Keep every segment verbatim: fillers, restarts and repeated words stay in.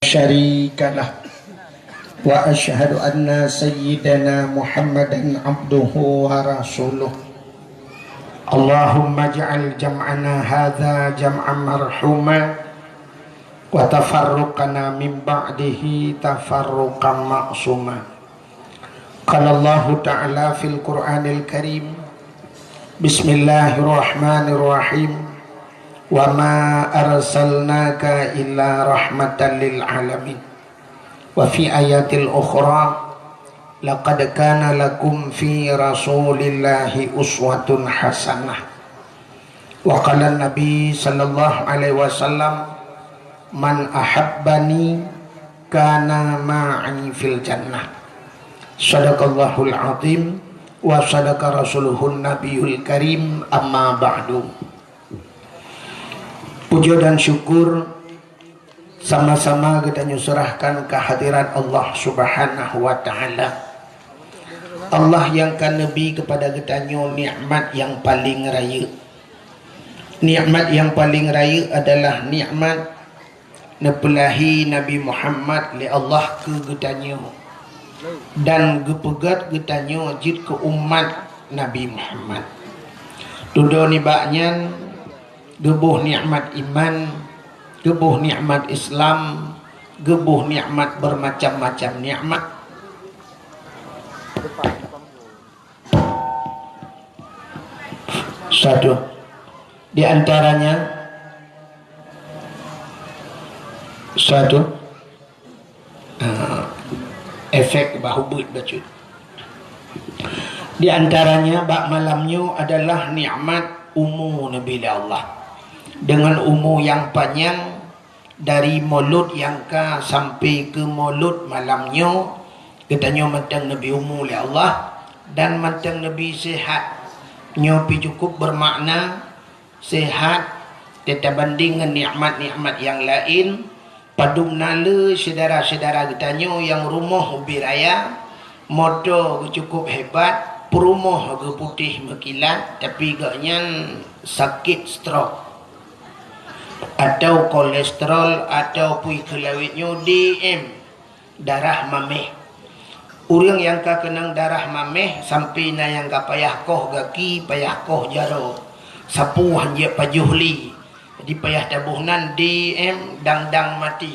شريك له، وأشهد أن سيدنا محمدا عبده ورسوله. اللهم اجعل جمعنا هذا جمعا مرحوما، وتفرقنا من بعده تفرقا معصوما. قال الله تعالى في القرآن الكريم: بسم الله الرحمن الرحيم. وما أرسلناك إلا رحمة للعالمين. وفي آية أخرى: لقد كان لكم في رسول الله أسوة حسنة. وقال النبي صلى الله عليه وسلم: من أحبني كان معي في الجنة. صدق الله العظيم وصدق رسوله النبي الكريم. أما بعد. Puja dan syukur sama-sama geutanyoe serahkan kehadirat Allah Subhanahu wa Ta'ala. Allah nyang ka neubi kepada geutanyoe nikmat nyang paling rayeuk. Nikmat nyang paling rayeuk adalah nikmat neupeulahi Nabi Muhammad lé Allah keu geutanyoe dan geupeugét geutanyoe jeuet keu umat Nabi Muhammad. Dudoe nibak nyan, geuboh nikmat iman, geuboh nikmat Islam, geuboh nikmat bermacam-macam nikmat. Satu. Di antaranya, satu, ah, efek bah ubit bacut. Di antaranya, bak malam nyoe adalah nikmat umu neubi lé Allah. Dengan umu nyang panyang, dari mulod nyang ka sampai keu mulod malam nyoe, geutanyoe mantong neubi umu lé Allah dan mantong neubi sehat. Nyoe pi cukup bermakna sehat teutabanding ngon nikmat-nikmat nyang laén. Padum na le syedara-syedara geutanyoe nyang rumoh ubit raya, moto geucukup hebat, peurumoh geuputéh meukilat, tapi gobnyan sakét stroke. Atau kolesterol, atau pui keulawét nyoe D M, darah maméh. Ureuëng nyang ka keunong darah maméh, sampai na nyang ka payah koh gaki, payah koh jaroe. Sapu hanjeuet pajoh lé. Jadi payah taboh nan D M dang-dang maté.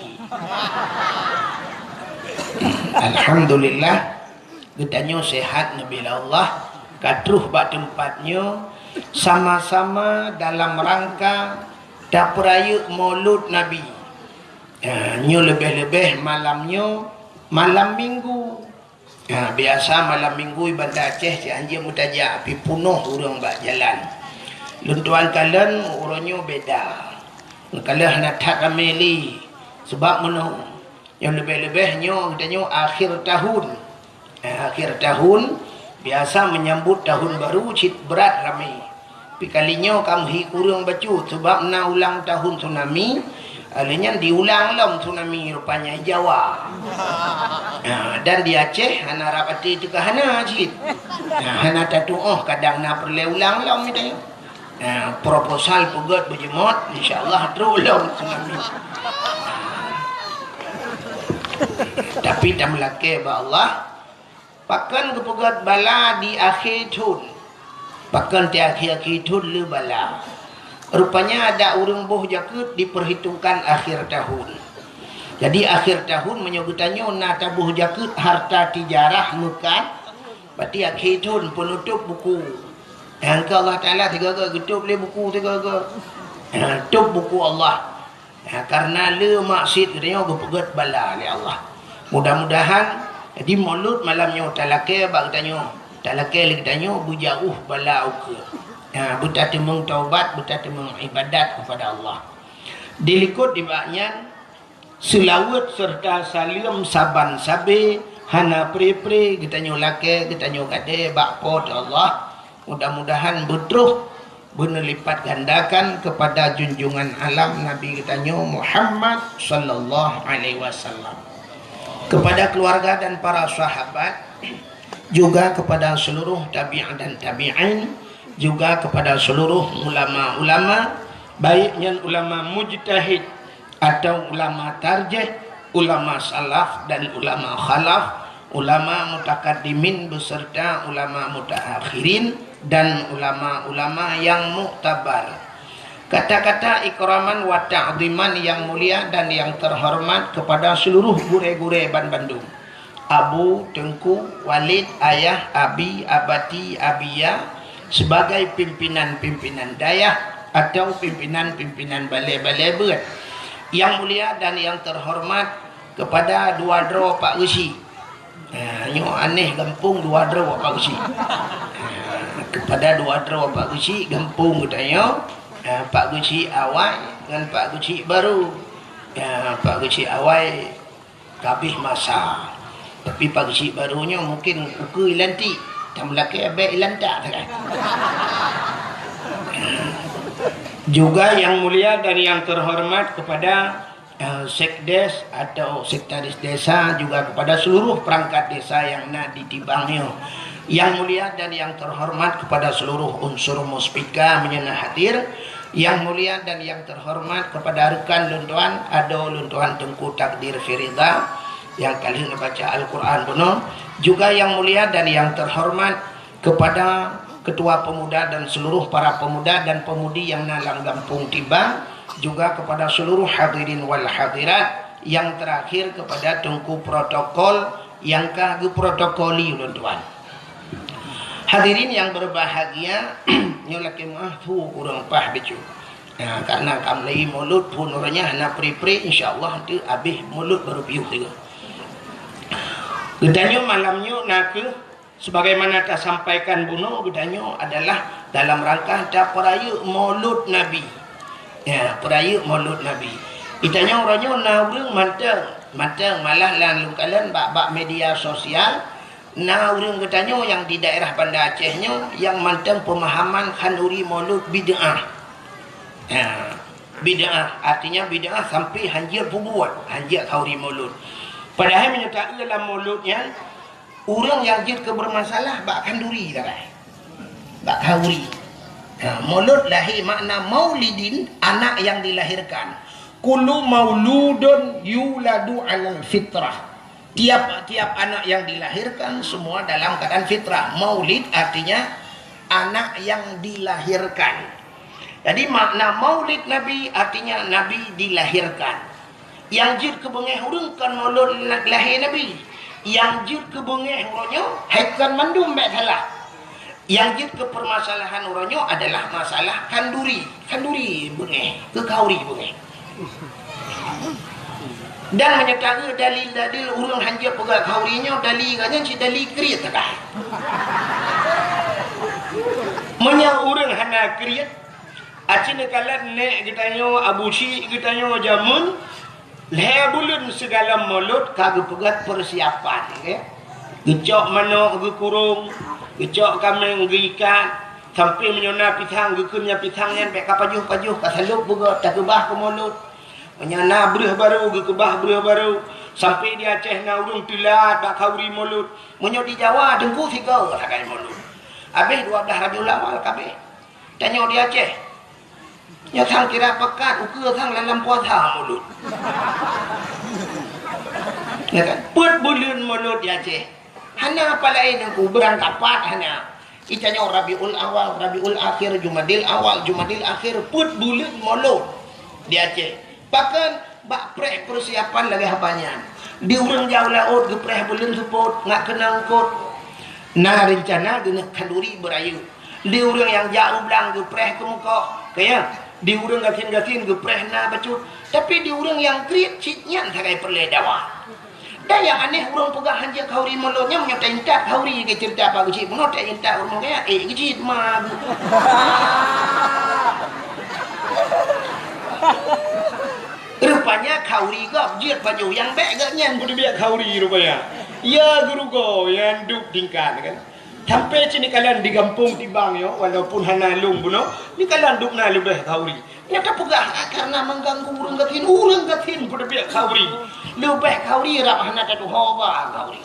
Alhamdulillah, geutanyoe sehat neubi lé Allah, ka troh bak teumpat nyoe, sama-sama dalam rangka tapeurayeuk Maulud Nabi. Ha, nyoe leubeh-leubeh malam nyoe, malam Minggu. Ha, biasa malam Minggu di Banda Aceh cit hanjeuet meutajak, pi punoh ureuëng bak jalan. Lôn tuan kalon uroe nyoe beda. Lôn kalon hana that ramé lé. Sebab meunoe, nyoe leubeh-leubeh nyoe geutanyoe akhir tahun. Eh, akhir tahun, biasa menyambut tahun baru cit brat ramé. Tapi kali nyoe ka meuhi kureueng bacut, sebab na ulang tahun tsunami, lheueh nyan diulang lom tsunami rupanya di Jawa. Ha, dan di Aceh hana rab até teuka hana cit. Ha, hana tatuoh kadang na peureulée ulang lom geutanyoe. Ha, proposal peugét beujeumot, insya Allah trok lom tsunami. Tapi tameulakée bak Allah, pakon geupeugét bala di akhé thon? Pakon di akhé-akhé thon le bala? Rupanya adak ureuëng boh jakeuet diperhitungkan akhir tahun. Jadi akhir tahun meunyoe geutanyoe na taboh jakeuet harta tijarah meukat, berarti akhé thon peunutôb buku. Nyang keu Allah Taala sigoe-goe geutôb lé buku sigoe-goe. Ha, tôb buku Allah. Ha, karena le maksiet geutanyoe geupeugét bala lé Allah. Mudah-mudahan di Maulud malam nyoe talakée bak geutanyoe, talakée lé geutanyoe beujauh bala ukeue. Ha, beutateumeung taubat, beutateumeung ibadat kepada Allah. Dilikot dibak nyan, seulaweuet serta saleuem saban sabe hana pre-pre geutanyoe lakée, geutanyoe gadée bak Po teu Allah. Mudah-mudahan beutroh beuneulipat gandakan kepada junjungan alam Nabi geutanyoe Muhammad sallallahu alaihi wasallam, kepada keluarga dan para sahabat, juga kepada seluruh tabi'in dan tabi'in, juga kepada seluruh ulama-ulama, baik nyan ulama mujtahid atau ulama tarjih, ulama salaf dan ulama khalaf, ulama mutakaddimin beserta ulama mutaakhirin, dan ulama-ulama yang muktabar. Kata-kata ikraman wa ta'ziman yang mulia dan yang terhormat kepada seluruh gurée-gurée banbandum. Abu, Teungku, Walid, Ayah, Abi, Abati, Abiya, sebagai pimpinan-pimpinan dayah atau pimpinan-pimpinan balé-balé beuet. Yang mulia dan yang terhormat kepada dua droe Pak Geuchik. Ha, nyoe aneh gampông dua droe Pak Geuchik. Ha, kepada dua droe Pak Geuchik gampông geutanyoe, ha, Pak Geuchik awai ngon Pak Geuchik barô. Ha, Pak Geuchik awai ka abéh masa. Tapi Pak Geuchik barô nyoe mungken ukeue ilantik, tameulakée bèk ilantak sagai. Juga yang mulia dan yang terhormat kepada, eh, sekdes atau sekretaris desa, juga kepada seluruh perangkat desa yang na di Tibang nyoe. Yang mulia dan yang terhormat kepada seluruh unsur muspika meunyoe na hadir. Yang mulia dan yang terhormat kepada rekan lôn tuan, adoe lôn tuan Teungku Takdir Firida yang ka lheueh neubaca Al-Quran bunoe. Juga yang mulia dan yang terhormat kepada ketua pemuda dan seluruh para pemuda dan pemudi yang na lam gampông Tibang, juga kepada seluruh hadirin wal hadirat. Yang terakhir kepada Teungku protokol yang ka geuprotokoli ulôn tuan. Hadirin yang berbahagia, nyoe lakée meuah phu ureuëng paih bacut. Nah, karena ka mulai mulod phon uroe nyan hana pri-pri, insya Allah nanti abéh mulod baru piôh tiga. Geutanyoe malam nyoe na kheueh sebagaimana tasampaikan bunoe geutanyoe adalah dalam rangka tapeurayeuk Maulud Nabi. Ya, peurayeuk Maulud Nabi. Geutanyoe uroe nyoe na ureuëng mantong, mantong malah lam lungkalan bak-bak media sosial, na ureuëng geutanyoe nyang di daerah Banda Aceh nyoe nyang mantong pemahaman khanduri Maulud bid'ah. Ya, bid'ah artinya bid'ah sampai hanjeuet peubuet, hanjeuet khanduri Maulud. Padahai meunyoe taeu lam Maulud nyan, ureuëng nyang jeuet keu bermasalah bak khanduri sagai. Bak khanduri. Ha, Maulud lahé makna maulidin, anak yang dilahirkan. Kullu mauludun yuladu alal fitrah. Tiap-tiap anak yang dilahirkan semua dalam keadaan fitrah. Maulid artinya anak yang dilahirkan. Jadi makna maulid Nabi artinya Nabi dilahirkan. Nyang jeuet keu beungéh ureuëng kon mulod lahé Nabi. Nyang jeuet keu beungéh uroe nyoe hai kon mandum bék salah. Nyang jeuet keu permasalahan uroe nyoe adalah masalah khanduri. Khanduri beungéh, keu khanduri beungéh. Dan meunyoe taeu dalil-dalil ureuëng hanjeuet peugah khanduri nyoe, dalil geuh nyan cit dalil kriet sagai. Meunyoe ureuëng hana kriet, aci neukalon nék geutanyoe, abu chik geutanyoe jameun, lhée buleuen sigohlom mulod ka geupeugét peusiapan, nggih. Geucok manok geukurong, geucok kaméng geuikat, sampoe meunyoe na pisang geukheun nyang pisang nyan bék ka pajoh-pajoh, ka salôb beugét takeubah keu mulod. Meunyoe na breueh barô geukeubah breueh barô, sampoe di Aceh na ureuëng teulat bak khanduri mulod. Meunyoe di Jawa teungku sigoe sagai mulod. Abéh dua blah Rabiul Awal ka abéh. Tanyoe di Aceh. Nyoe sang kira pekat ukeue sang lam puasa mulod. Ya kan? Peuet buleuen mulod di Aceh. Hana apa laén teungku beurangkapat hana. Itanyoe Rabiul Awal, Rabiul Akhir, Jumadil Awal, Jumadil Akhir, peuet buleuen mulod di Aceh. Bahkan bak preh persiapan lagée haba nyan. Di ureuëng jak u laôt geupreh buleuen seupôt ngat keunong eungkôt. Na reuncana geuneuk khanduri beurayeuk. Di ureuëng nyang jak u blang geupreh keumeukoh, kaya. Di ureuëng gasien-gasien geupreh na bacut. Tapi di ureuëng nyang kriet cit nyan sagai peureulée dawa. Dan nyang aneh ureuëng peugah hanjeuet khanduri mulod nyan meunyoe taintat khanduri lagée ceurita Pak Geuchik bunoe taintat ureuëng kaya, eh Geuchik ma. Rupanya khanduri gob jeuet pajoh nyang bék gobnyan peuteubiet khanduri rupanya. Ya geurugoe nyang duek tingkat kan. Sampoe cit neukalon di gampông Tibang nyoe walaupun hana lôn bunoe, neukalon duek na leubeh khanduri. Nyang tapeugah karena mengganggu ureuëng gasien, ureuëng gasien peuteubiet khanduri. Leubeh khanduri rab hana tatuho ba khanduri.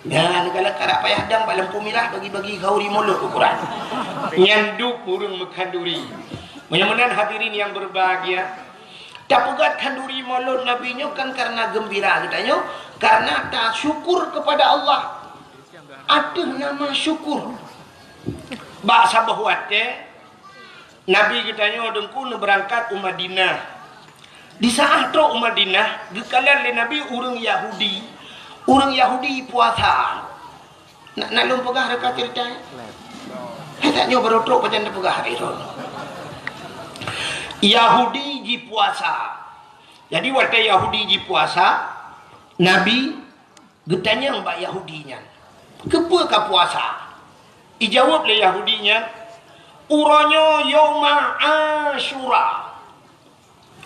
Nyan galak karab payah dang bak lampu mirah bagi-bagi khanduri mulod ukuran. Nyan duek ureuëng meukhanduri. Meunyoe meunan hadirin yang berbahagia, Tapeugah khanduri mulod Nabi nyoe kan karena geumbira geutanyoe, karena tasyukur kepada Allah ateueh nama syukur. Bak saboh watée, Nabi geutanyoe Teungku neubeurangkat u Madinah. Di saat trok u Madinah, geukalon lé Nabi ureuëng Yahudi. Ureuëng Yahudi puasa. Nak, nak lôn peugah reuka ceurita? Hai, tanyoe barô trok pajan tapeugah hari nyoe. Yahudi jipuasa. Jadi watée Yahudi jipuasa, Nabi geutanyong bak Yahudi nyan, "Keupeue kapuasa?" Ijaweueb lé Yahudi nyan, "Uroe nyoe Yauma Asyura."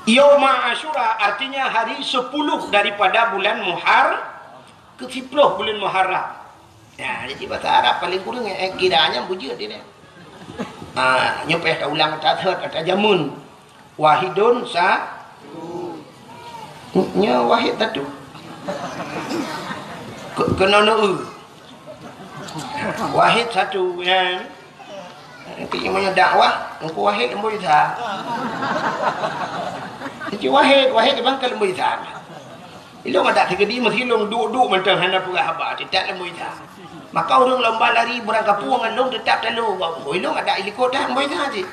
Yauma Asyura artinya hari sepuluh daripada bulan Muhar-, keusiploh bulan Muharram. Ya, jadi bahasa Arab paling kurang, eh, kira nyan beujeuet dia. Ah, nyoe payah taulang, tathot, tajameun. Wahidun sa-, nyoe wahid satu. Ke-, keunoe neu-eu. Wahid satu, ya. Nanti meunyoe dakwah, Teungku Wahid Leumboi Sa. Teungku Wahid, Wahid bang ka Leumboi Sa. Ilong adak teukeudi meusilong duek-duek mantong hana peugah haba, teutap Leumboi Sa. Maka ureuëng lomba lari beurangkapeue ngon lôn teutap talo. Ilong adak ilikot dah Leumboi Sa cit.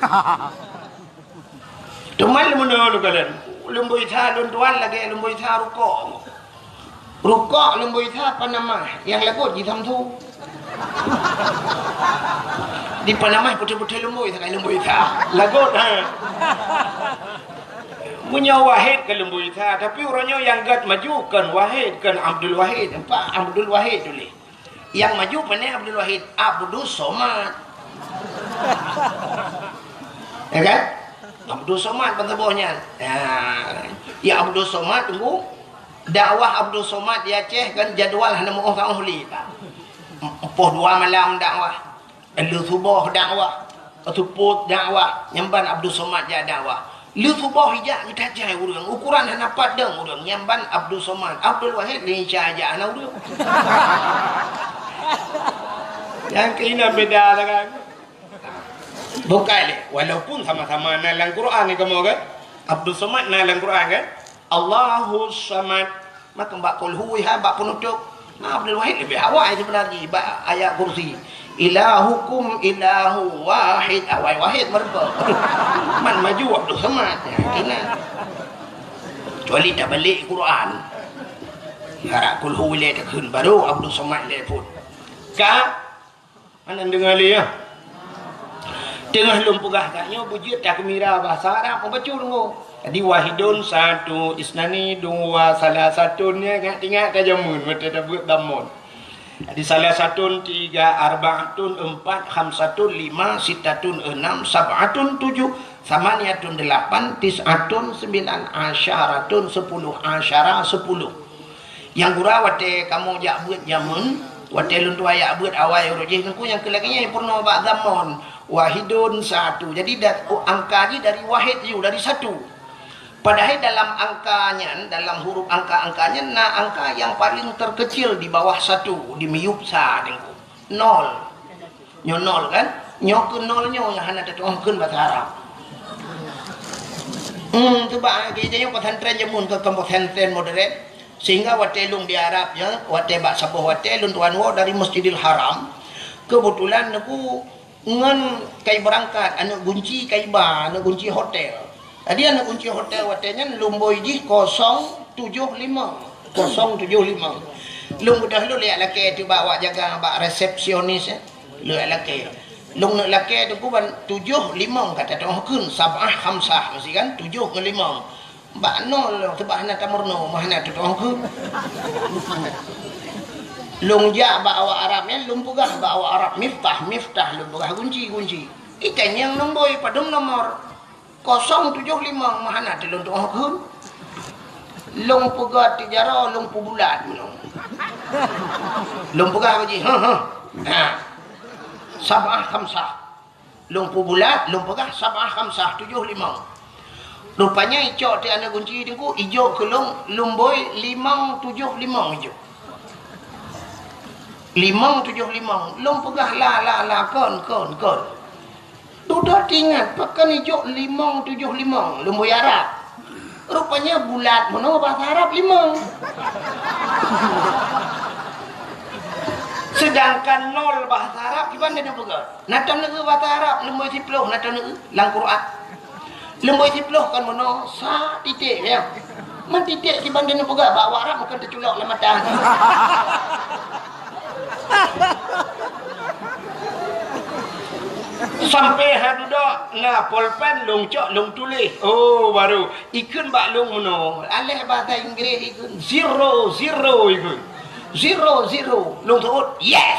Teuma leumono lôn kalon. Leumboi Sa lôn tuan lagée Leumboi Sa rukok. Rukok Leumboi Sa panamah, nyang lagot jisamsu. Di panamah putih-putih Leumboi Sa, Leumboi Sa. Lagot, ha. Meunyoe Wahid ka Leumboi Sa, tapi uroe nyoe nyang gét maju kon Wahid, kon Abdul Wahid. Nampak Abdul Wahid tuléh. Nyang maju pane Abdul Wahid, Abdus Somad. Ya kan? Abdus Somad ban saboh nyan. Ya. Ya Abdus Somad tunggu. Dakwah Abdus Somad di Aceh kan jadwal hana meuoh saoh lé, Pak. Empoh dua malam dakwah. Lheueh suboh dakwah. Seupôt dakwah. Nyang ban Abdus Somad jak dakwah. Lheueh suboh ijak geutajai ureuëng, ukuran hana pat dong ureuëng, nyang ban Abdul Somad, Abdul Wahid lé Isa jak hana ureuëng. Nyang keunan beda lah kan. Bukai lé, walaupun sama-sama na lam Quran ni kamoe kan. Abdul Somad na lam Quran kan. Allahus Samad. Maka bak Qul Hu ha, bak penutup. Nah, Abdul Wahid lebih awai sebenarnya bak ayat kursi. Ilahukum ilahu wahid. Awai wahid meureumpok. Man maju Abdul Somad. Ya, kena. Kecuali tak balik Quran. Harap Qul Hu ilai takheun, baru Abdul Somad ilai pun. Ka Hana deungoe lé, ya? Teungoh lôn peugah that nyoe beujeuet takeumira bahasa Arab meubacut deungoe. Jadi, wahidun, satu, isnani, dua, salasatun, ya, ingat-ingat ka jameun, watèe tabeuet dhammon. Jadi, salasatun, tiga, arba'atun, empat, khamsatun, lima, sittatun, enam, sab'atun, tujuh, samaniyatun, delapan, tis'atun, sembilan, asyaratun, sepuluh, asyara, sepuluh. Nyang gura watèe kamoe jak beuet jameun, watèe lôn tuan jak beuet awai uroe jih, Teungku, nyang keu lagèe nyan peurunoe bak dhammon, wahidun, satu. Jadi, da-, oh, angka jih dari wahid ju, dari satu. Padahai dalam angka nyan, dalam huruf angka-angka nyan, na angka nyang paleng terkecil di bawah satu, di miyueb sa, Teungku. Nol. Nyoe nol kan? Nyoe keu nol nyoe nyang hana tatu'oh kheun basa Arab. Hmm, tu bak geujak nyoe pesantren jameun keu, keu pesantren modern. Sehingga watèe lôn di Arab nyoe, watèe bak saboh watèe lôn tuan woe dari Masjidil Haram. Keubeutulan Teungku ngon kai beurangkat, aneuk gunci kai ba, aneuk gunci hotel. Jadi aneuk gunci hotel watèe nyan lumbôi jih kosong tujoh limong. Kosong tujoh limong. Lôn beudôh lôn lheueh lakèe teuh bak awak jaga, bak resepsionis, eh. Lheueh lakèe. Lôn neuk lakèe Teungku ban tujoh limong ka tatu'oh kheun, sab'ah khamsah meusti kan, tujoh ngon limong. Bak nol lôn seubab hana tameurunoe, meuhana tatu'oh kheun. Lôn jak bak awak Arab nyan, lôn peugah bak awak Arab miftah, miftah, lôn peugah gunci, gunci. Itanyong lumbôi padum nomor. Kosong tujoh limong meuhana teuh lôn tu'oh kheun. Lôn peugah tiep jaroe, lôn peubulat meunyoe. Lôn peugah bak jih, "Heuh, heuh." Ha. Sab'ah khamsah. Lôn peubulat, lôn peugah sab'ah khamsah, tujoh limong. Rupanya icok teuh aneuk gunci Teungku, ijok keu lôn lumbôi limong tujoh limong ijok. Limong tujoh limong. Lôn peugah la, la, la, kon, kon, kon. Dudoe teuingat, pakon ijok limong tujoh limong, lumbôi Arab. Rupanya bulat meunoe bahasa Arab limong. Sedangkan nol bahasa Arab kiban tapeugah. Na taneuk bahasa Arab lumbôi siploh, na taneuk lam Quran. Lumbôi siploh kan meunoe sa titik ya. Man titik kiban tapeugah bak Arab bukan teuculok lam mata. Sampai ha dudoe na polpen lông cok lông tuléh. Oh, baru ikheun bak lông meunoe. Aléh bahasa Inggris ikheun zero, zero ikheun. Zero, zero. Lông seuôt, yes.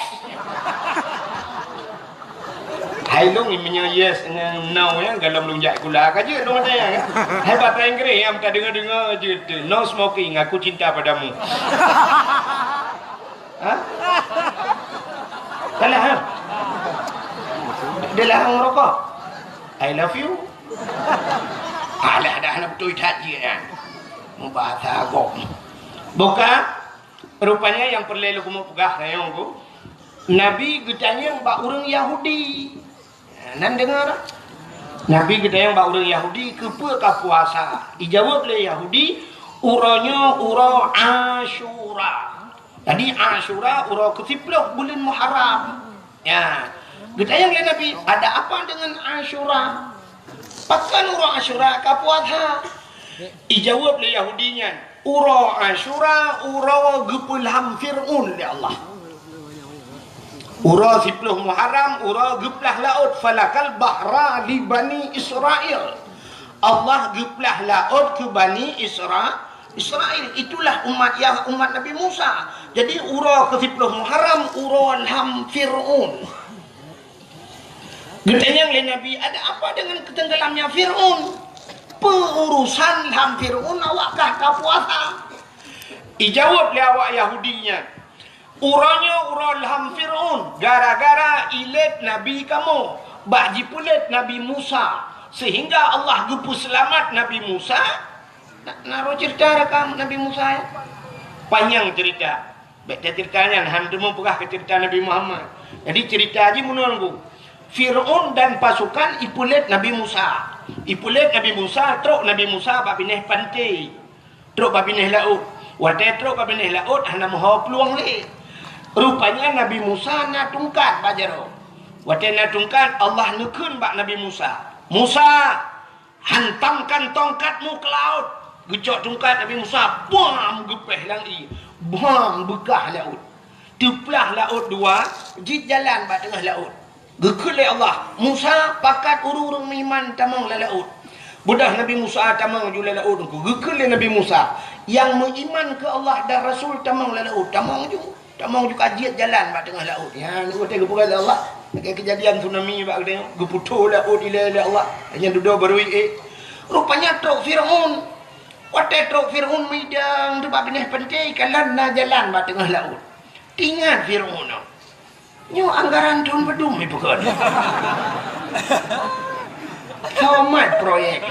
Hai lông meunyoe yes ngon no ya, galom lông jak sikula ka jeuet lông ada ya. Hai bahasa Inggris nyang ka deungo-deungo jeuet tu. No smoking, aku cinta padamu. Ha? Salah, ha? Dia larang merokok. I love you. Alah, dah nak betul that je kan. Mubahasa agam. Buka, rupanya nyang peureulée lôn keumeung peugah rayeuk ku. Nabi geutanyong bak ureuëng Yahudi. Nan deungoe dak? Nabi geutanyong bak ureuëng Yahudi, "Keupeue ka puasa?" Ijaweueb lé Yahudi, "Uroe nyoe uroe Asyura." Jadi Asyura uroe keusiploh buleuen Muharram. Ya. Geutanyong lé Nabi, "Ada apa dengan Asyura? Pakon uroe Asyura ka puasa?" Ijaweueb lé Yahudi nyan, "Uroe Asyura uroe geupeulham Fir'aun lé Allah." Uroe siploh Muharram, uroe geuplah laôt, falakal bahra li Bani Israel. Allah geuplah laôt keu Bani Isra-, Israel. Itulah umat Yah-, umat Nabi Musa. Jadi uroe keusiploh Muharram, uroe lham Fir'aun. Geutanyong lé Nabi, "Ada apa dengan ketenggelamnya Fir'aun? Peue urusan lham Fir'aun awak kah ka puasa?" Ijaweueb lé awak Yahudi nyan, "Uroe nyoe uroe lham Fir'aun, gara-gara ilét nabi kamoe, bak jipeulét Nabi Musa, sehingga Allah geupeuseulamat Nabi Musa." Na, na roh cerita rakam Nabi Musa, ya? Panyang cerita. Bèk cerita nyan, han teumeupeugah keu cerita Nabi Muhammad. Jadi cerita jih meunoe, Fir'aun dan pasukan ipeulét Nabi Musa. Ipeulét Nabi Musa, trok Nabi Musa bak binéh panté. Trok bak binéh laôt. Watée trok bak binéh laôt hana meuho plueng lé. Rupanya Nabi Musa na tungkat bak jaroe. Watée na tungkat, Allah neukheun bak Nabi Musa, "Musa, hantamkan tongkatmu ke laut." Geucok tungkat Nabi Musa, bam, geupéh lam ié. Bam, beukah laôt. Teuplah laôt dua, jeuet jalan bak teungoh laôt. Geukheun lé Allah, "Musa, pakat ureuëng-ureuëng meuiman tamong lam laôt." Beudôh Nabi Musa tamong ju lam laôt, geukheun lé Nabi Musa, "Nyang meuiman keu Allah dan Rasul tamong lam laôt." Tamong ju, tamong ju ka jeuet jalan bak teungoh laôt. Nyan watée geupeugah lé Allah, lagée keujadian tsunami bak geutanyoe, geuputôh laôt ilée lé Allah. Nyan dudoe barui ék. Rupanya trok Fir'aun. Watée trok Fir'aun meudang teubak binéh panté, kalon na jalan bak teungoh laôt. Teuingat Fir'aun nyoe. Nyoe anggaran thon padum ipeukon. Somat proyek.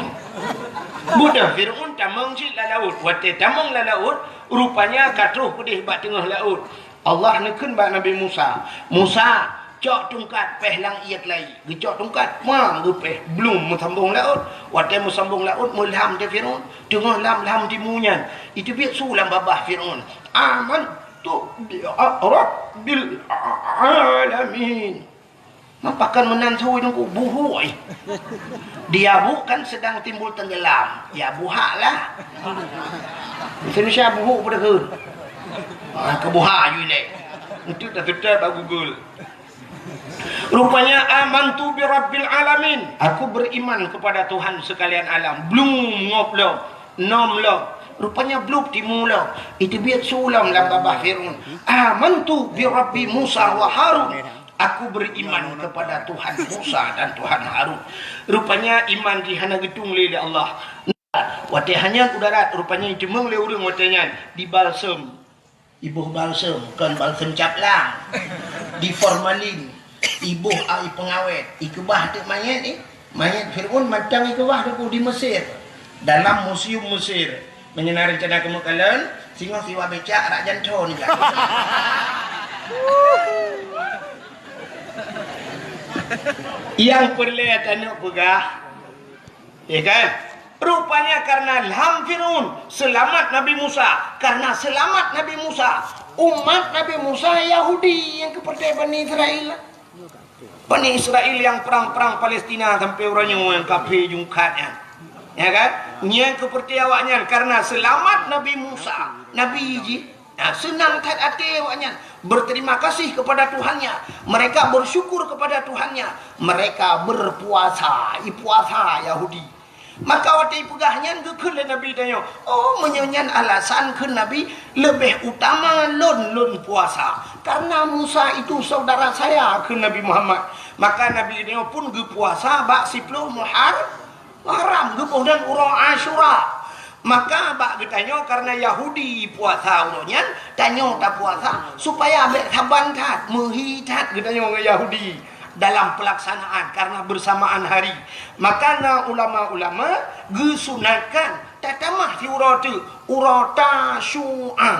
Beudôh Fir'aun tamong cit lam laôt. Watée tamong lam laôt, rupanya ka troh keudeh bak teungoh laôt. Allah neukheun bak Nabi Musa, "Musa, cok tungkat péh lam ié keulayi." Geucok tungkat, mang geupéh, blum meusambong laôt. Watée meusambong laôt, meulham teuh Fir'aun, teungoh lam-lam timu nyan. Iteubiet su lam babah Fir'aun, "Aman tu bi rabbil alamin." Mapakon meunan sui nungku buhuk, eh. Dia bu kan sedang timbul tenggelam. Ya buhak lah. Indonesia buhuk pada ke? Ah, ke buhak you leh. Itu dah tetap bak Google. Rupanya, "Amantu bi rabbil alamin." Aku beriman kepada Tuhan sekalian alam. Blum ngop lom, nom lom. Rupanya blub timu lom. Iteubiet su lom lam babah Fir'aun. "Amantu bi rabbi Musa wa Harun." Aku beriman kepada Tuhan Musa dan Tuhan Harun. Rupanya iman jih hana geutung lé, lé Allah. Watée hanyot u darat, rupanya iteumeung lé ureuëng watée nyan dibalsem. Iboh balsem, kon balsem cap lang. Di formalin, iboh ai pengawet, ikeubah teuk manyét, eh. Manyét Fir'aun mantong ikeubah teuk di Mesir. Dalam museum Mesir. Meunyoe na rencana keumeung kalon, singoh siwa becak rak janto nibak. Nyang peureulée taneuk peugah, ya kan? Rupanya karena ilham Fir'aun, selamat Nabi Musa. Karena selamat Nabi Musa, umat Nabi Musa Yahudi nyang keupeurtée Bani Israel. Bani Israel nyang prang-prang Palestina sampai uroe nyoe nyang kafé jungkat nyan. Ya kan? Nyang keupeurtée awaknyan karena selamat Nabi Musa, nabi jih. Nah, seunang that até awaknyan, berterima kasih kepada Tuhannya. Mereka bersyukur kepada Tuhannya. Mereka berpuasa, ipuasa Yahudi. Maka watée ipeugah nyan geukheun lé Nabi tanyoe, "Oh, meunyoe nyan alasan," kheun Nabi, "leubeh utama lôn, lôn puasa. Karena Musa itu saudara saya," kheun Nabi Muhammad. Maka Nabi tanyoe pun geupuasa bak siploh Muhar-, Muharram, geuboh dan uroe Asyura. Maka bak geutanyoe karena Yahudi puasa uroe nyan, tanyoe tapuasa supaya bék saban that, meuhi that geutanyoe ngon Yahudi dalam pelaksanaan karena bersamaan hari. Maka na ulama-ulama geusunatkan tatamah siuroe teuk, uroe Tasyu'a.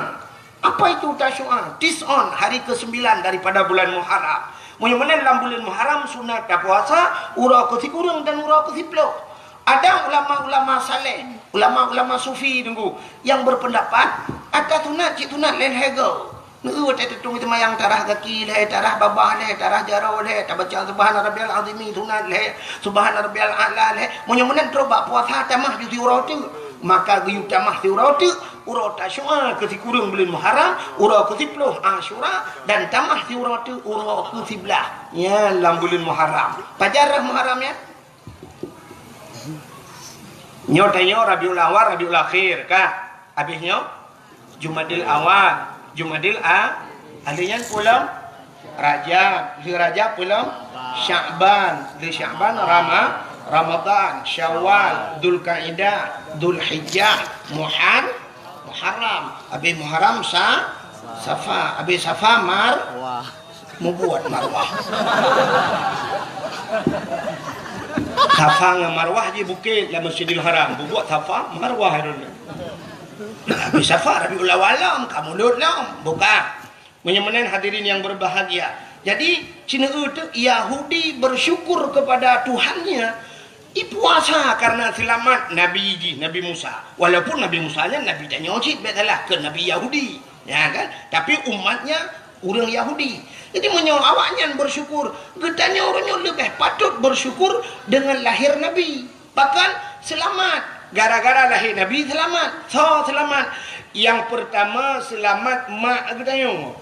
Apa itu Tasyu'a? Tis'on, hari kesembilan daripada bulan Muharram. Meunyoe meunan lam buleuen Muharram sunat tapuasa uroe keusikureueng dan uroe keusiploh. Ada ulama-ulama saleh, ulama-ulama sufi teungku, yang berpendapat ata sunat cit sunat lé lhèe goe. Neu watèe teutueng seumayang tarah gaki lhèe, tarah babah lhèe, tarah jaroe lhèe, tabaca subhana rabbiyal azimi sunat lhèe, subhana rabbiyal a'la lhèe. Meunyoe meunan trok bak puasa tamah ju siuroe teuk, maka geuyue tamah siuroe teuk uroe Tasyu'a keusikureueng buleuen Muharram, uroe keusiploh Asyura, dan tamah siuroe teuk uroe keusiblaih. Nyan lam buleuen Muharram. Pajan rhah Muharram nyan? Nyoe tanyoe Rabiul Awal, Rabiul Akhir, ka? Habéh nyoe Jumadil Awal, Jumadil A-, lheuh nyan peue lom? Rajab, lheuh Rajab peue lom? Sya'ban, lheuh Sya'ban Rama-, Ramadan, Syawal, Dzulkaidah, Dzulhijjah, Muhar-, Muharram, habéh Muharram Sa-, Safa, habéh Safa Mar-, Mubuet marwah. Safa ngon marwah jih bukét lam Masjidil Haram. Bubuet Safa, marwah droeneuh. Tapi Safa, Rabiul Awal lom, ka Mulud lom. Buka. Meunyoe meunan hadirin yang berbahagia. Jadi, sineuk teuk Yahudi bersyukur kepada Tuhannya. Ipuasa karena selamat Nabi jih, Nabi Musa. Walaupun Nabi Musa nyan Nabi tanyoe cit, bèk salah, keu Nabi Yahudi. Ya kan? Tapi umatnya ureueng Yahudi. Jadi meunyoe awaknyan bersyukur, geutanyoe uroe nyoe leubeh patut bersyukur dengan lahir Nabi. Bahkan selamat. Gara-gara lahé Nabi selamat. Soe selamat? Yang pertama selamat mak geutanyoe.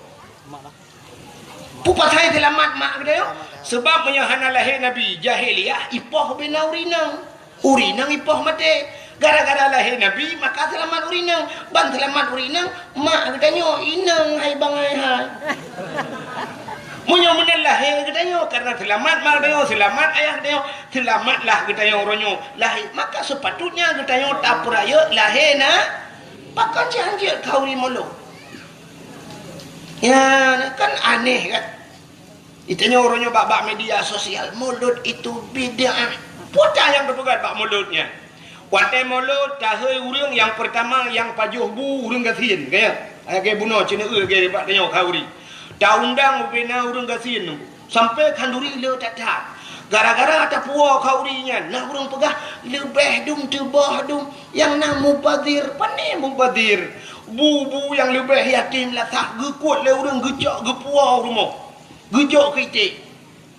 Peue pasai seulamat mak geutanyoe? Seubab meunyoe hana lahé Nabi, jahiliyah ipoh ubena ureueng inong. Ureueng inong ipoh maté. Gara-gara lahé Nabi, maka seulamat ureueng inong. Ban seulamat ureueng inong, mak geutanyoe inong hai bangai hai. Meunyoe meunan lahé geutanyoe, karena seulamat mak geutanyoe, seulamat ayah geutanyoe, seulamatlah geutanyoe uroe nyoe lahé. Maka sepatutnya geutanyoe tapeurayeuk lahé na, pakon cit hanjeuet khauri mulod. Ya, kan aneh kan? Itanyoe uroe nyoe bak, bak media sosial, mulod itu bid'ah. Peue nyang teupeugah bak mulod nyan? Watèe mulod, tahôi ureueng nyang peurtama nyang pajoh bu ureueng gasien, ka ya? Lagèe bunoe, ceuneuk lagèe bak tanyoe khauri. Taundang ubena ureueng gasien nunggu. Sampai khanduri le that-that. Gara-gara tapuwoe khauri nyan, na ureueng peugah, leubeh dum teuboh dum nyang na mubazir. Pane mubazir? Bu-bu nyang leubeh yatim lasah geukuet lé ureueng geucok geupuwoe u rumoh. Geujok keu iték.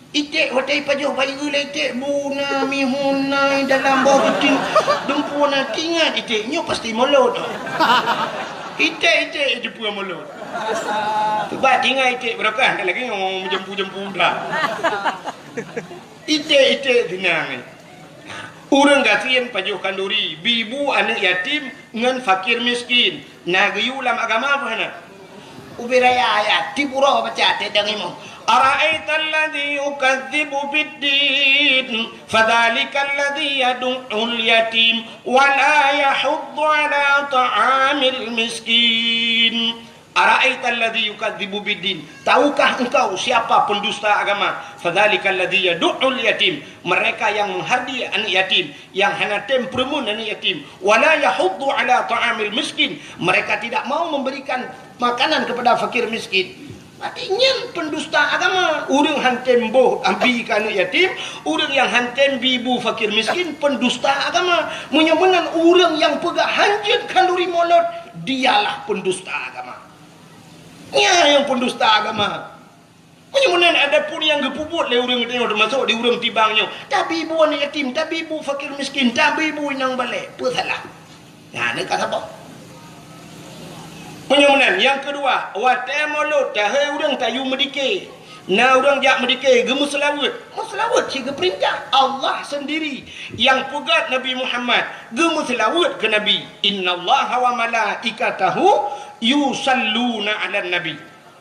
Iték watèe ipajoh bayeue lé iték, bu na mihun na dalam boh geuting, dumpeue na, teuingat iték nyoe pasti mulod. Iték-iték jumpeue mulod. Bah teuingat iték barokah, lagèe nyoe meujumpu-jumpu dah. Iték-iték seunang. Ureueng gasien pajoh khanduri, bi bu aneuk yatim ngon fakir miskin. Na geuyue lam agama peue hana? Ubé raya ayat, tiep uroe baca teuh dang imum. Ara'aital ladzi yukadzibu biddin, fadzalikal ladzi yadu'ul yatim, wa la yahuddu ala ta'amil miskin. Ara'aital ladzi yukadzibu biddin. Tahukah engkau siapa pendusta agama? Fadzalikal ladzi yadu'ul yatim. Mereka yang menghardi anak yatim, yang hana tem peureumeun anak yatim. Wa la yahuddu ala ta'amil miskin. Mereka tidak mau memberikan makanan kepada fakir miskin. Berarti nyan pendusta agama. Ureuëng han tem boh abi keu aneuëk yatim, ureuëng nyang han tem bi bu fakir miskin, pendusta agama. Meunyoe meunan ureuëng nyang peugah hanjeuet khanduri mulod, dialah pendusta agama. Nyan nyang pendusta agama. Meunyoe meunan, adapun nyang geupeubuet lé ureuëng geutanyoe, teumasok di ureuëng tibang nyoe, tabi bu aneuëk yatim, tabi bu fakir miskin, tabi bu inong balek, peue salah? Nyan ka saboh. Meunyoe meunan, nyang keudua, watée mulod tahei ureuëng tayue meudike. Na ureuëng jak meudike, geumeuseulaweuet. Meuseulaweuet cit geupeurintah. Allah sendiri nyang peugah Nabi Muhammad geumeuseulaweuet keu Nabi, "Innallaha wa malaikatahu yusalluna 'alan nabi."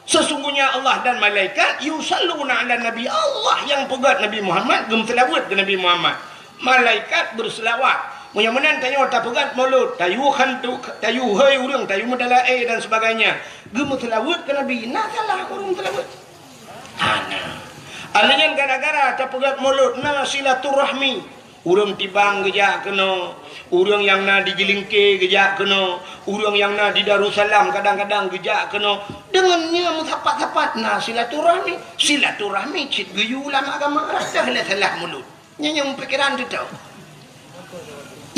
Sesungguhnya Allah dan malaikat yusalluna 'alan nabi. Allah nyang peugah Nabi Muhammad geumeuseulaweuet keu Nabi Muhammad. Malaikat beuseulaweuet. Meunyoe meunan tanyoe tapeugah mulod, tayue khantu, tayue hei ureuëng, tayue meudalaé dan sebagainya. Geumeuseulaweuet keu Nabi, na salah ureuëng seulaweuet? Hana. Alheuh nyan gara-gara tapeugah mulod na silaturahmi. Ureuëng tibang geujak keunoe, ureuëng nyang na di Jilingke geujak keunoe, ureuëng nyang na di Darussalam kadang-kadang geujak keunoe. Deungon nyan meusapat-sapat na silaturahmi. Silaturahmi cit geuyue lam agama, rasa lé salah mulod. Nyan nyang meupikiran teuh.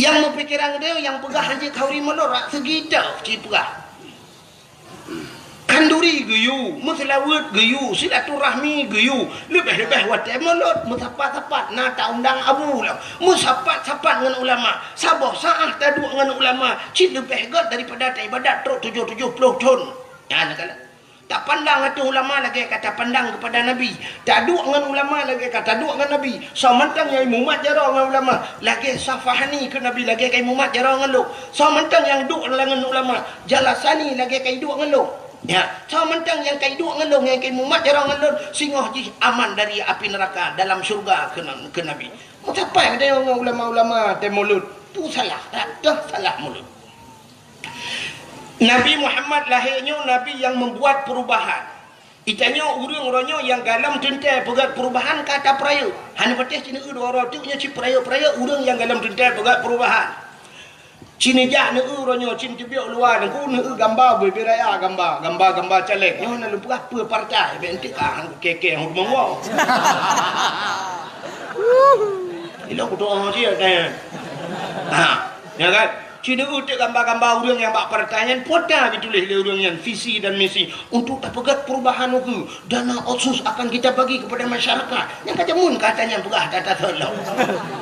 Nyang meupikiran teuh, nyang peugah hanjeuet khanduri mulod, rak seugi teuh cit peugah. Khanduri geuyue, meuseulaweuet geuyue, silaturahmi geuyue, leubeh-leubeh watée mulod, meusapat-sapat na taundang abu lom, meusapat-sapat ngon ulama, saboh saát taduek ngon ulama, cit leubeh gét daripada taibadat trok tujoh tujoh ploh thon. Nyan ka lheueh. Tapandang ateueh ulama lagée ka tapandang keupada Nabi. Taduek ngon ulama lagée ka taduek ngon Nabi. Soe mantong nyang imumat jaroe ngon ulama, lagée safahani keu Nabi, lagée ka imumat jaroe ngon lôn. Soe mantong nyang duek lam ngon ulama, jalasani lagée ka iduek ngon lôn. Ya, soe mantong nyang ka iduek ngon lôn, nyang ka imumat jaroe ngon lôn, singoh jih aman dari api neuraka dalam syeuruga keu, keu Nabi. Meusapat geutanyoe ngon ulama-ulama tém mulod. Tu salah, dak toh salah mulod. Nabi Muhammad lahé nyoe nabi nyang meubuat peurubahan. Geutanyoe ureuëng uroe nyoe nyang galom teuntée peugét peurubahan ka tapeurayeuk. Hana patéh ci neueu dua uroe teuk nyoe ci peurayeuk-peurayeuk ureuëng nyang galom teuntée peugét peurubahan. Ci neujak neueu uroe nyoe ci teubiet luwa nangku neueu gamba bubé raya gamba, gamba-gamba caleg. Nyoe na lumpah peue partai, bék enteuk ka han kukée-kée han kudeungoe. Ilok kudoa cit, eh. Ha, ya kan? Ci neueu teuk gamba-gamba ureuëng nyang bak partai nyan, pota geutuléh lé ureuëng nyan visi dan misi untuk tapeugét perubahan ukeue. Dana otsus akan kita bagi kepada masyarakat. Nyang ka jameun kata nyan peugah data solo.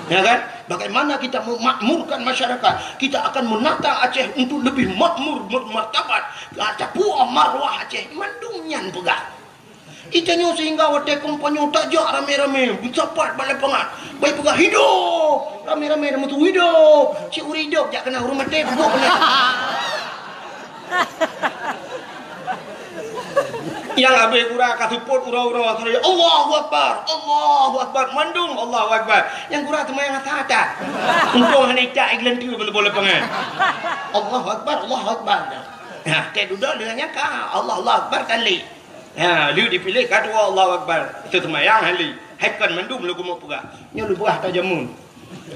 Ya kan? Bagaimana kita memakmurkan masyarakat? Kita akan menata Aceh untuk lebih makmur, bermartabat. Tapuoh marwah Aceh. Mandum nyan peugah. Geutanyoe sehingga watée kampanye tajak ramé-ramé, meusapat bak lapangan. Bai peugah, "Hidup!" Ramé-ramé dah meutuwö, "Hidup!" Cit ureuëng hidup jak keunan, ureuëng maté peubuet keunan. Nyang abéh gura ka seupôt uroe-uroe, "Allahu Akbar! Allahu Akbar!" Mandum Allahu Akbar. Nyang gura teuma nyang asa that. Untông hana icak ié geuleuntui bak lapangan. "Allahu Akbar! Allahu Akbar!" Nah, teuh dudoe deungon nyang ka, "Allahu Akbar!" Tan lé. Ha, lheueh dipiléh ka tuwoe Allahu Akbar. Teuseumayang hali. Hai kon mandum lôn keumeung peugah. Nyoe lôn peugah ata jameun.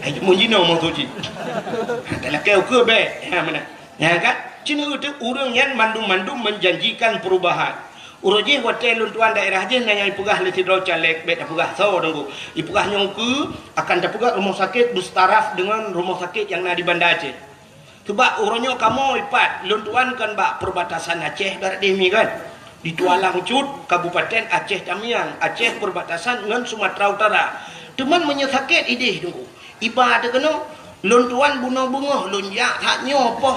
Hai jameun jinoe meutuji. Ha, talakée ukeue bék. Ha, meunan. Nyan kan? Ci neueu teuk ureuëng nyan mandum-mandum menjanjikan perubahan. Uroe jih watée lôn tuan daerah jih na nyang ipeugah lé sidroe caleg bék tapeugah soe teungku. Ipeugah nyoe ukeue akan tapeugah rumoh sakét beusaraf deungon rumoh sakét nyang na di Banda Aceh. Sabab uroe nyoe kamoe ipat, lôn tuan kan bak perbatasan Aceh barat deh mi kan. Di Tualang Cut, Kabupaten Aceh Tamiang, Aceh perbatasan ngon Sumatera Utara. Teuma meunyoe sakét ideh teungku, iba teuh keunoe, lôn tuan bunoe beungoh lôn jak that nyoe poh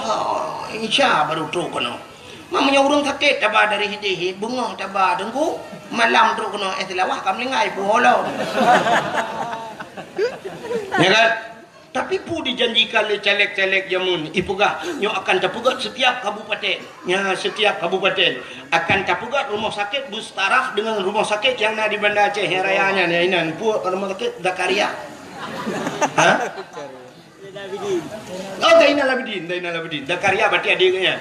Isya baru trok keunoe. Ma meunyoe ureuëng sakét taba dari ideh, beungoh taba teungku, malam trok keunoe, eh, Seulawah ka meuninggai puwoe lom. Ya kan? Tapi peue dijanjikan lé caleg-caleg jameun, ipeugah nyoe akan tapeugét setiap kabupaten. Nya, setiap kabupaten akan tapeugét rumoh sakét beusaraf deungon rumoh sakét nyang na di Banda Aceh nyang raya nyan, ya inan. Peue rumoh sakét Zakaria? Ha? Oh, Zainal Abidin, Zainal Abidin. Zakaria berarti adik nyan.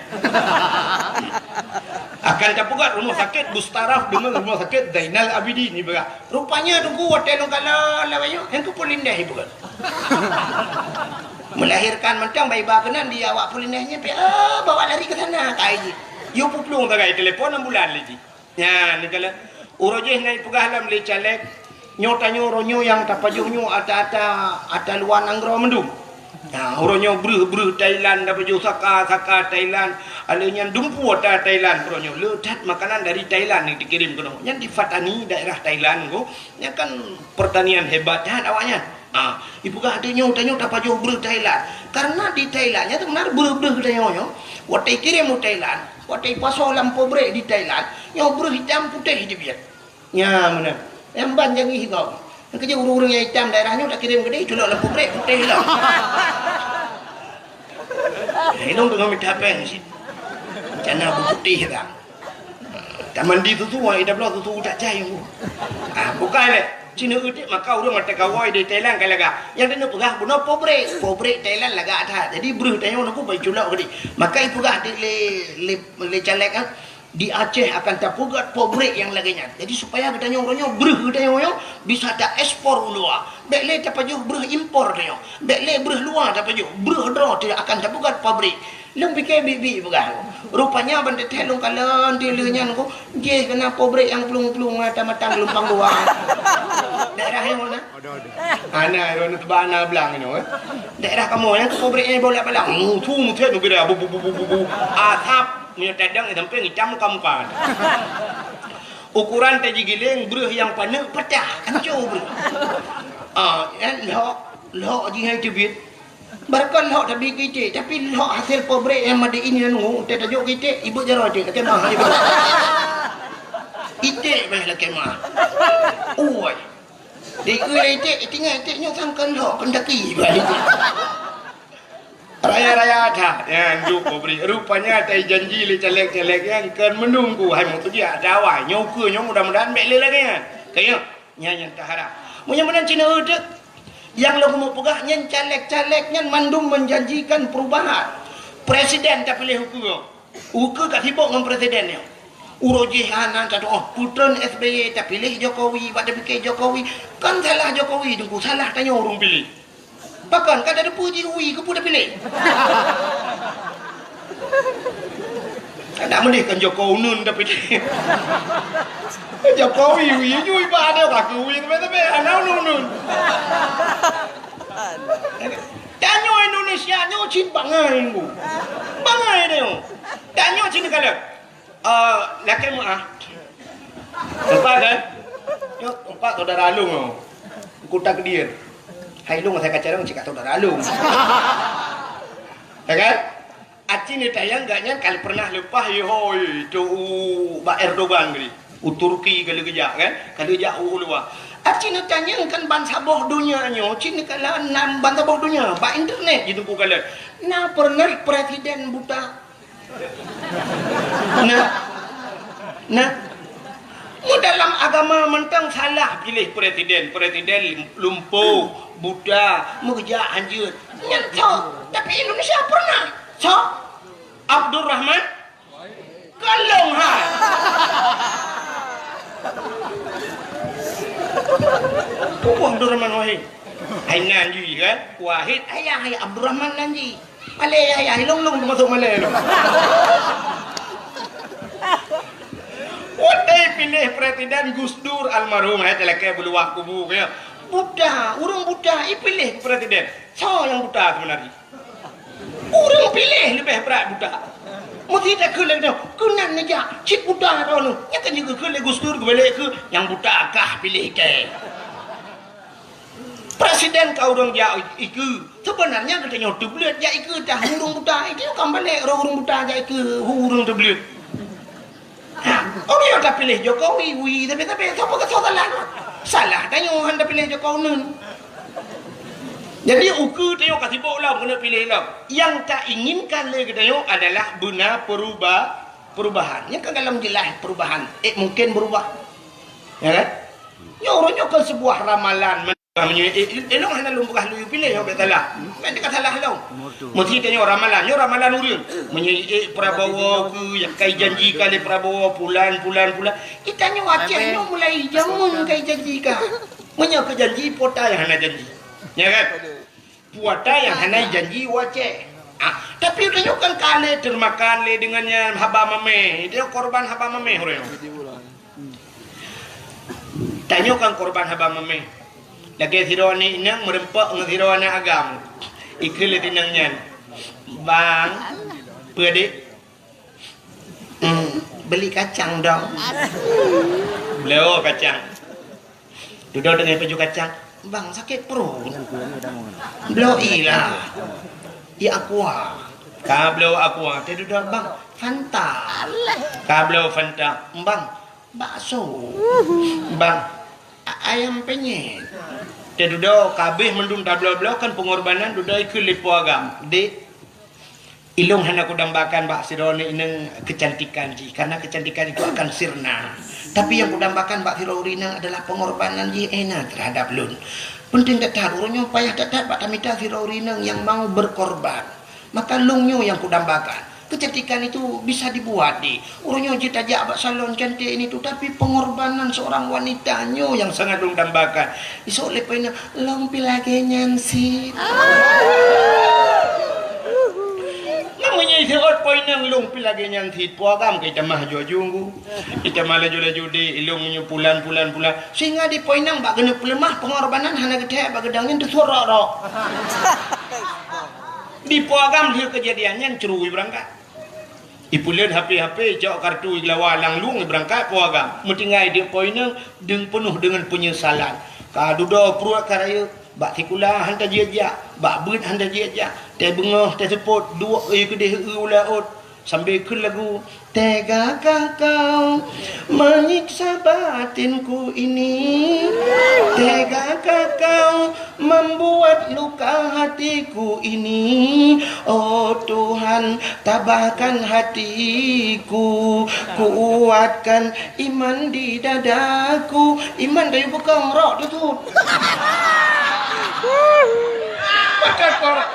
Akan tapeugét rumoh sakét beusaraf deungon rumoh sakét Zainal Abidin, ipeugah. Rupanya teungku watée lôn kalon lawét nyoe, han keu Pulindeh ipeugét. Melahirkan mantong bai ba keunan di awak Pulindeh nyan, pi, ah, bawa lari ke sana, kai jih. Yue peuplueng sagai telepon ambulan lé jih. Nyan, kalau uroe jih na ipeugah lom lé caleg, nyoe tanyoe uroe nyoe nyang tapajoh nyoe ata-ata, ata luwa nanggroe mandum. Nah, uroe nyoe breuh-breuh Thailand tapajoh, saka-saka Thailand, alèh nyan dumpeue ata Thailand uroe nyoe. Le that makanan dari Thailand nyang dikirém keunoe. Nyan di Fatani, daerah Thailand ko. Nyan kan pertanian hebat that awaknyan. Ha, ipeugah tanyoe, tanyoe tapajoh breuh Thailand. Karena di Thailand nyan teumenar breuh-breuh tanyoe nyoe. Watèe ikirém u Thailand, watèe ipasoe lam pabrik di Thailand, nyoe breuh itam putéh teubiet. Nya meunan. Nyang ban jangi gob. Nyang keujeuet ureueng-ureueng nyang itam daerah nyoe takirém keudéh, culok lam pabrik putéh lom. Inong teungoh mita péng cit. Rencana beuputéh dah. Tamandi susu, ai tabloe susu tak cai. Ah, bukai lé. Cina udik maka ureueng mata kawai di Thailand ka lagak. Nyang keuneuk peugah bunoe pabrik, pabrik Thailand lagak that. Jadi breuh tanyoe nunggu bai culok keudéh. Maka ipeugah di lé, lé, lé caleg, ah, di Aceh akan tapeugöt pabrik nyang lagèe nyan. Jadi supaya geutanyoe uroe nyoe breuh geutanyoe nyoe bisa taekspor u luwa. Bèk lé tapajoh breuh impor tanyoe. Bèk lé breuh luwa tapajoh. Breuh droe teuh akan tapeugöt pabrik. Lôn pike biet-biet peugah. Rupanya ban teuthèe lôn kalon di lheueh nyan ko, jih keunan pabrik nyang plueng-plueng mata matang geulumpang dua. Daerah nyang mana? Ada, ada. Ana, ada, ada, teuba ana blang nyoe, eh. Daerah kamoe nyang keu pabrik nyang bola balang. Mutu mutet nugara bu, bu, bu, bu, bu, bu. Asap, meunyoe tadang sampai ngitam muka-muka. Ukuran taji giling, breuh nyang paneuk patah, hancô breuh. Ah, eh, lhok, lhok jih hai teubiet. Barokon lhok tabi keu iték, tapi lhok hasil pabrik nyang made in nyan ngu, teuh tajok keu iték, ibeuet jaroe iték, lakèe mah, ibeuet. Iték bah lakèe mah. Ui. Di iték, iték, iték nyoe sangka lhok, Kentucky bah iték. Raya-raya that, nyan duek pabrik. Rupanya tai janji lé caleg-caleg nyan kon meununggu hai meutujiak dawai. Nyoe ukeue nyoe mudah-mudahan bèk lé lagèe nyan. Kayém. Nyan nyang taharap. Meunyoe meunan Cina uteuk, nyang lôn keumeung peugah nyan caleg-caleg nyan mandum menjanjikan perubahan. Presiden tapiléh ukeue. Ukeue ka sibok ngon presiden nyoe. Uroe jih hana tatu'oh, putreun S B Y tapiléh Jokowi, bak tapike Jokowi. Kan salah Jokowi, Teungku, salah tanyoe ureueng piléh. Pakon ka tateupeue jih ui keupeue tapiléh? Kada meudeh kan Joko Uneun tapiléh. Jokowi ui, ui ba ada ka keu ui tapi tapi ana uneun-uneun. Tanyoe Indonesia nyoe cit bangai, Bu. Bangai nyoe. Tanyoe cit kalau Eh, lakèe meu'ah. Empat kan? Nyoe empat saudara lôn nyoe. Ku takdir. Hai lôn asai ka carông cit ka saudara lôn. Ya kan? Aci neutanyong gobnyan ka pernah leupah ihôi tu u bak Erdogan geuh. U Turki ka lheueh geujak kan? Ka lheueh jak u luwa. Aci neutanyong kan ban saboh donya nyoe, cit neukalon nan ban saboh donya bak internet jiteupeue kalon. Na pernah presiden buta? Nah, nah, mu dalam agama mantong salah piléh presiden, presiden lumpo, buta, meukeujak hanjeuet. Nyan tho, tapi Indonesia pernah. So, Abdurrahman Kalong hai. Pupuh Abdurrahman Wahid. Hai nan jih kan? Wahid ayah hai Abdurrahman nan jih. Malèe yah-yah, ilong-long teumasok malèe lom. Watèe piléh presiden Gus Dur almarhum, hai talakèe beuluwah kubu, ya. Buta, ureueng buta ipiléh presiden. Soe nyang buta sebenarnya? Ureueng piléh leubeh brat buta. Meusi takheun lagèe nyoe, keunan neujak cit buta droeneuh. Nyan kan jikheun lé Gus Dur geubalek keu nyang buta kah piléh kèe. Presiden ka ureueng jak ikeue. Sebenarnya geutanyoe teubleuet jak ikeue tah ureueng buta. Itu kan balek roh ureueng buta jak ikeue ureueng teubleuet. Ha, ureueng nyang tapiléh Jokowi, wi, tapi, tapi, sapa keu salah? Salah tanyoe han tapiléh Jokowi nun. Jadi, ukeue tanyoe ka sibok lom keuneuk piléh lom. Nyang tainginkan lé geutanyoe adalah beuna peruba-, perubahan. Nyan kan dalam jeulaih perubahan. Eh, mungkin berubah. Ya kan? Nyoe ureueng nyoe kan sebuah ramalan. Meunyoe, eh, eh, ilong hana lôn peugah lôn piléh, nyoe bèk salah. Bèk teuka salah lôn. Meusti tanyoe ramalan, nyoe ramalan ureueng. Meunyoe, eh, Prabowo keu nyang kai janji ka lé Prabowo, pulan, pulan, pulan. Geutanyoe Aceh nyoe mulai jameun kai janji ka. Meunyoe keu janji, po ata nyang hana janji. Ya kan? Po ata nyang hana janji u Aceh. Ah, tapi tanyoe kan ka lé teumakan lé deungon nyan haba mamèh. Itu korban haba mamèh ureueng. Tanyoe kan korban haba mameh. Lagèe sidroe aneuk inong meureumpok ngon sidroe aneuk agam. Ikheun lé si inong nyan, "Bang, peue, Dek?" "Hmm, beli kacang dong." Bloe kacang. Dudoe teungoh paju kacang, "Bang, sakét pruet." "Bloe ilah. Di Aqua." Ka bloe Aqua, teududoe, "Bang, Fanta." Ka bloe Fanta, "Bang, bakso." "Bang, a-, ayam penyet." Teududoe, ka abéh mandum tabloe-bloe kan pengorbanan, dudoe ikheun lé po agam, "Dek, ilôn hana kudambakan bak sidroe aneuk inong keucantikan jih, karena keucantikan itu akan sirna. Tapi nyang kudambakan bak sidroe ureueng inong adalah pengorbanan jih, eh, na, terhadap lôn. Penting that-that, uroe nyoe payah that-that bak tamita sidroe ureueng inong nyang mau berkorban. Maka lôn nyoe nyang kudambakan. Keucantikan itu bisa dibuat, Dek. Uroe nyoe jeuet tajak bak salon cantik ini tu, tapi pengorbanan seorang wanita nyoe nyang sangat lôn dambakan." Isok lé po inong, "Lôn pih lagèe nyan cit." Meunyoe iseuôt po inong, "Lôn pih lagèe nyan cit," po agam ka itamah aju-aju, Ngku. Itamah laju-laju, "Dek, ilôn meunyoe pulan, pulan, pulan." Sehingga di po inong bak keuneuk peuleumah pengorbanan hana geuthèe bak geudong nyan teusuet rok-rok. Di po agam lheueh keujadian nyan ceurui beurangkat. Ipeuleuet HP-HP, icok kartu, igeulawa lam lueng, ibeurangkat po agam. Meutinggai di po inong, deueng peunoh deungon peunyesalan. Ka dudoe pruet ka rayeuk, bak sikula han tajak-jak, bak beuet han tajak-jak, teuh beungoh, teuh seupôt, duek ie keudeh eu u laôt, sambil kheun lagu, "Tegakah kau menyiksa batinku ini? Tegakah kau membuat luka hatiku ini? Oh Tuhan, tabahkan hatiku, kuatkan iman di dadaku." Iman kayu peukong rok teutut. Maka kor-,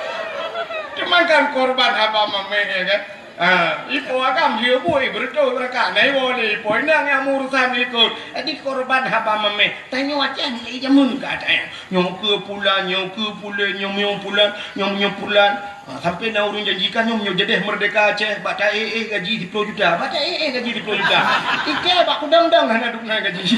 cuman kan korban haba mameh, ya kan? Ha, ipo agam dia bui beureutoh beurangkat. Nah, iwoe lé ipo inong nyang meurusan likot. Jadi korban haba mameh. Tanyoe Aceh ni jameun ka ada. Nyoe keu pulan, nyoe keu pulan, nyoe, nyoe pulan, nyoe, nyoe pulan. Ha, sampai na ureueng janjikan nyoe, nyoe jadeh merdeka Aceh, bak ta-éh-éh gaji siploh juta. Bak ta-éh-éh gaji siploh juta. Ike bak kudang-dang hana duk na gaji.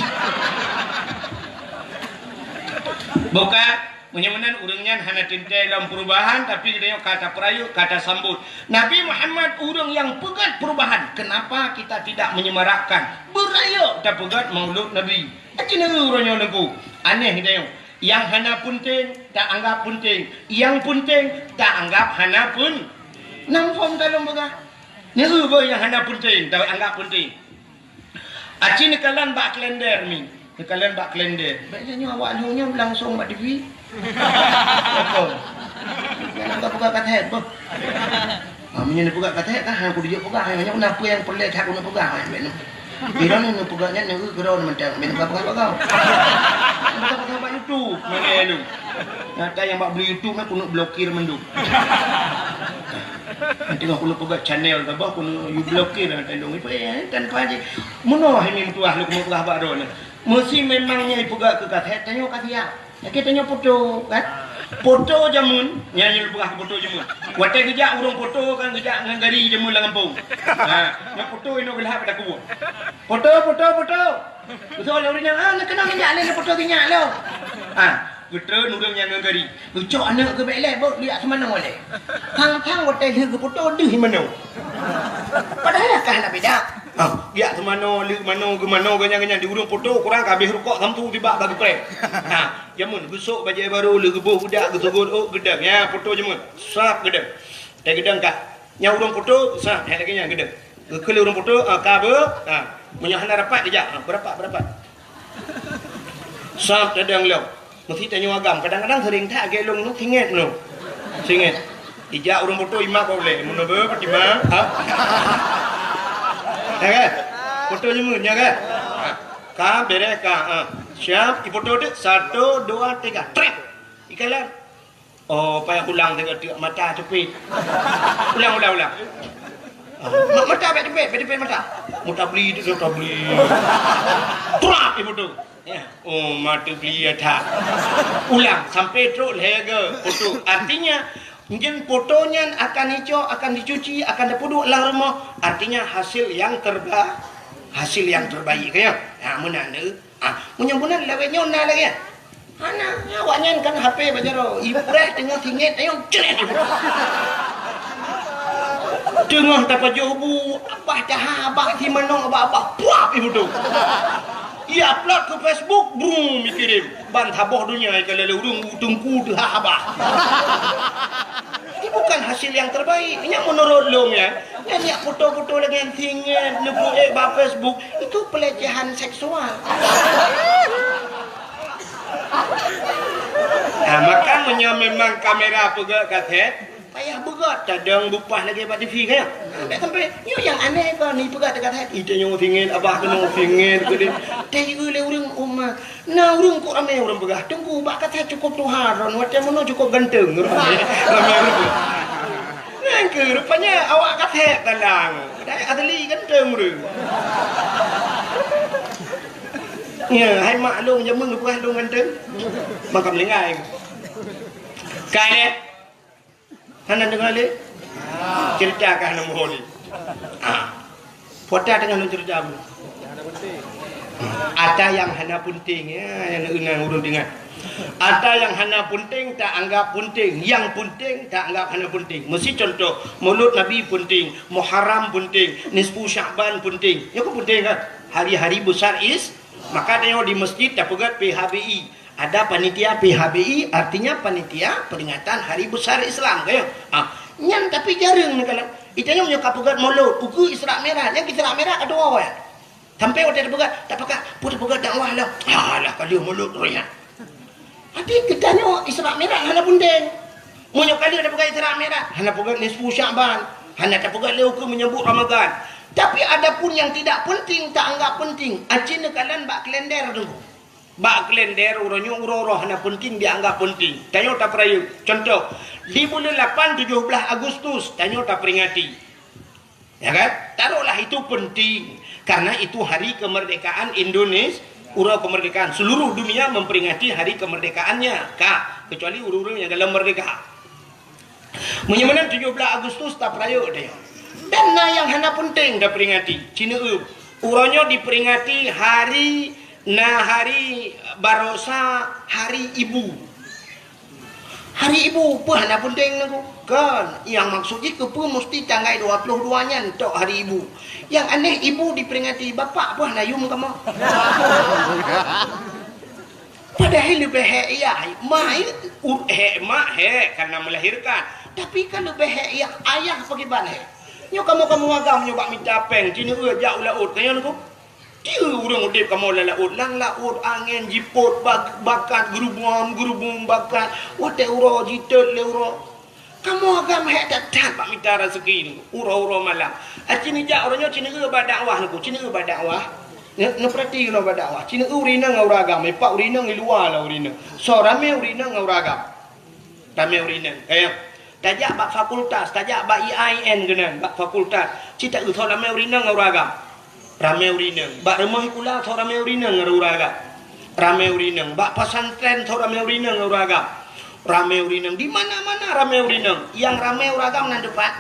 Bukan, meunyoe meunan ureueng nyan hana teuntèe lom perubahan, tapi geutanyoe ka tapeurayeuk, ka tasambot. Nabi Muhammad ureueng nyang peugöt perubahan. Kenapa kita tidak menyemarakkan? Beurayeuk tapeugöt Maulud Nabi. Aci neu uroe nyoe Teungku. Aneh geutanyoe. Nyang hana peunteng, taanggap peunteng. Nyang peunteng, taanggap hana peun-, nam phon ka lôn peugah. Neu beuh nyang hana peunteng, taanggap peunteng. Aci neukalon bak kalender mi. Neukalon bak kalender. Bèk nyoe awak lheueh nyoe langsong bak T V. Apa? Nyang ka peugah ka thèb, beuh. Ha, meunyoe neupeugah ka thèb, kan, hana kudijok peugah. Nyoe na peue nyang peureulèe that keuneuk peugah, ha, bèk nyoe. Pira ni neupeugah nyan, neu keudroe mantong, bèk neupeugah-peugah bak YouTube. Meunan lom. Nyata nyang bak beli YouTube nyan keuneuk blokir mandum. Nanti keuneuk peugah channel saboh keuneuk you blokir nanti dong. Ipe, eh, tanpa je. Meunoe hai meutuah lôn keuneuk peugah bak droeneuh. Meusi memang nyan ipeugah keu ka thèb, tanyoe ka siap. Oke, tanyoe foto, kan? Foto jameun, nyan lôn peugah foto jameun. Watèe geujak ureueng foto kan geujak ngon gari jameun lam gampông. Ha, nyoe foto inoe geulhab pada kubueng. Foto, foto, foto. Beutôi lé ureueng nyan, ah, neukeunong neujak lé neufoto sinyak lom. Ah, geutreun ureueng nyan ngon gari. Geucok aneuk geuh bèk lé, beuh, jak seumanoe lé. Thang-thang watèe lheueh geufoto deuh manoe. Padahai ka hana beda. Ah, jak seumanoe, lheueh manoe, geumanoe, geuh nyan, geuh nyan, di ureueng foto kurang ka habéh rukok sampoe tibak bak geupreh. Ah, jameun geusok bajèe barô, lheueh geuboh budak, geusogôt ôk, geudong. Ya, foto jameun. Sab geudong. Teugeudong ka. Nyang ureueng foto, sab, hai lagèe nyan geudong. Geukheun lé ureueng foto, ah, ka beuh, ah, meunyoe hana rapat, geujak, ah, beurapat, beurapat. Sab tadong lom. Meusi tanyoe agam, kadang-kadang sering that lagèe lôn nyoe, singet nyoe. Singet. Ijak ureueng foto, imat ka ulèe, meunoe beuh, pat imat, ah. Ya kan? Foto nyoe meunan, ya kan? Ah. Ka, bèrèh ka, ah. Siap, ifoto teuk, satu, dua, tiga, trép. Ikalon. Oh, payah ulang teuk, teuk mata teupit. Ulang, ulang, ulang. Ah, ma-, mata bèk teupit, bèk teupit mata. Mata beli teuk, mata beli. Trap, ibu tu. Ya. Oh, mata beli ya that. Ulang sampai trok lhèe go foto. Artinya, nyan foto nyan akan icok, akan dicuci, akan dipeuduek lam rumoh. Artinya, hasil yang terba-, Hasil yang terbaik, kan, ya? Ha, meunan tu. Ah, meunyoe meunan lawét nyoe na lagèe nyan. Hana, awaknyan kan H P bak jaroe. Ipreh teungoh singét, ayo, cret. Teungoh tapajoh bu, abah taha, abah si manok, abah, abah, puap, ibu tu. I-upload keu Facebook, brum, ikirim. Ban saboh donya ikalon lé ureueng, u teungku teuhah abah. Ini bukan hasil yang terbaik. Nyan meunurot lôn nyan. Nyan jak foto-foto lagèe nyan singét, neupeuék bak Facebook, itu pelecehan seksual. Nah, maka meunyoe memang kamera peugöt kasét, payah beugöt, tadong bupah lagèe bak T V, kan? Bèk sampai, nyoe nyang aneh kon, ipeugöt teuka that, "Ih, tanyoe singét, abah keunoe singét keudéh." Teuieu lé ureueng umat. Na ureueng kok ramé ureueng peugah, "Teungku, bak kasét cukôp tuha droen, watèe meunoe cukôp ganteng." Ramé, ramé ureueng. Nyan keuh rupanya awak kasét talang. Padahai asli ganteng ureueng. Ya, hai mak lôn jameun geupeugah lôn ganteng. Maka meulinggai. Kai deh. Hana deungoe lé? Ceurita ka hana muphom lé. Ah. Peue ata teungoh lôn ceurita bunoe? Ata nyang hana peunteng, ya, nyang ureueng deungoe. Ata nyang hana peunteng taanggap peunteng, nyang peunteng taanggap hana peunteng. Meusi contoh, Maulud Nabi peunteng, Muharram peunteng, Nisfu Sya'ban peunteng. Nyoe kan peunteng kan? Hari-hari besar is-, maka tanyoe di masjid tapeugöt P H B I. Ada panitia P H B I, artinya panitia peringatan hari besar Islam, kan? Ah, nyan tapi jareueng neukalon. Itanyoe nyoe ka peugöt Maulud, ukeue Isra Mi'raj, nyan Isra Mi'raj ka tuwoe, ya. Sampai watèe tapeugöt, tapeugöt, peue tapeugöt dakwah lah. Alah, ka lheueh Maulud roh nyan. Arti geutanyoe Isra Mi'raj hana peunteng. Meunyoe ka lheueh tapeugöt Isra Mi'raj, hana peugöt nisfu Sya'ban, hana tapeugöt lé ukeue menyambut Ramadan. Tapi adapun yang tidak penting taanggap penting, aci neukalon bak kalender tu. Bak kalender uroe nyoe uroe-uroe hana peunteng dianggap peunteng. Tanyoe tapeurayeuk. Contoh, di buleuen lapan tujoh blaih Agustus tanyoe taperingati. Ya kan? Taruhlah itu penting. Karena itu hari kemerdekaan Indonesia, uroe kemerdekaan. Seluruh dunia memperingati hari kemerdekaannya. Ka, kecuali ureueng-ureueng nyang galak merdeka. Meunyoe meunan tujoh blaih Agustus tapeurayeuk deh. Dan na nyang hana peunteng taperingati. Cineue, uroe nyoe diperingati hari, na hari barosa hari ibu. Hari ibu peue hana peunteng nangku? Kon, nyang maksud jih keupeue musti tanggai dua ploh dua nyan tok hari ibu. Nyang aneh ibu diperingati, bapak peue hana yum kamoe? Padahai leubeh hék yah, ma, u-, hék mak hék karena melahirkan. Tapi kan leubeh hék yah ayah pakriban hék. Nyoe kamoe-kamoe agam nyoe bak mita péng, cineue jak u laôt, tanyoe nangku. Tieu ureueng udép kamoe lam laôt, lam laôt angén jipôt bak-, bakat geurubum-geurubum bakat, watèe uroe jitot lé uroe. Kamoe agam hék that-that bak mita raseuki nangku, uroe-uroe malam. Aci neujak uroe nyoe cineue bak dakwah nangku, cineue bak dakwah. Neu-, neupeurati keunoe bak dakwah. Cineue ureueng inong ngon ureueng agam, ipak ureueng inong i luwa lah ureueng inong. Soe ramé ureueng inong ngon ureueng agam. Ramé ureueng inong. Kayang. Tajak bak fakultas, tajak bak I A I N keunan, bak fakultas. Ci taeu soe ramé ureueng inong ngon ureueng agam. Ramé ureueng inong. Bak rumoh sikula soe ramé ureueng inong ngon ureueng agam. Ramé ureueng inong. Bak pesantren soe ramé ureueng inong ngon ureueng agam. Ramé ureueng inong. Di mana-mana ramé ureueng inong. Nyang ramé ureueng agam nan teupat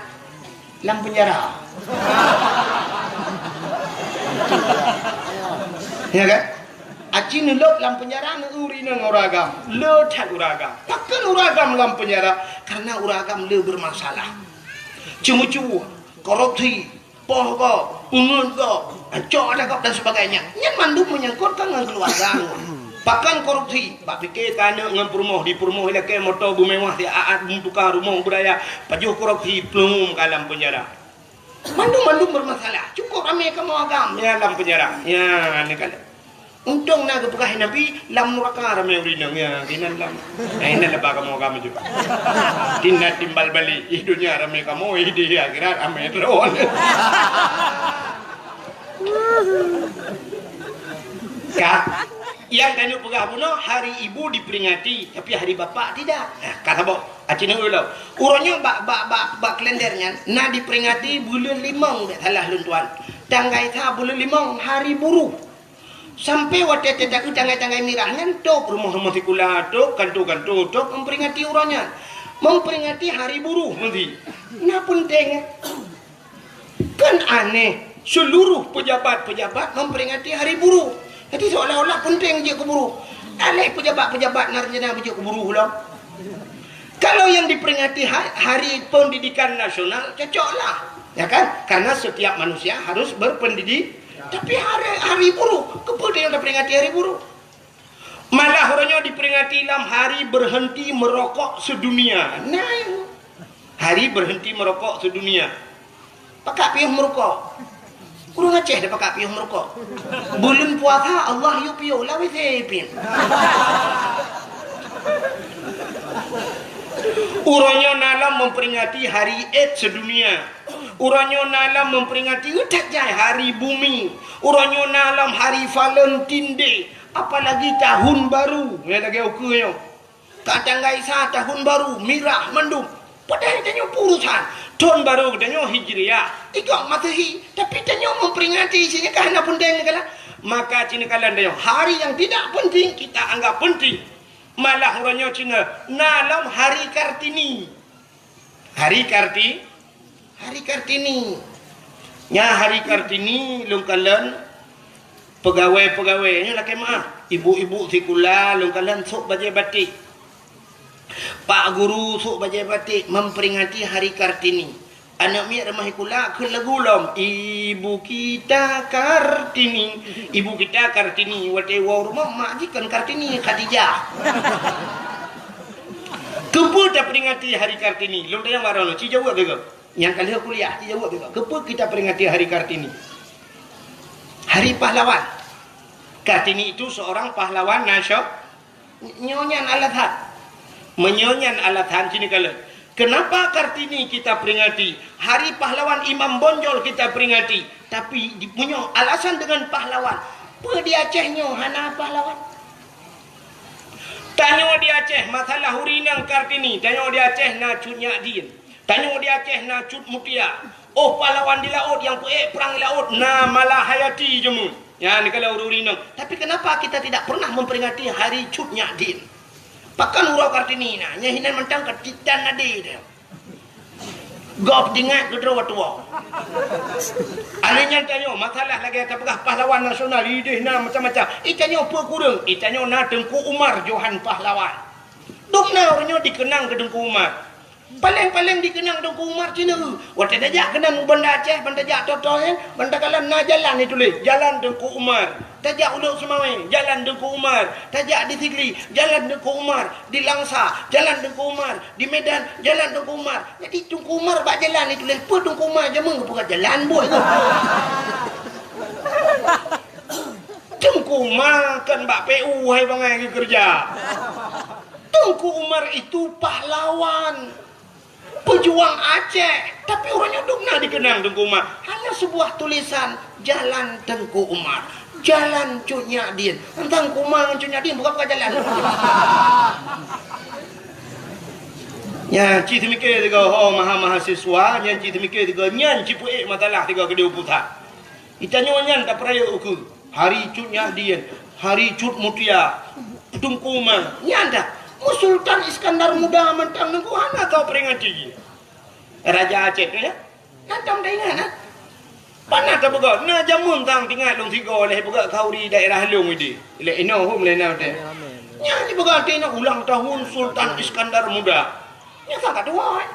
lam penjara. Ya kan? Aci neulôb lam penjara, neu ureueng inong ngon ureueng agam. Le that ureueng agam. Pakon ureueng agam lam penjara? Karena ureueng agam le bermasalah. Ceumeucue, korupsi, poh gob, peungeuet gob, cok ata gob dan sebagainya. Nyan mandum menyangkut ka ngon keuluwarga. Pakon korupsi? Bak pike ka aneuk ngon peurumoh, di peurumoh ilakée moto beumewah, di aat beumeutuka rumoh beuraya, pajoh korupsi, plueng ka lam penjara. Mandum-mandum bermasalah. Cukup ramé kamoe agam, ya, lam penjara. Ya, ni kan. Untông na geupeugah Nabi, lam nuraka ramé ureueng inong, ya, keunan lam. Nah, inan leubeh kamoe agam ju. Tina timbal balik, ih dunia ramé kamoe, ih di akhirat ramé droe. Ka, nyang tanyoe peugah bunoe, hari ibu diperingati, tapi hari bapak tidak. Nah, ka saboh. Aci neu ulo. Uroe nyoe bak, bak, bak, bak kalender nyan na diperingati buleuen limong, bèk salah lôn tuan. Tanggai sa buleuen limong, hari buruh. Sampai watèe teuka tanggai-tanggai mirah nyan, tôb rumoh-rumoh sikula, tôb kanto-kanto, tôb memperingati uroe nyan. Memperingati hari buruh meusi. Na peunteng. Kan aneh. Seluruh pejabat-pejabat memperingati hari buruh. Jadi seolah-olah penting jeuet keu buruh. Aléh pejabat-pejabat na rencana beujeuet keu buruh lom. Kalau yang diperingati ha-, Hari Pendidikan Nasional, cocoklah. Ya kan? Karena setiap manusia harus berpendidik. Tapi hari, hari buruh, keupeue tanyoe taperingati hari buruh? Malah uroe nyoe diperingati lam hari berhenti merokok sedunia. Nah, hari berhenti merokok sedunia. Pakak piôh meurukok? Ureuëng Aceh dah pakak piôh meurukok. Buleuen puasa Allah yue piôh, lawét he piôh. Uroe nyoe na lom memperingati hari AIDS sedunia. Uroe nyoe na lom memperingati, ujak jai, hari bumi. Uroe nyoe na lom hari Valentine Day. Apalagi tahun baru, nyan lagée ukeue nyoe. Ka tanggai sa tahun baru, mirah mandum. Padahai tanyoe peurusan. Thon baru geutanyoe Hijriah, ikot Masehi, tapi tanyoe memperingati, cit nyan ka hana peunteng neukalon. Maka cit neukalon tanyoe, hari yang tidak penting kita anggap penting. Malah uroe nyoe cit na lom Hari Kartini. Hari Karti-, Hari Kartini. Nya Hari Kartini lôn kalon pegawai-pegawai nyoe lakée meuah. Ibu-ibu sikula lôn kalon sôk bajée batik. Pak guru sôk bajée batik memperingati Hari Kartini. Aneuk miet rumoh sikula kheun lagu lom, "Ibu kita Kartini, ibu kita Kartini." Watée woe rumoh mak jih kon Kartini, Khadijah. Keupeue taperingati Hari Kartini? Lôn tanyong bak droeneuh, ci jaweueb lé gob. Nyang ka lheueh kuliah, ci jaweueb lé gob. Keupeue kita peringati Hari Kartini? Hari Pahlawan. Kartini itu seorang pahlawan nasio-, nyoe nyan alasan. Meunyoe nyan alasan, ci neukalon. Kenapa Kartini kita peringati? Hari Pahlawan Imam Bonjol kita peringati. Tapi di, meunyoe alasan dengan pahlawan, peue di Aceh nyoe hana pahlawan? Tanyoe di Aceh, masalah ureueng inong Kartini, tanyoe di Aceh na Cut Nyak Dien. Tanyoe di Aceh na Cut Mutia. Oh, pahlawan di laôt nyang peuék prang di laôt na Malahayati jameun. Nyan neukalon ureueng inong. Tapi kenapa kita tidak pernah memperingati hari Cut Nyak Dien? Pakon uroe Kartini na, nyan hinan mantong ka titan ade teuh. Gob teuingat keu droe tuwoe. Alèh nyan tanyoe, masalah lagèe tapeugah pahlawan nasional, idéh na macam-macam. I tanyoe peue kureueng? I tanyoe na Teungku Umar Johan Pahlawan. Dum na uroe nyoe dikeunang keu Teungku Umar. Paleng-paleng dikeunang Teungku Umar cit na. Watèe tajak keunan u Banda Aceh, ban tajak Toto nyan, ban takalon na jalan ituléh, Jalan Teungku Umar. Tajak u Lhokseumawe, Jalan Teungku Umar. Tajak di Sigli, Jalan Teungku Umar. Di Langsa, Jalan Teungku Umar. Di Medan, Jalan Teungku Umar. Jadi Teungku Umar bak jalan ituléh, peue Teungku Umar jameun geupeugah jalan buet nyoe. Teungku Umar kan bak P U hai bangai geukeureuja. Teungku Umar itu pahlawan, pejuang Aceh, tapi uroe nyoe dum na dikeunang Teungku Umar. Hanya sebuah tulisan, Jalan Teungku Umar, Jalan Cut Nyak Dien. Teuntang Teungku Umar ngon Cut Nyak Dien bukan, bukan jalan. Nyan cit teumikir tiga ho maha-mahasiswa, nyan cit teumikir tiga, nyan cit peuék masalah tiga keudéh u pusat. Geutanyoe nyan tapeurayeuk ukeue, Hari Cut Nyak Dien, Hari Cut Mutia, Teungku Umar. Nyan dah, Sultan Iskandar Muda mantong Teungku hana tau peringati. Raja Aceh tu ya. Nyan tom taingat nah. Pana tapeugah, na jameun tang teuingat lôn sigoe lé peugah khauri daerah lôn idi. Lé inoe hom lé na teh. Nyan jipeugah teuingat ulang tahun Sultan Iskandar Muda. Nyan sangat tuha eh.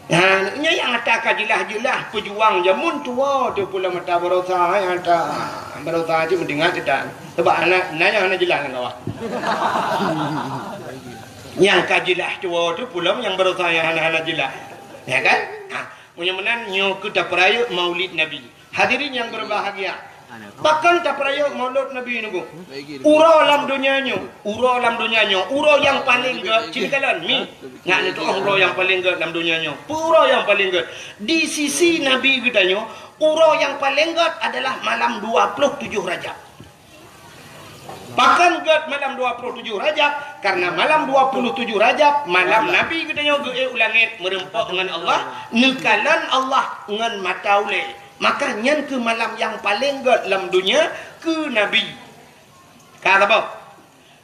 Nah, nyan nyang ata ka jeulaih-jeulaih peujuang jameun tuha tu pulang mata barosa nyang ata barosa cit meudeungat kita. Sebab anak nanya hana jeulaih ngon awak. Nyang ka jeulaih tuha tu pulang nyang barosa nyang hana-hana jeulaih. Ya kan? Ha, meunyoe meunan nyoe keu tapeurayeuk Maulid Nabi. Hadirin yang berbahagia, pakon tapeurayeuk Maulid Nabi nunggu? Uroe lam donya nyoe, uroe lam donya nyoe, uroe nyang paleng gèt, cit kalon mi. Ngat neutu'oh uroe nyang paleng gèt lam donya nyoe. Peue uroe nyang paleng gèt? Di sisi Nabi geutanyoe, uroe nyang paleng gèt adalah malam dua puluh tujuh Rajab. Pakon gèt malam dua puluh tujuh Rajab? Karena malam dua puluh tujuh Rajab, malam Nabi geutanyoe geuék u langét meureumpok ngon Allah, neukalon Allah ngon mata ulèe. Maka nyan keuh malam nyang paleng gèt lam donya keu Nabi. Ka saboh.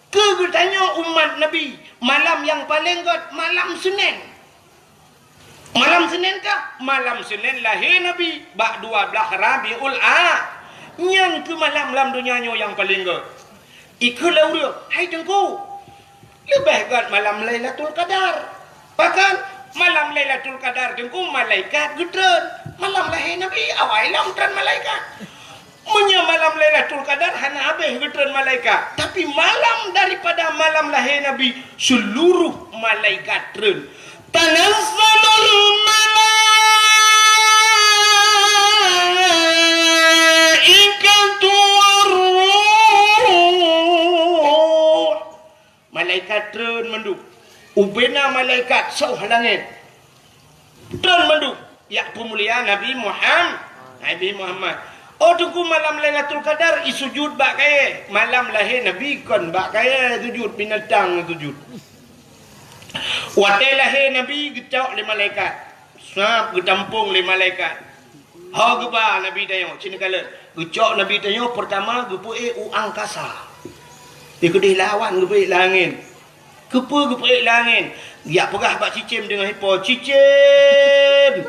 Keu geutanyoe umat Nabi, malam nyang paleng gèt malam Seuneng. Malam Senin kah? Malam Senin lahé Nabi bak dua blaih Rabiul A. Nyan keuh malam lam donya nyoe nyang paleng gét. Ikheun lé ureuëng, "Hai Teungku, leubeh gét malam Lailatul Qadar." Pakon? Malam Lailatul Qadar Teungku malaikat geutreun. Malam lahé Nabi awai lom treun malaikat. Meunyoe malam Lailatul Qadar hana habéh geutreun malaikat, tapi malam daripada malam lahé Nabi, seluruh malaikat treun. Tanazzalul malaikatu war-ruh. Malaikat treun mandum. Ubena malaikat soh langét. Treun mandum. Jak peumulia Nabi Muham-, Nabi Muhammad. Oh Teungku, malam Lailatul Qadar isujud bak kayée. Malam lahé Nabi kon bak kayée sujud, binatang sujud. Watée lahé Nabi geucok lé malaikat. Sab geutampong lé malaikat. Ho geuba Nabi tanyoe, cit neukalon. Geucok Nabi tanyoe peurtama geupeuék u angkasa. Di keudeh lawan geupeuék lam angén. Keupeue geupeuék lam angén? Jak peugah bak cicém deungon ipo, "Cicém!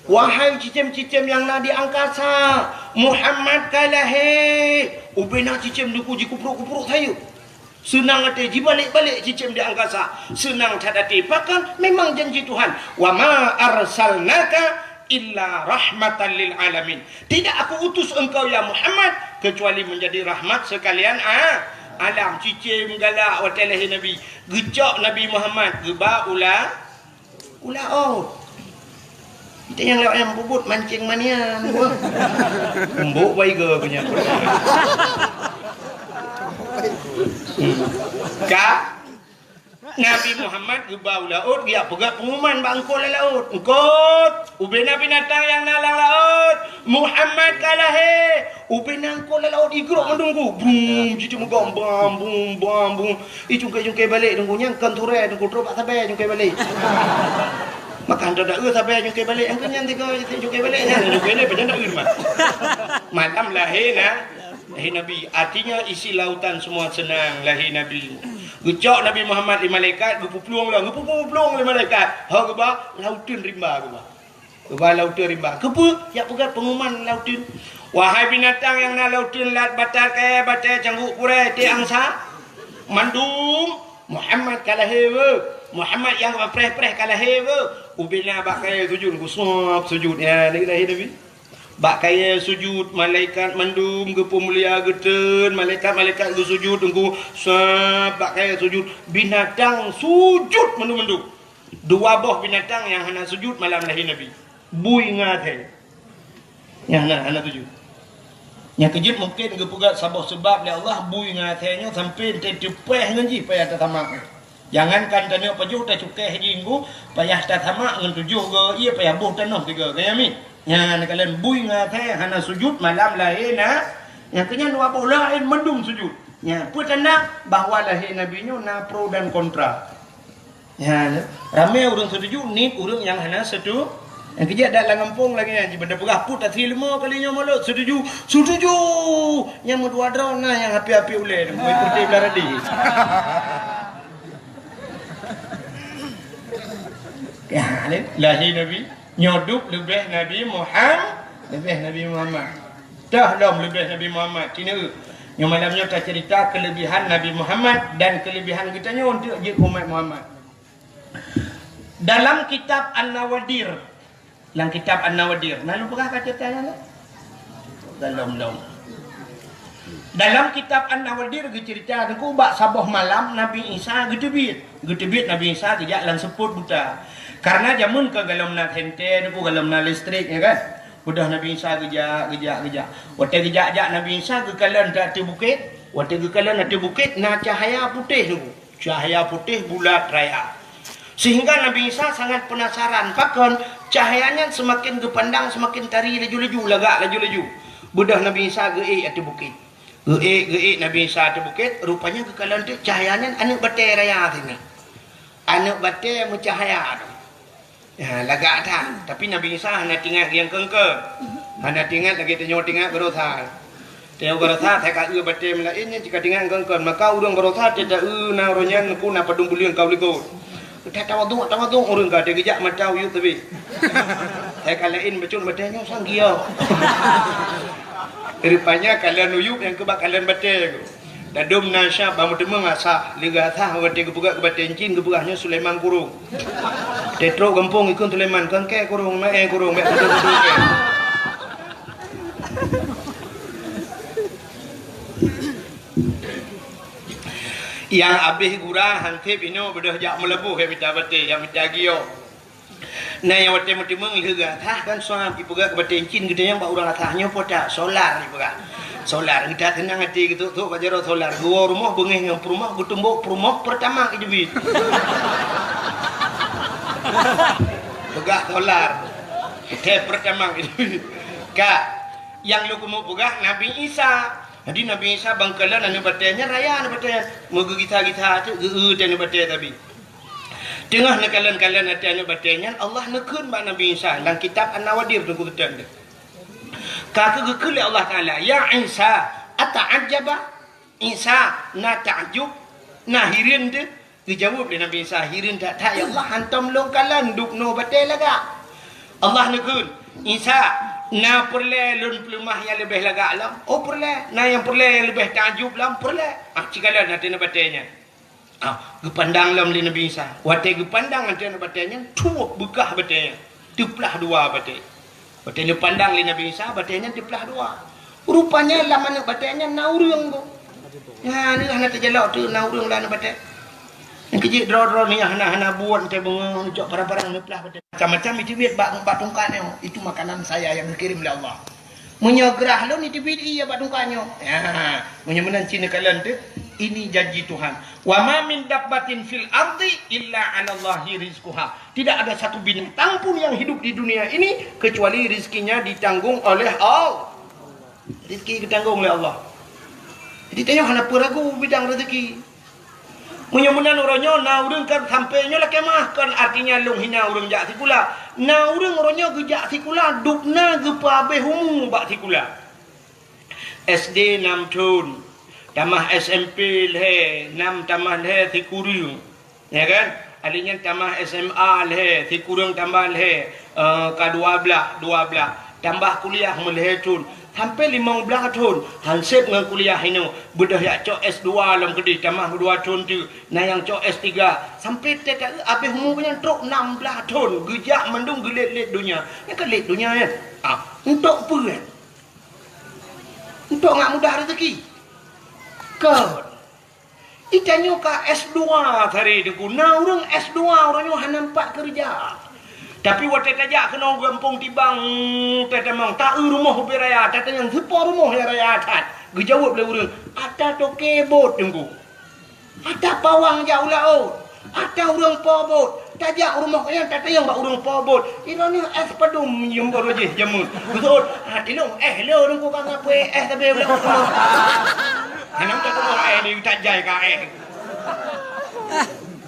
Wahai cicém-cicém nyang na di angkasa, Muhammad ka lahé!" Ubena cicém Teungku jikuprok-kuprok sayeuep. Seunang até jibalek-balek cicém di angkasa. Seunang that até. Pakon? Memang janji Tuhan. "Wa ma arsalnaka illa rahmatan lil alamin." Tidak Aku utus engkau, ya Muhammad, kecuali menjadi rahmat sekalian a-, alam. Cicém galak watée lahé Nabi. Geucok Nabi Muhammad, geuba u la-, u laôt. Kita nyang lewat nyang bubut mancing mania, buah. Embok baiga punya. Ka Nabi Muhammad geuba u laôt, geujak peugah pengumuman bak eungkôt lam laôt. "Eungkôt, ubena binatang nyang na lam laôt, Muhammad ka lahé." Ubena eungkôt lam laôt igrok mandum ku. Brum, jiteumugom, bam, bum, bam, bum. Ih, cungké-cungké balek Teungku, nyan kon turée Teungku, trok bak sabe cungké balek. Maka hantom da-eu sabe cungké balek, nyang keu nyan tiga cungké balek nyan, cungké lé pajan da-eu teuma. Malam lahé na, lahé Nabi. Artinya isi lautan semua senang lahé Nabi. Geucok Nabi Muhammad lé malaikat, geupeuplueng lom, geupeuplueng lé malaikat. Ho geuba, lauteun rimba geuba. Geuba lauteun rimba. Keupeue? Jak peugah pengumuman lauteun. Wahai binatang nyang na lauteun, lat, batat, kayée, batée, cangguek, purée, té, angsa, mandum, Muhammad ka lahé weueh. Muhammad nyang preh-preh ka lahé weueh. Ubena bak kayée sujud, geusuab sujud. Ya, lahé Nabi. Bak kayée sujud, malaikat mandum geupeumulia geutreun, malaikat-malaikat geusujud, Teungku, sab bak kayée sujud, binatang sujud mandum-mandum. Dua boh binatang nyang hana sujud malam lahé Nabi. Bui ngon asée. Nyang hana, hana sujud. Nyang keujeuet mungken geupeugah saboh seubab lé Allah, bui ngon asée nyoe sampoe teupeue ngon jih payah tasamak. Jangankan tanyoe pajoh tacukée jih Teungku, payah tasamak ngon tujoh go ié, payah boh tanoh tiga go, ya mi? Nyan kalon bui ngon asée hana sujud malam lahé na, nyang keu nyan dua boh laén mandum sujud. Nyan peue tanda bahwa lahé Nabi nyoe na pro dan kontra. Nyan, ramé ureuëng setuju, nit ureuëng nyang hana setu-, nyang keujeuet dak lam gampông lagée nyan, jiban tapeugah put asie leumo kali nyoe mulod, setuju, setuju! Nyang meudua droe na nyang api-api ulée, meuikoti beuradi. Ya, ni lahé Nabi, nyoe duek leubeh Nabi Muham-, leubeh Nabi Muhammad. Dah lom leubeh Nabi Muhammad, cina. Nyoe malam nyoe tacerita kelebihan Nabi Muhammad dan kelebihan geutanyoe untuk jeuet umat Muhammad. Dalam kitab An-Nawadir, lam kitab An-Nawadir, na lôn peugah ka ceurita nyan? Belum, belum. Dalam kitab An-Nawadir geuceurita Teungku bak saboh malam Nabi Isa geuteubiet. Geuteubiet Nabi Isa geujak lam seupôt buta. Karena jameun ka golom na senter Teungku, golom na listrik, ya kan? Udah Nabi Isa geujak, geujak, geujak. Watée geujak-jak Nabi Isa geukalon ateueh bukét. Watée geukalon ateueh bukét na cahya putéh Teungku. Cahya putéh bulat raya. Sehingga Nabi Isa sangat penasaran, pakon cahya nyan seumaken geupandang seumaken tari laju-laju, lagak laju-laju. Beudôh Nabi Isa geuék ateueh bukét. Geuék, geuék Nabi Isa ateueh bukét, rupanya geukalon teuk cahya nyan aneuëk batée raya sinan. Aneuëk batée meucahya tu. Ya, lagak that. Tapi Nabi Isa hana teuingat nyang keungkeuen. Hana teuingat lagée tanyoe teuingat baroesa. Tanyoe baroesa, hai ka eu batée meulaén nyan cit ka teuingat keungkeuen. Maka ureuëng baroesa teuta eu na uroe nyan Teungku na padum buleuen ka u likot. Ka tawaduk, tawaduk ureuëng ka, geujak mata uyueb teubiet. Hai ka laén bacut batée nyoe sang giok. Rupanya kalon uyueb nyang keuba kalon batée. Dadum na syab bak meuteumé asah, leuga asah watée geupeugah keu batée cin geupeugah nyoe Sulaiman Kurong. Tetrok gampông ikun Sulaiman, kon kée kurong, ma-e kurong, bék kudu-kudu kée. Nyang abéh gura hanseb inoe beudôh jak meulaboh ya mita batée, ya mita giok. Na nyang watée meuteumé lheueh asah kan suam ipeugah keu batée cin geutanyong bak ureuëng asah nyoe po that solar ipeugah. Solar geuta teunang até geutuk-tuk bak jaroe solar geuwoe rumoh beungéh ngon peurumoh geutumbok peurumoh peureutama iteubiet. Peugah solar. Teh peureutama iteubiet. Ka nyang lôn keumeung peugah Nabi Isa. Jadi Nabi Isa bangkalan aneuëk batée nyan raya aneuëk batée nyan. Meugeugisa-gisa teuk geu-eu teh aneuëk batée tabi. Teungoh neukalon-kalon até aneuëk batée nyan, Allah neukheun bak Nabi Isa lam kitab An-Nawadir teungku teuteun deh. Ka keuh geukheun lé Allah Taala, "Ya Isa, ata'ajjaba?" Isa na takjub, na hireuen teuh. Geujaweueb lé Nabi Isa, "Hireuen that-that ya Allah, hantom lôn kalon dubnoe batée lagak." Allah neukheun, "Isa, na peureulée lôn peuleumah nyang leubeh lagak lom?" "Oh peureulée." "Na nyang peureulée nyang leubeh takjub lom?" "Peureulée." Ah, cikalon até aneuëk batée nyan. Ah, geupandang lom lé Nabi Isa. Watée geupandang até aneuëk batée nyan, tuwob beukah batée nyan. Teuplah dua batée. Watée neupandang lé Nabi Isa, batée nyan teuplah dua. Rupanya lam aneuëk batée nyan na ureuëng ko. Nyan hana teujalok teuk na ureuëng lam aneuëk batée. Nyang keujeuet droe-droe ni hana-hana buet teuh beungoh neucok parang-parang neuplah batée. Macam-macam iteubiet bak, bak tungkat nyoe. Itu makanan saya yang dikirim oleh Allah. Meunyoe grah lôn iteubiet ié bak tungkat nyoe. Ya, meunyoe meunan cit neukalon teuh, ini janji Tuhan. "Wa ma min dabbatin fil ardi illa 'alallahi rizquha." Tidak ada satu binatang pun yang hidup di dunia ini kecuali rizkinya ditanggung oleh Allah. Rizki ditanggung oleh Allah. Jadi tanyoe hana peue ragu bidang rezeki. Meunyoe meunan uroe nyoe na ureuëng kan sampai nyoe lakée meuah, kon artinya lôn hina ureuëng jak sikula. Na ureuëng uroe nyoe geujak sikula dubna geupeuabéh umu bak sikula. S D nam thon, tamah S M P lhée nam tamah lhée sikureueng. Ya kan? Alé nyan tamah S M A lhée, sikureueng tambah lhée, eh, ka dua blaih, dua blaih. Tambah kuliah meulhée thon, sampai limong blaih thon, hanseb ngon kuliah inoe. Beudôh jak cok S dua lom keudeh, tamah dua thon teuk. Na nyang cok S tiga, sampai teuka abéh umu nyan trok nam blaih thon, geujak mandum geulét-lét donya. Nyan ka lét donya nyan. Ah, untuk peue nyan? Untuk ngat mudah rezeki. Kon. Itanyoe ka S dua tadi teungku. Na ureuëng S dua uroe nyoe hana nampak keureuja. Tapi watée tajak keunoe gampông Tibang, tatamong, ta-eu rumoh ubé raya, tatanyong, "Soe po rumoh nyang raya that?" Geujaweueb lé ureuëng, "Ata toke bot teungku. Ata pawang jak u laôt. Ata ureuëng po bot." Tajak u rumoh nyan tatanyong bak ureuëng po bot, "Droeneueh éh padum nyoe baroe jih jameun?" Geuseuôt, "Ah, tilông éh lôn teungku ka ngapui éh sabe u laôt." Hana meutuah tuboh éh di utak jai ka éh.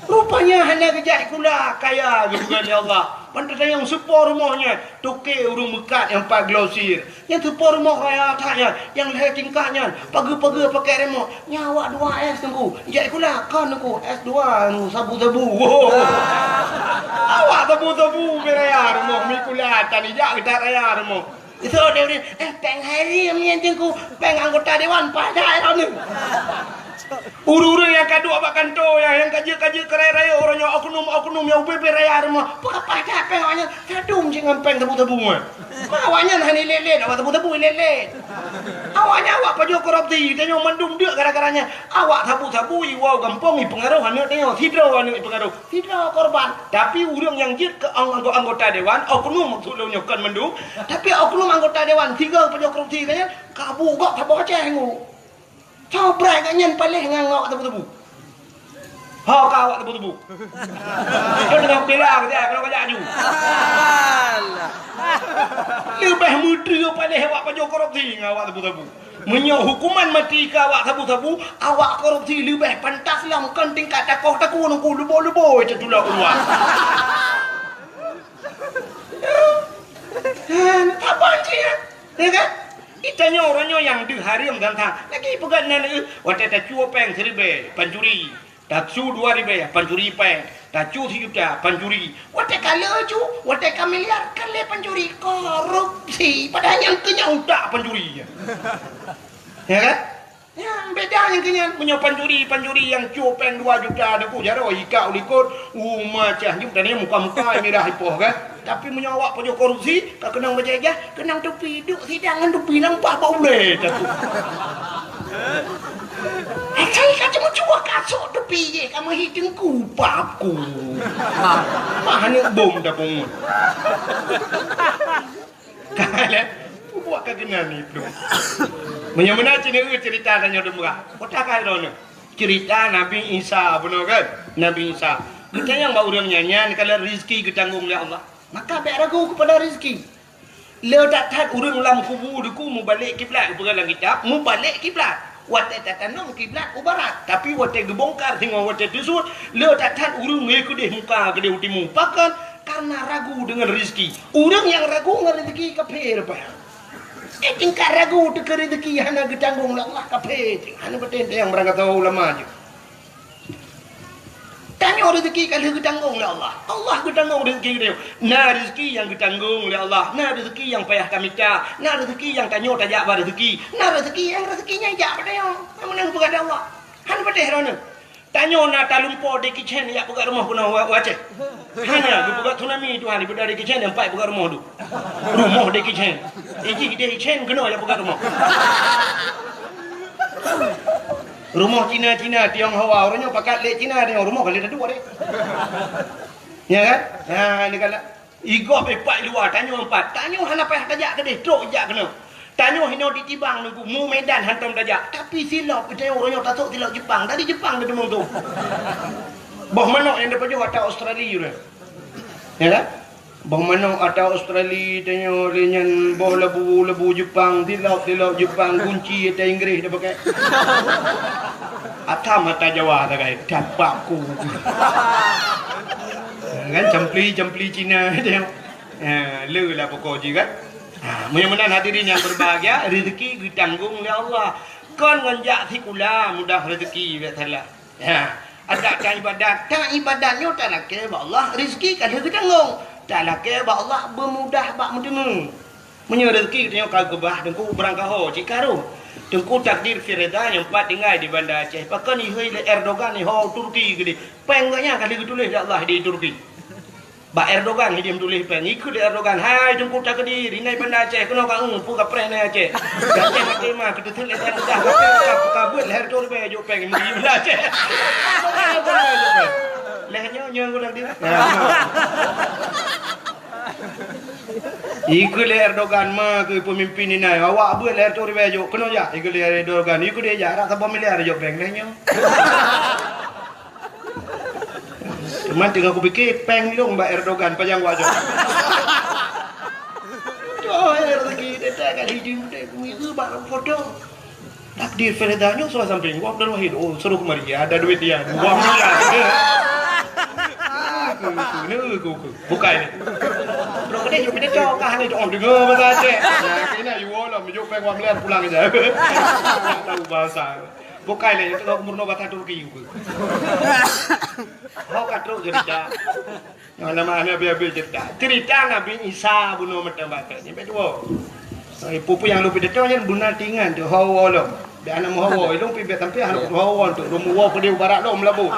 Rupanya hana geujak sikula kaya geupeugah lé Allah. Ban tatanyong soe po rumoh nyan, toke ureuëng meukat nyang pat glosir. Nyan soe po rumoh raya that nyan, nyang lhée tingkat nyan, pageue-pageue pakèk remoh. Nyan awak dua S teungku, jak sikula kon teungku, S dua sabu-sabu. Awak sabu-sabu ubé raya rumoh, mi sikula tan ijak geutak raya rumoh. Iseuôt lé ureuëng, "Eh, péng hai rieng nyan teungku, péng anggota dewan paih that droeneueh." Ureuëng-ureuëng nyang ka duek bak kantô nyan, nyang ka jeuet-ka jeuet keu raya-raya uroe nyoe, oknum-oknum nyang ubé-bé raya rumoh, peue ka paih that péng awaknyan, sadum cit ngon péng sabu-sabu nyan. Ma awaknyan hana ilét-lét, awak sabu-sabu ilét-lét. Awaknyan awak pajoh korupsi, tanyoe mandum deuk gara-gara nyan. Awak sabu-sabu iwoe gampông ipeungaroh aneuk tanyoe, sidroe aneuk ipeungaroh. Sidroe korban, tapi ureuëng nyang jeuet keu ang-, anggo-, anggota dewan, oknum maksud lôn nyoe kon mandum, tapi oknum anggota dewan sigoe pajoh korupsi nyan, ka bu gob saboh Aceh ngu. Soe brat gobnyan paléh ngon awak tebu-tebu. Ho ka awak tebu-tebu. Nyoe teungoh bela keu jih, kalau kajak aju. Leubeh meutreue paléh awak pajoh korupsi ngon awak tebu-tebu. Meunyoe hukuman mati keu awak sabu-sabu, awak korupsi leubeh pantas lom kon tingkat takoh takue nungku luboi-luboi teutulak u luwa. Hana saban cit nyan, ya kan? Itanyoe uroe nyoe nyang deuh hareuem dan that. Lagi peugah nan, eh, watée tacue péng siribée, pancuri. Tasu dua ribée, pancuri péng. Ka cu sijuta, pancuri. Watèe ka le cu, watèe ka miliar, ka lheueh pancuri. Korupsi. Padahai nyang keu nyan utak pancuri. Ya kan? Nyan beda nyang keu nyan. Meunyoe pancuri, pancuri nyang cu pèng dua juta, Teungku, jaroe ikak u likot, uma cah nyoe, dan nyan muka-muka mirah ipoh kan. Tapi meunyoe awak pajoh korupsi, ka keunong bajèe ijazah, keunong tupi, duek sidang ngon tupi nampak bak ulèe, Teungku. Eh, cai ka cuma cuba kasok tupi jih, ka meuhi Teungku paku. Mah aneuk bom dah pungut. Ka lheueh, bubuak ka keunan iplôh. Meunyoe meunan cit nyoe ceurita tanyoe dum brat. Kota ka droeneuh. Ceurita Nabi Isa bunoe kan? Nabi Isa. Geutanyong bak ureueng nyan, nyan kalon rezeki geutanggong lé Allah. Maka bèk ragu keupada rezeki. Le that-that ureueng lam kubu Teungku mubalek kiblat, geupeugah lam kitab, mubalek kiblat. Watèe tatanom kiblat u barat, tapi watèe geubongkar singoh watèe teusuet, le that-that ureueng ngon keudeh muka keudeh u timu. Pakon? Karena ragu deungon rezeki. Ureueng nyang ragu ngon rezeki kafé leupah. Eh, tingkat ragu teuh keu rezeki hana geutanggong lé Allah, kafé teuh. Hana patéh nyang beurangkat ulama jih. Tanyoe rezeki ka lheueh geutanggong lé Allah. Allah geutanggong rezeki geutanyoe. Na rezeki nyang geutanggong lé Allah, na rezeki nyang payah tamita, na rezeki nyang tanyoe tajak bak rezeki, na rezeki nyang rezeki nyan jak bak tanyoe. Nyang meunan peugah lé Allah. Hana patéh droeneuh. Tanyoe na talumpo Jackie Chan jak peugah rumoh keunoe u, u Aceh. Hana, geupeugah tsunami Tuhan, ipeugah Jackie Chan, nyang pat peugah rumoh tu. Rumoh Jackie Chan. Ijih Jackie Chan keunoe jak peugah rumoh. Rumoh Cina-Cina, Tionghoa, ureueng nyoe pakat lé Cina, Tiong rumoh ka lé taduek deh. Ya kan? Ha, ni kan. Igob ipat luwa, tanyoe empat. Tanyoe hana payah tajak keudeh, trok jak keunoe. Tanyoe hinoe di Tibang Teungku, mu Medan hantom tajak. Tapi silop, tanyoe ureueng nyoe tasok silop Jepang. Dari Jepang ka teumong tu. Boh manok nyang tapajoh ata Australia ureueng. Ya kan? Boh manok ata Australia, tanyoe lé nyan boh labu, labu Jepang, silop, silop Jepang, gunci ata Inggris tapakai. Atam ata Jawa tagai, dapat ku. Kan campli, campli Cina tanyoe. Ha, le lah pokok jih kan. Ha, meunyoe meunan hadirin nyang berbahagia, rezeki geutanggong lé Allah. Kon ngon jak sikula mudah rezeki, bèk salah. Ha, adak ta ibadat, ta ibadat nyoe talakèe bak Allah, rezeki ka lheueh geutanggong. Talakèe bak Allah beumudah bak meuteumé. Meunyoe rezeki geutanyoe ka geubah, Teungku, beurangkaho cit ka rhot. Teungku, takdir fireda nyang pat tinggai di Banda Aceh. Pakon ihôi lé Erdogan iho Turki keudeh. Pèng geuh nyan ka lheueh geutuléh lé Allah di Turki. Bak Erdogan hidéh meutuléh pèng. Ikheun lé Erdogan, "Hai Teungku Takdir, inan Banda Aceh, keunoe ka eu, peue kapreh inan Aceh. Aceh maté ma, keuteuseut lé Aceh mudah, ka, ka beuet lhèe reutôh ribèe jok pèng, meudi Banda Aceh." Lhèe nyoe, nyoe geulang dia. Ikheun lé Erdogan ma keu peumimpin inan, "Awak beuet lhèe reutôh ribèe jok, keunoe jak." Ikheun lé Erdogan, "Ikheun dia jak, rak saboh miliar jok pèng lhèe nyoe." Teuma teungoh kupike, pèng lôn bak Erdogan pajan wajok. Tuh, ya, rezeki dia tak kat hijau, dia kuih bak foto. Takdir fireda nyoe sudah samping, wah, Abdul Wahid, oh, suruh kemari, ada duit dia, dua miliar. Aku, aku, ni aku, aku. Bukai ni. Bro, kedai jom pindah cok, kah ni, oh, dengar bahasa Aceh. Nah, kena, you all, jok pèng dua miliar pulang aja. Tak tahu bahasa. Bukai lé, nyoe teungoh meurunoe basa Turki. Ho ka trok cerita. Nyoe nama hana habéh-habéh cerita. Cerita Nabi Isa bunoe mantong bakat. Nyan bèk tuwo. Eh, peue-peue nyang lôn pidato nyan beuna teuingat tu, hawa lom. Bèk hana meuhawa, lôn pih bèk sampai hana hawa tu. Lôn meuwoe keudéh u barat lom meulaboh.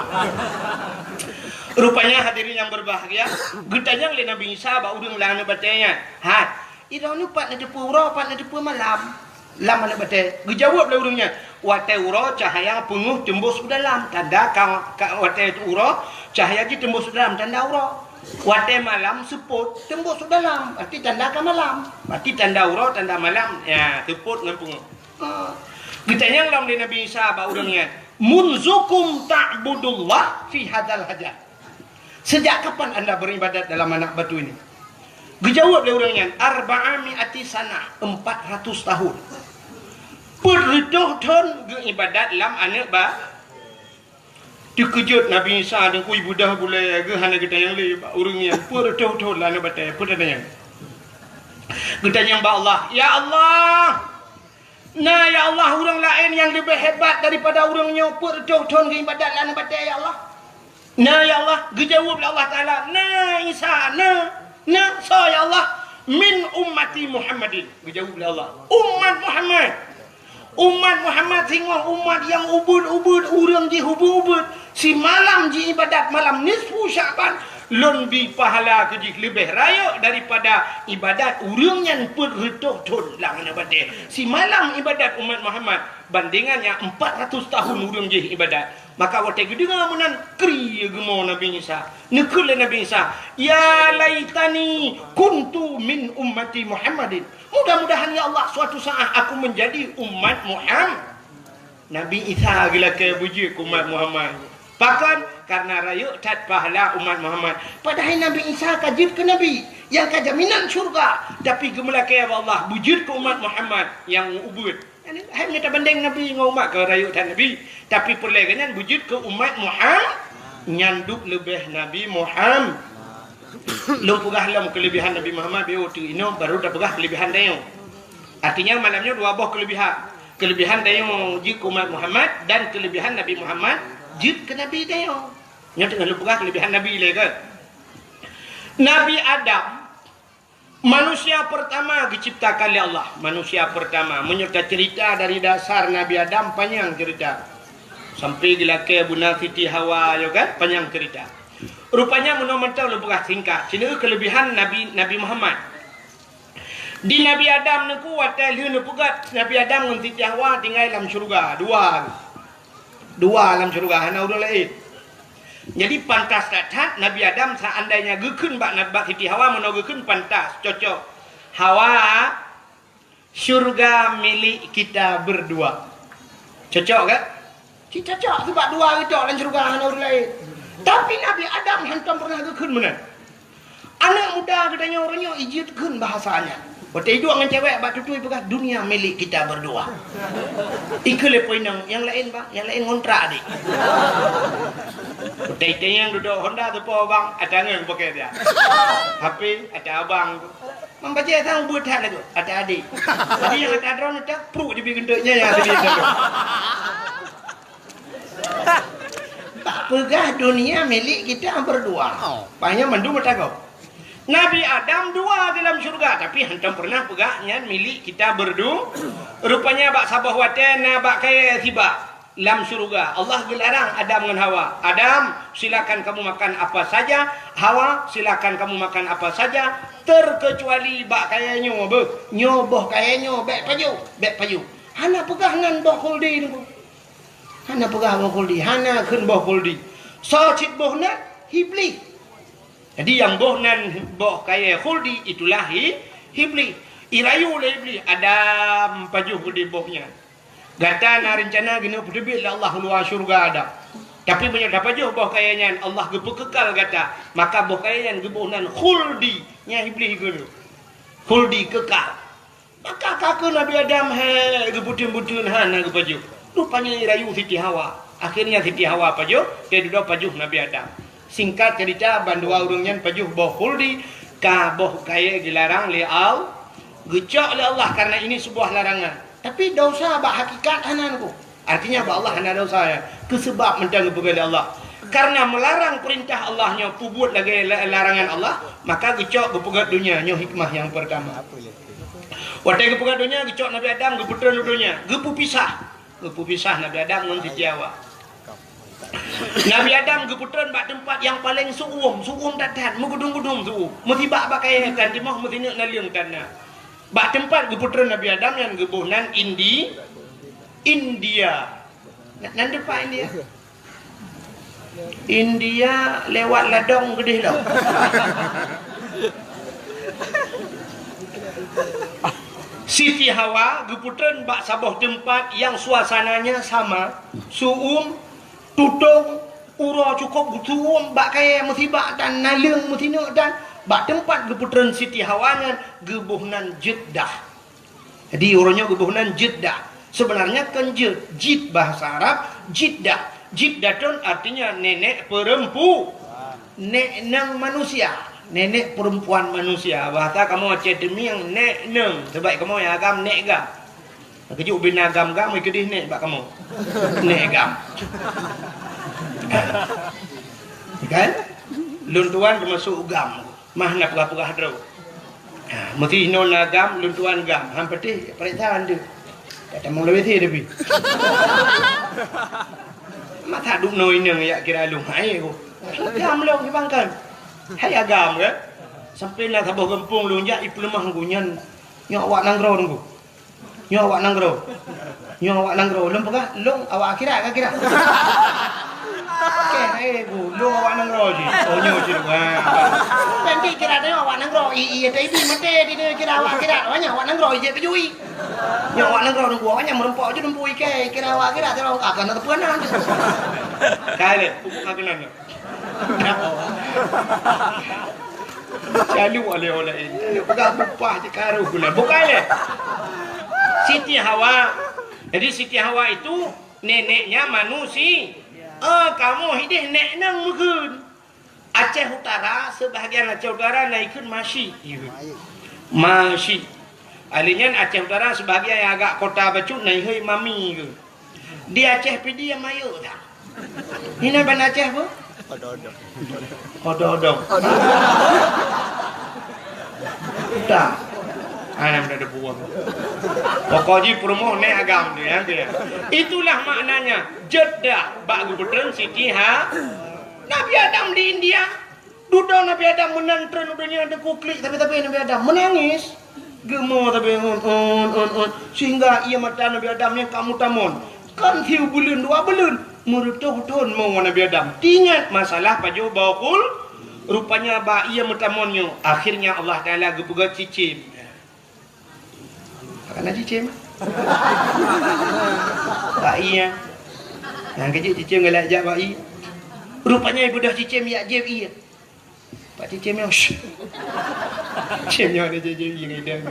Rupanya hadirin yang berbahagia, geutanyong lé Nabi Isa bak ureueng lam aneuk batèe nyan. Hai, Droeneuh pat neuteupeue uroe, pat neuteupeue malam lam aneuk batèe? Geujaweueb lé ureueng nyan, "Watèe uroe cahya peungeuh teumbôh u dalam, tanda ka, ka, watèe uroe cahya jih teumbôh u dalam, tanda uroe. Watèe malam seupôt teumbôh u dalam, berarti tanda ka malam. Berarti tanda uroe, tanda malam, ya, seupôt ngon peungeuh." Ha. Geutanyong lom lé Nabi Isa bak ureueng nyan, "Munzukum ta'budullah fi hadzal hajar?" Sejak kapan anda beribadat dalam anak batu ini? Geujaweueb lé ureueng nyan, "Arba'a mi'ati sanah, empat ratus tahun." Peuet reutôh thon geuibadat lam aneuk ba-, teukeujot Nabi Isa deungkui beudoh bulèe geuh hana geutanyong lé bak ureueng nyan, peuet reutôh thon lam aneuk batèe, peue tatanyong? Geutanyong bak Allah, "Ya Allah, na ya Allah ureueng laén nyang leubeh hebat daripada ureueng nyoe peuet reutôh thon geuibadat lam aneuk batèe, ya Allah?" "Na, ya Allah," geujaweueb lé Allah Taala, "Na, Isa, na, na, soe, ya Allah?" "Min ummati Muhammadin," geujaweueb lé Allah, "umat Muhammad." Umat Muhammad singoh umat nyang ubit-ubit, ureuëng jih ubit-ubit. Simalam jiibadat malam nisfu Sya'ban, lôn bi pahala keu jih leubeh rayeuk daripada ibadat ureuëng nyan peuet reutôh thon lam aneuk batée. Simalam ibadat umat Muhammad, bandingan nyang empat ratus tahun ureuëng jih ibadat. Maka watée geudeungoe meunan, kri geumo Nabi Isa. Neukheun lé Nabi Isa, "Ya laitani kuntu min ummati Muhammadin." Mudah-mudahan, ya Allah, suatu saat aku menjadi umat Muhammad. Nabi Isa geulakée beujeuet keu umat Muhammad. Pakon? Karena rayeuk that pahala umat Muhammad. Padahai Nabi Isa ka jeuet keu nabi, nyang ka jaminan syurga. Tapi geumeulakée bak Allah beujeuet keu umat Muhammad nyang ubit. Hai mita bandeng nabi ngon umat ka rayeuk that nabi. Tapi peureulée geuh nyan beujeuet keu umat Muhammad nyang duek leubeh Nabi Muhammad. Lôn peugah lom keulebihan Nabi Muhammad, biôh teuk inoe baru tapeugah keulebihan tanyoe. Artinya, malam nyoe dua boh keulebihan. Keulebihan tanyoe jeuet keu umat Muhammad dan keulebihan Nabi Muhammad jeuet keu Nabi tanyoe. Nyoe teungoh lôn peugah keulebihan Nabi lé kan. Nabi Adam, manusia pertama geuciptakan lé Allah. Manusia pertama. Meunyoe tacerita dari dasar Nabi Adam, panyang cerita. Sampai geulakée beuna Siti Hawa, yo kan? Panyang cerita. Rupanya meunoe mantong lôn peugah singkat. Sineuk keulebihan Nabi, Nabi Muhammad. Di Nabi Adam neuku watée lheueh neupeugét Nabi Adam ngon Siti Hawa tinggai lam syeuruga. Dua. Dua lam syeuruga, hana ureuëng laén. Jadi pantas that-that Nabi Adam seandainya geukheun bak, bak Siti Hawa meunoe geukheun pantas, cocok. Hawa, syurga milik kita berdua. Cocok kan? Cit cocok, sebab dua geutok lam syeuruga hana ureuëng laén. Tapi Nabi Adam hantom pernah geukheun meunan. Aneuk muda geutanyoe uroe nyoe ijeuet kheun bahasa nyan. Watée iduek ngon cewek bak tutui peugah, "Dunia milik kita berdua." Ikheun lé po inong, "Nyang laén, Bang, nyang laén ngontrak deh." Watée itanyong dudoe Honda teupo, "Bang, ata ngon pakè dia." H P, ata abang. Membacée sang ubeut that lagoe, ata adék. Jadi nyang ata droeneuh tak pruk jibi geunteuk nyan nyang tadi. Bak peugah dunia milik kita berdua. Oh. Panyang mandum meutanggong. Nabi Adam dua di dalam syurga, tapi hantom pernah peugah nyan milik kita berdu-, rupanya bak saboh watée na bak kayée sibak lam syurga. Allah geularang Adam ngon Hawa. "Adam, silakan kamu makan apa saja. Hawa, silakan kamu makan apa saja. Terkecuali bak kayée nyoe, beuh. Nyoe boh kayée nyoe, bék pajoh, bék pajoh." Hana peugah nan boh khuldi nyoe. Hana peugah boh khuldi, hana kheun boh khuldi. Soe cit boh nan, Iblih. Jadi nyang boh nan boh kayée khuldi itulah hi-, Iblih. Irayu lé Iblih, "Adam, pajoh khuldi boh nyan. Gata na reuncana keuneuk peuteubiet lé Allah u luwa syeuruga Adam. Tapi meunyoe tapajoh boh kayée nyan, Allah geupeukekal gata, maka boh kayée nyan geuboh nan khuldi." Nyan Iblih geukheun khuldi kekal. Maka ka kheun Nabi Adam, he, geupeuteun-peuteun hana geupajoh. Rupanya irayu Siti Hawa. Akhirnya Siti Hawa pajoh, teududoe pajoh Nabi Adam. Singkat cerita, bandua ureuëng nyan pajoh boh khuldi, ka boh kayée geularang lé Al-, geucok lé Allah karena ini sebuah larangan. Tapi dosa bak hakikat hana neuku. Artinya bak Allah hana dosa ya. Keu sebab mantong geupeugét lé Allah. Karena melarang perintah Allah nyoe peubuet lagée la-, larangan Allah, maka geucok geupeugét donya nyoe hikmah nyang pertama. Watée geupeugét donya, geucok Nabi Adam geupeutreun u donya, geupeupisah. Geupeupisah Nabi Adam ngon Siti Hawa. Nabi Adam geupeutreun bak teumpat nyang paleng su'uem, su'uem that-that, meugudum-gudum su'uem. Meusibak bak kayée tan timoh, meusineuk naleueng tan na. Bak teumpat geupeutreun Nabi Adam nyan geuboh nan Indi-, India. Nan, nan teumpat India. India lewat ladong keudeh lom. Siti Hawa geupeutreun bak saboh teumpat nyang suasananya sama, su'uem, tutong, uroe cukôp geusu'uem bak kayée meusibak dan naleueng meusineuk dan bak teumpat geupeutreun Siti Hawa nyan geuboh nan Jeddah. Jadi, uroe nyoe geuboh nan Jeddah. Sebenarnya kon jeuet, jid bahasa Arab, Jeddah. Jiddatun artinya nenek perempu-, nek nang manusia, nenek perempuan manusia. Bahasa kamoe Aceh Teumieng, nek nang. Sebab kamoe nyang agam nek gam. Keujeuet ubena gam-gam, keudeh nek bak kamoe. Nek gam. Kan? Lôn tuan teumasok GAM. Mah na peugah-peugah droe. Ha, meusti inoe na GAM, lôn tuan GAM. Han patéh, pareksa han deuh. Tak tamong lawét tapi. Masa dum noe inong yak kira lôn hai ko. GAM lôn di bangkan. Hai GAM kan? Sampai na saboh gampông lôn jak ipeuleumah ngku nyan. Nyoe awak nanggroe ngku. Nyoe awak nanggroe. Nyoe awak nanggroe. Lôn peugah, lôn awak akhirat ka kira. Oke, hai bu, lôn awak nanggroe jih. Oh, nyoe jih. Wah. Nanti kira tengok awak nanggroe. I, i, i, i, mate di dia kira awak akhirat. Awak nyan awak nanggroe jih kejui. Nyoe awak nanggroe nunggu awak nyan meureumpok je nunggu ikai kira awak akhirat tengok akan ada peunan. Kali, aku nak kenal. Selalu oleh-oleh ini. Peugah bupah je karu guna. Bukan leh. Siti Hawa. Jadi Siti Hawa itu neneknya manusia. Ah, kamoe hideh nek nang meukeun. Aceh Utara, sebahagian Aceh Utara na ikheun Masyik. Masyik. Ahli nyan Aceh Utara sebahagian nyang agak kota bacut na ikheun Mami ke. Di Aceh Pidie mayeu dah. Hina ban Aceh bu? Odong-odong. Odong-odong. Dah. Anam dah ada buang. Pokok ji perumoh nek agam tu ya, tu ya. Itulah maknanya jeda bak gubernur Siti Ha. Nabi Adam di India. Dudoe Nabi Adam meunan treun u donya teuku klik tapi-tapi Nabi Adam meunangis. Geumo tapi un, un, un, un. Sehingga ié mata Nabi Adam nyang ka meutamon. Kon siubuleuen dua buleuen, meureutoh thon mo Nabi Adam. Tingat masalah pajoh baukul, rupanya bak ié meutamon nyoe, akhirnya Allah Taala geupeugah cicém. Karena cicém. Bak ié. Nyang keujiek cicém galak jak bak ié. Rupanya ibeudôh cicém yak jieb ié. Pak cicém nyoe. Cicém nyoe ada cicém ié ngidan.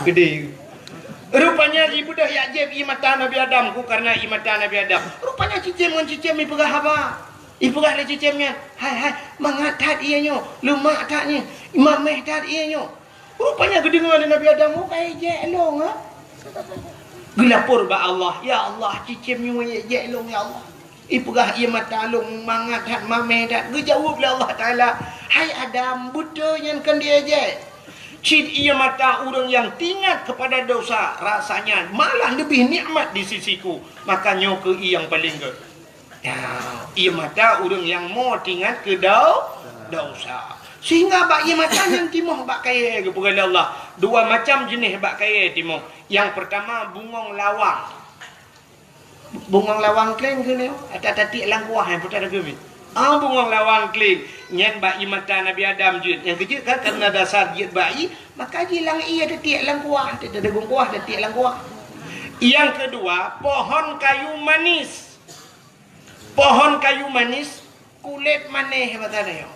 Gede. Rupanya ibeudôh yak jieb ié mata Nabi Adam ku karena ié mata Nabi Adam. Rupanya cicém ngon cicém ipeugah haba. Ipeugah lé cicém nyan, "Hai, hai, mangat that ié nyoe, leumak that nyoe, mameh that ié nyoe." Rupanya geudeungoe lé Nabi Adam, "Oh, ka ijek lôn, ha?" Geulapor bak Allah, "Ya Allah, cicém nyoe ijek lôn, ya Allah. Ipeugah ié mata lôn mangat that, mameh that." Geujaweueb lé Allah Taala, "Hai Adam, beutôi nyan kon diejek. Cit ié mata ureuëng nyang teuingat kepada dosa, rasanya malah leubeh nikmat di sisiku. Maka nyoe keuh ié nyang paleng gét." Ya, ié mata ureuëng nyang mo teuingat keu dau-, dosa. Sehingga bak ié mata nyan timoh bak kayée geupeugah lé Allah. Dua macam jeuneh bak kayée timoh. Nyang pertama bungong lawang. Bungong lawang kléng keunoe, ata tatiek lam kuah nyang putar geubit. Ah, bungong lawang kléng. Nyan bak ié mata Nabi Adam jeuet. Nyang keujeuet kan karena dasar jeuet bak ié, maka jilang ié tatiek lam kuah, tatiek lam kuah. Yang kedua, pohon kayu manis. Pohon kayu manis, kulét manéh mata nyoe.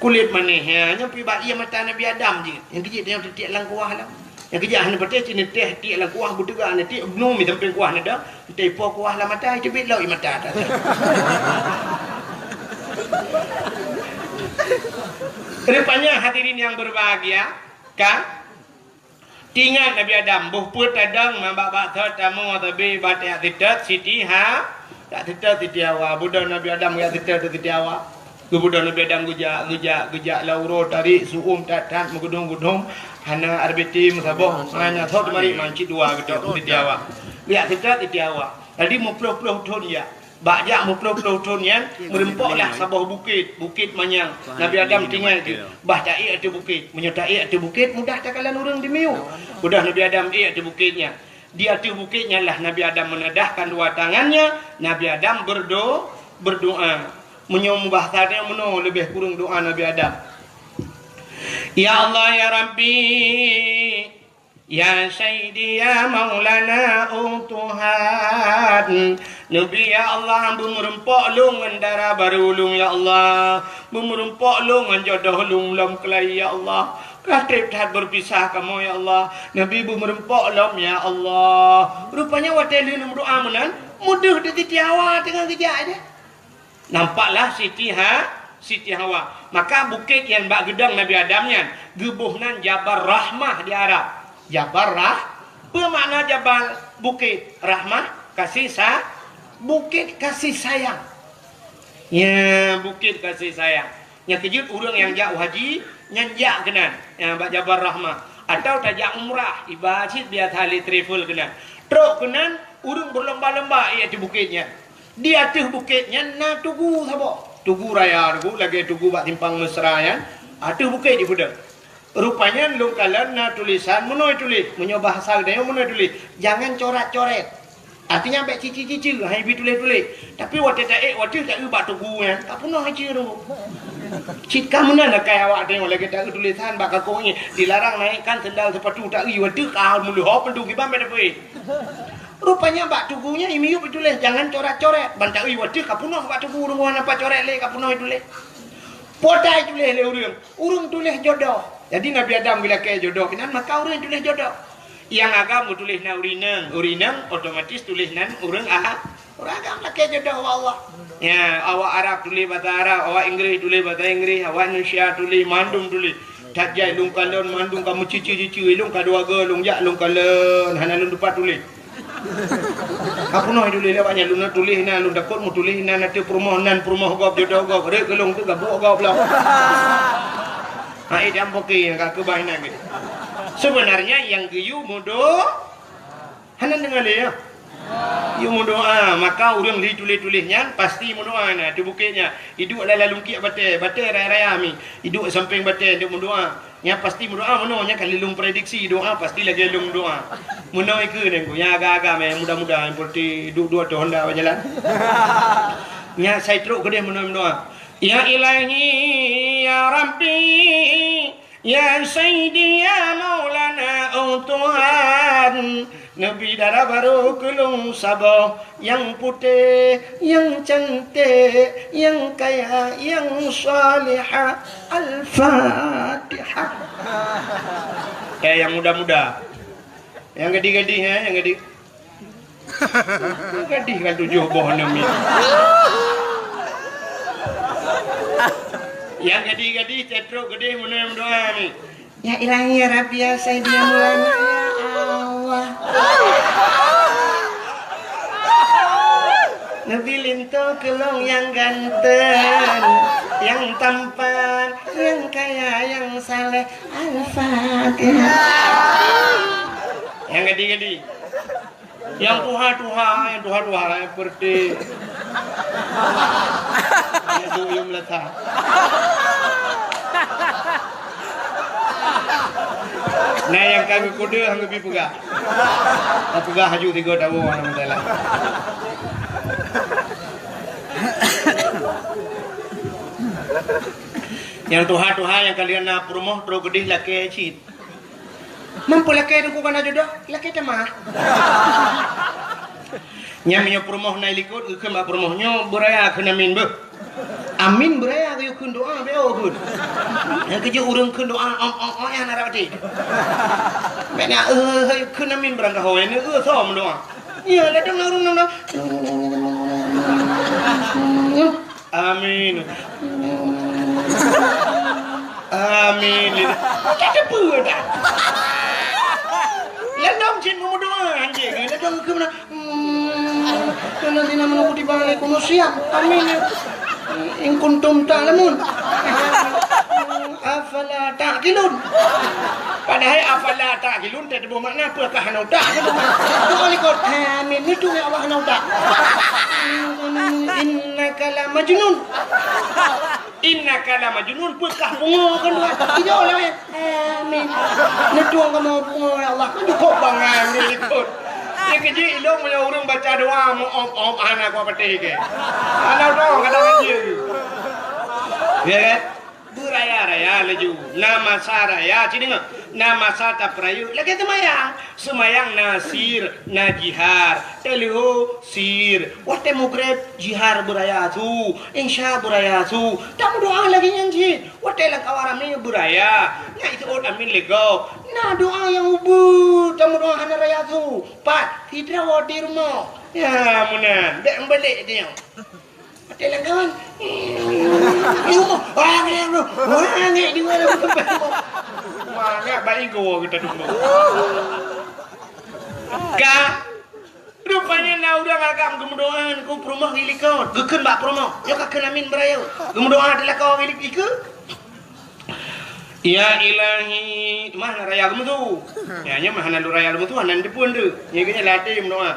Kulét manéh, ha, nyoe pi bak ié mata Nabi Adam jih. Nyang keujeuet nyoe tatiek lam kuah lam. Nyang keujeuet hana patéh cit neuteh tiek lam kuah beuteuga neutiek bnu mi sampéng kuah nada, neuteh po kuah lam mata, teubiet lom ié mata. Rupanya hadirin yang berbahagia, kan? Teuingat Nabi Adam, boh peuet tadong, ma bak-bak thot tamoe tabi bak jak seutôt Siti Ha, jak seutôt Siti Hawa. Beudôh Nabi Adam jak seutôt Siti Hawa. Geubeudôh Nabi Adam geujak, geujak, geujak lam uroe tarék, su'uem that-that, meugudong-gudong, hana R B T meusaboh, hana thot marit mancit dua geutôk Siti Hawa. Jak seutôt Siti Hawa. Jadi meuploh-ploh thon jak. Bak jak meuploh-ploh thon nyan, meureumpoklah saboh bukét, Bukét Manyang. Nabi Adam tinggai di, bah taék ateueh bukét. Meunyoe taék ateueh bukét, mudah takalon ureuëng di miyueb. Udah Nabi Adam ék ateueh bukét nyan. Di ateueh bukét nyan lah Nabi Adam menadahkan dua tangannya, Nabi Adam berdo-, berdoa. Meunyoe mubahasa nyan meunoe leubeh kureueng doa Nabi Adam. Ya Allah, ya Rabbi, Ya Sayyidi, ya Maulana, oh Tuhan, neubi ya Allah, beumeureumpok lôn ngon dara barô lôn ya Allah, beumeureumpok lôn ngon jodoh lôn lom keulai ya Allah. Ka treb that beupisah kamoe ya Allah, neubi beumeureumpok lom ya Allah. Rupanya watée lheueh meudoa meunan, meudeuh di Siti Hawa teungoh geujak aja. Nampaklah Siti Ha-, Siti Hawa. Maka bukét nyang bak geudong Nabi Adam nyan geuboh nan Jabal Rahmah di Arab. Jabal Rah-, peue makna Jabal? Bukét. Rahmah, kasih sa-, bukét kasih sayang. Ya, Bukit Kasih Sayang. Nyang keujeuet ureuëng nyang jak haji, nyan jak keunan. Ya, bak Jabal Rahmah. Atau tajak umrah, iba cit biasa lé travel keunan. Trok keunan, ureuëng berlomba-lomba ié ateueh bukét nyan. Di ateueh bukét nyan na tugu saboh. Tugu raya tugu, lagée tugu bak simpang Mesra nyan. Ateueh bukét dipeudong. Rupanya lôn kalon na tulisan meunoe tuléh. Meunyoe bahasa geutanyoe meunoe tuléh. Jangan corat-coret. Artinya bék cici-cici, hai bi tuléh-tuléh. Tapi watée taék, watée taeu bak tugu nyan, ka peunoh ici tu. Cit ka meunan akai awak tanyoe lagée taeu tulisan bak kakong nyan, dilarang naikkan sendal sepatu taeu watée ka meuleuhob pintoe kiban bék tapeuék. Rupanya bak tugu nyan imiyup ituléh, jangan coret-coret. Ban taeu watée ka peunoh bak tugu, ureuëng hana pat coret lé ka peunoh ituléh. Potai tuléh lé ureuëng, ureuëng tuléh jodoh. Jadi Nabi Adam geulakée jodoh, inan maka ureuëng tuléh jodoh. Nyang agam geutuléh nan ureuëng inong, ureuëng inong otomatis tuléh nan ureuëng a-, ureuëng agam lakée jodoh ubak Allah. Ya, awak Arab tuléh basa Arab, awak Inggris tuléh basa Inggris, awak Indonesia tuléh, mandum tuléh. That jai lôn kalon mandum ka meucici-cici, lôn ka dua go lôn jak lôn kalon, hana lôn tupat tuléh. Ka peunoh tuléh lé awak nyan, lôn tuléh nan, lôn takot meutuléh nan ateueh peurumoh nan, peurumoh gob, jodoh gob, rét keu lôn tu gabuk gob lom. Hai dan poke nyang ka keubah inan geuh. Sebenarnya nyang geuyue meudo-, hana deungoe lé, ya? Yue meudoa, maka ureuëng li tuléh-tuléh nyan pasti meudoa na, teuh bukét nyan. Iduek lam lalungkiek batée, batée raya-raya mi. Iduek sampéng batée, iduek meudoa. Nyan pasti meudoa meunoe, nyan ka lheueh lôn prediksi doa pasti lagée lôn doa. Meunoe ikeue nyan ku, nyang agam-agam, nyang muda-muda, nyang peureute duek-duek ateueh honda bak jalan. Nyan sai trok keudeh meunoe meudoa. Ya Ilahi, ya Rabbi, ya Sayyidi, ya Maulana, oh Tuhan, neubi dara barô keu lôn saboh, nyang putéh, nyang canték, nyang kaya, nyang salihah. Al-Fatihah. Eh, nyang muda-muda. Nyang gadih-gadih, eh, nyang gadih. Gadih kan tujoh boh aneuk miet. Nyang gadih-gadih, cetrok gadih meunoe meudoa ni. Ya Ilahi, ya Rabbi, ya Sayyidi, ya Maulana, ya Allah. Neubi linto keu lôn nyang ganteng, nyang tampan, nyang kaya, nyang saleh. Al-Fatihah. Nyang gadih-gadih. Nyang tuha-tuha, nyang tuha-tuha, nyang peureute. Nyang duek yum lata. Nah, nyang ka geukudeue han geubi peugah. Ka peugah haju tiga tahun, alhamdulillah. Nyang tuha-tuha nyang ka lheueh na peurumoh trok keudeh lakée cit. Mampu lakée teungku kana jodoh, lakée teuma. Nyan meunyoe peurumoh na i likot, geukheun bak peurumoh nyoe beuraya kheun amin beuh. Amin beuraya geuyue kheun doa beu kheun. Nyang keujeuet ureuëng kheun doa ong ong ong nyang na rot até. Bék na, eh, kheun amin beurangkaho, eh, soe meudoa. Iya, ladang ureuëng na. Amin. Amin. Kita teupeue dah. Ladang cit meudoa anjing. Ladang ke mana? Hmm. Alladzina amanu kutiba alaikumus siyam. Amin. In kuntum ta'lamun. Afala ta'qilun. Padahai afala ta'qilun teuboh makna peue kah hana utak. Doa likot. Amin. Itu ya Allah hana utak. Innaka la majnun. Innaka la majnun, peue kah pungo kan doa. Tidak lah ya. Amin. Neutong kamoe pungo ya Allah. Kan cukup bangai udah likot. Dia kejik ilong punya urang baca doa mu om om hana kuat petik ke. Hana udah kata dia. Ya kan? Beuraya-raya laju. Na masa raya, ci deungoe. Na masa tapeurayeuk lagée seumayang. Seumayang na sir, na jihar. Teuleuho sir. Watée mugreb jihar beuraya su. Insya beuraya su. Tameudoa lagée nyan cit. Watée lam kawan ramé beuraya. Na iseuôt amin lé gob. Na doa nyang ubeut tameudoa hana raya su. Pat sidroe di rumoh. Ya meunan. Bék meubeulek tanyoe. Watée lam kawan. Di rumoh. Wah, ngek, wah, ngek di mana? Wah, ngek baik gua kita dulu. Ka rupanya Ureuëng agam geumeudoá keu peurumoh geulikot, geukheun bak peurumoh, nyoe ka kheun amin beurayeuk. Geumeudoá di lakoe gilik ikeue. Ya Ilahi, mah na raya geumeusu. Ya, nyoe mah hana lôn raya geumeusu, hana neuteupeue deuh. Nyoe geuhnyan lam até meudoá.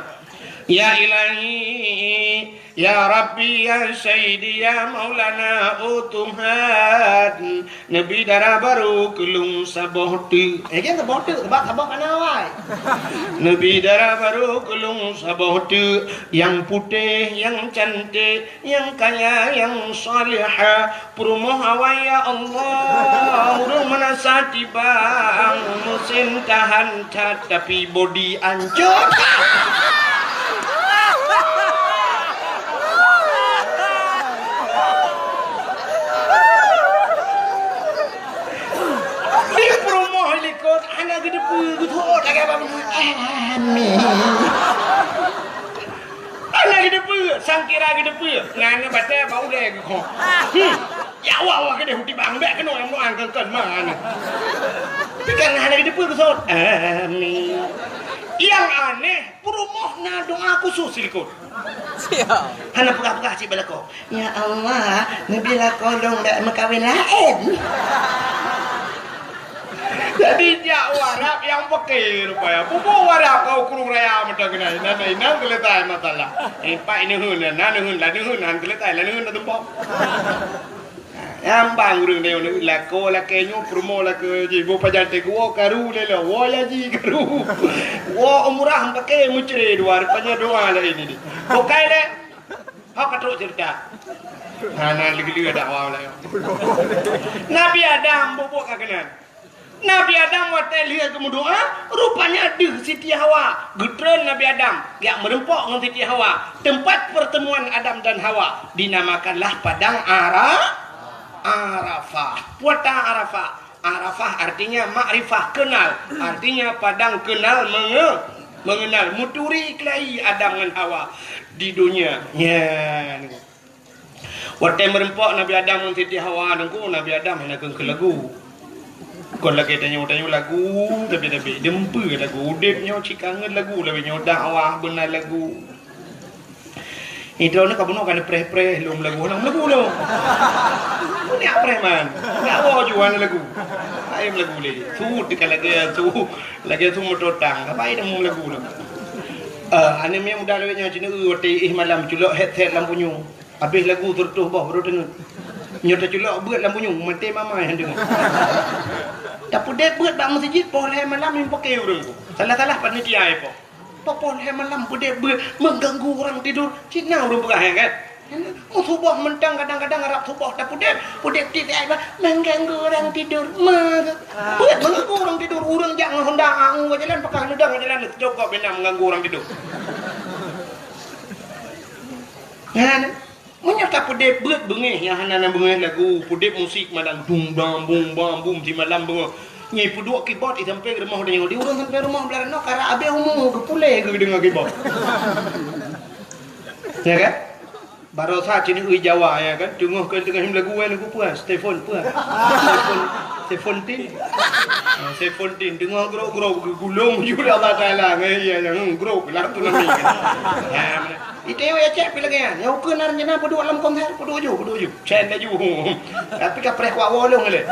Ya Ilahi, ya Rabbi, ya Sayyidi, ya Maulana, oh Tuhan, neubi dara barô keu lôn saboh teuk. Eh, jangan saboh teuk, sebab saboh kana awai. Neubi dara barô keu lôn saboh teuk, nyang putéh, nyang cantik, nyang kaya, nyang salihah, peurumoh awai, ya Allah. Ureuëng meunasah tibang, meusén tahan that, tapi bodi ancô. Di peurumoh likot hana geuteupeue, geuthot lagée babah. Amin. Hana geuteupeue, sangkira geuteupeue. Nyan batée bak ulée geukhok. Hmm. Ya Allah, Allah keudeh tibang, bék keunoe nyang meudoá keu-keu ma nyoe. Tapi kan hana geuteupeue geusot. Amin. Nyang aneh, peurumoh na doá khusos silikot. Siap. Hana peugah-peugah cit bak lakoe. Ya Allah, neubi lakoe lôn bék meukawen laén. Jadi jak u Arab nyang peuke rupaya. Pupu u Arab keu ureuëng raya mantong keunan. Inan, inan teuletai masalah. Eh, pat neuheun, na neuheun, la neuheun, han teuletai, la neuheun, na tumpok. Nyang bang ureuëng nyoe lakoe lakée nyoe peurumoh lakée jih, boh pajan teuk woe karu lé lo, woe haji karu. Woe umrah meupaké meucre dua, rupanya doa laén ini. Bukai lé. Hok ka trok cerita. Hana lé-lé dakwah lé. Nabi Adam bubuk ka keunan. Nabi Adam watée lheueh geumeudoá, rupanya deuh Siti Hawa. Geutreun Nabi Adam, jak meureumpok ngon Siti Hawa. Tempat pertemuan Adam dan Hawa dinamakanlah Padang Ara-, Arafah. Puata Arafah. Arafah artinya makrifah, kenal. Artinya padang kenal menge-, mengenal. Meuturi keulayi Adam ngon Hawa di dunia. Nya. Watée meureumpok Nabi Adam ngon Siti Hawa, Teungku, Nabi Adam hana keu lagu. Kon lagée tanyoe-tanyoe lagu, tapi-tapi deumpeu lagu. Udeb nyoe cit kangen lagu, lagée nyoe dakwah beuna lagu. Idroe ka bunoe ka neupreh-preh lom lagu, hana lagu lom. Neuk preh man. Nyak woe juan lagu. Hai lagu lé. Su teuka lagée su, lagée su meuto tang. Ka bai lagu lom. Eh, aneuk miet muda lawét nyoe cit neu watée éh malam culok headset lam punyueng. Habéh lagu seureutôh boh baru teungeut. Nyoe teuculok beuet lam punyueng, maté mama nyang deungoe. Tapeudeb beuet bak meuseujid poh lhée malam nyang paké ureuëng ku. Salah-salah panitia ipoh. Poh lhée malam peudeb beuet mengganggu orang tidur. Cit na ureuëng peugah nyan kan? Meusuboh mantong kadang-kadang rab suboh tapeudeb, peudeb tieb ai bah mengganggu orang tidur. Meusuboh mengganggu orang tidur. Ureuëng jak ngon honda angu ka jalan, pakah neudong ka jalan, jokok bina mengganggu orang tidur. Nyan. Meunyoe tapeudeb beuet beungéh nyang hana na beungéh lagu, peudeb musik malam dum bam bum bam bum simalam beungoh. Nyan peuduek keyboard i sampoe rumoh tanyoe. Di ureuëng sampoe rumoh blah noe karap abéh umu geupuléh geudeungoe keyboard. Ya kan? Barosa cit neu Jawa ya kan? Teungoh keu teungoh lagu lagu peue? Stefon peue? Stefon, Seventeen. Ah, Seventeen teungoh grok-grok geugulong ju Allah Taala ngon ya yang grok lah tu nami. Ya. Itewéh Aceh pih lagée nyan. Nyang ukeue na rencana peuduek lam konser, peuduek ju, peuduek ju. Cen laju. Tapi ka preh kuak wolong lé.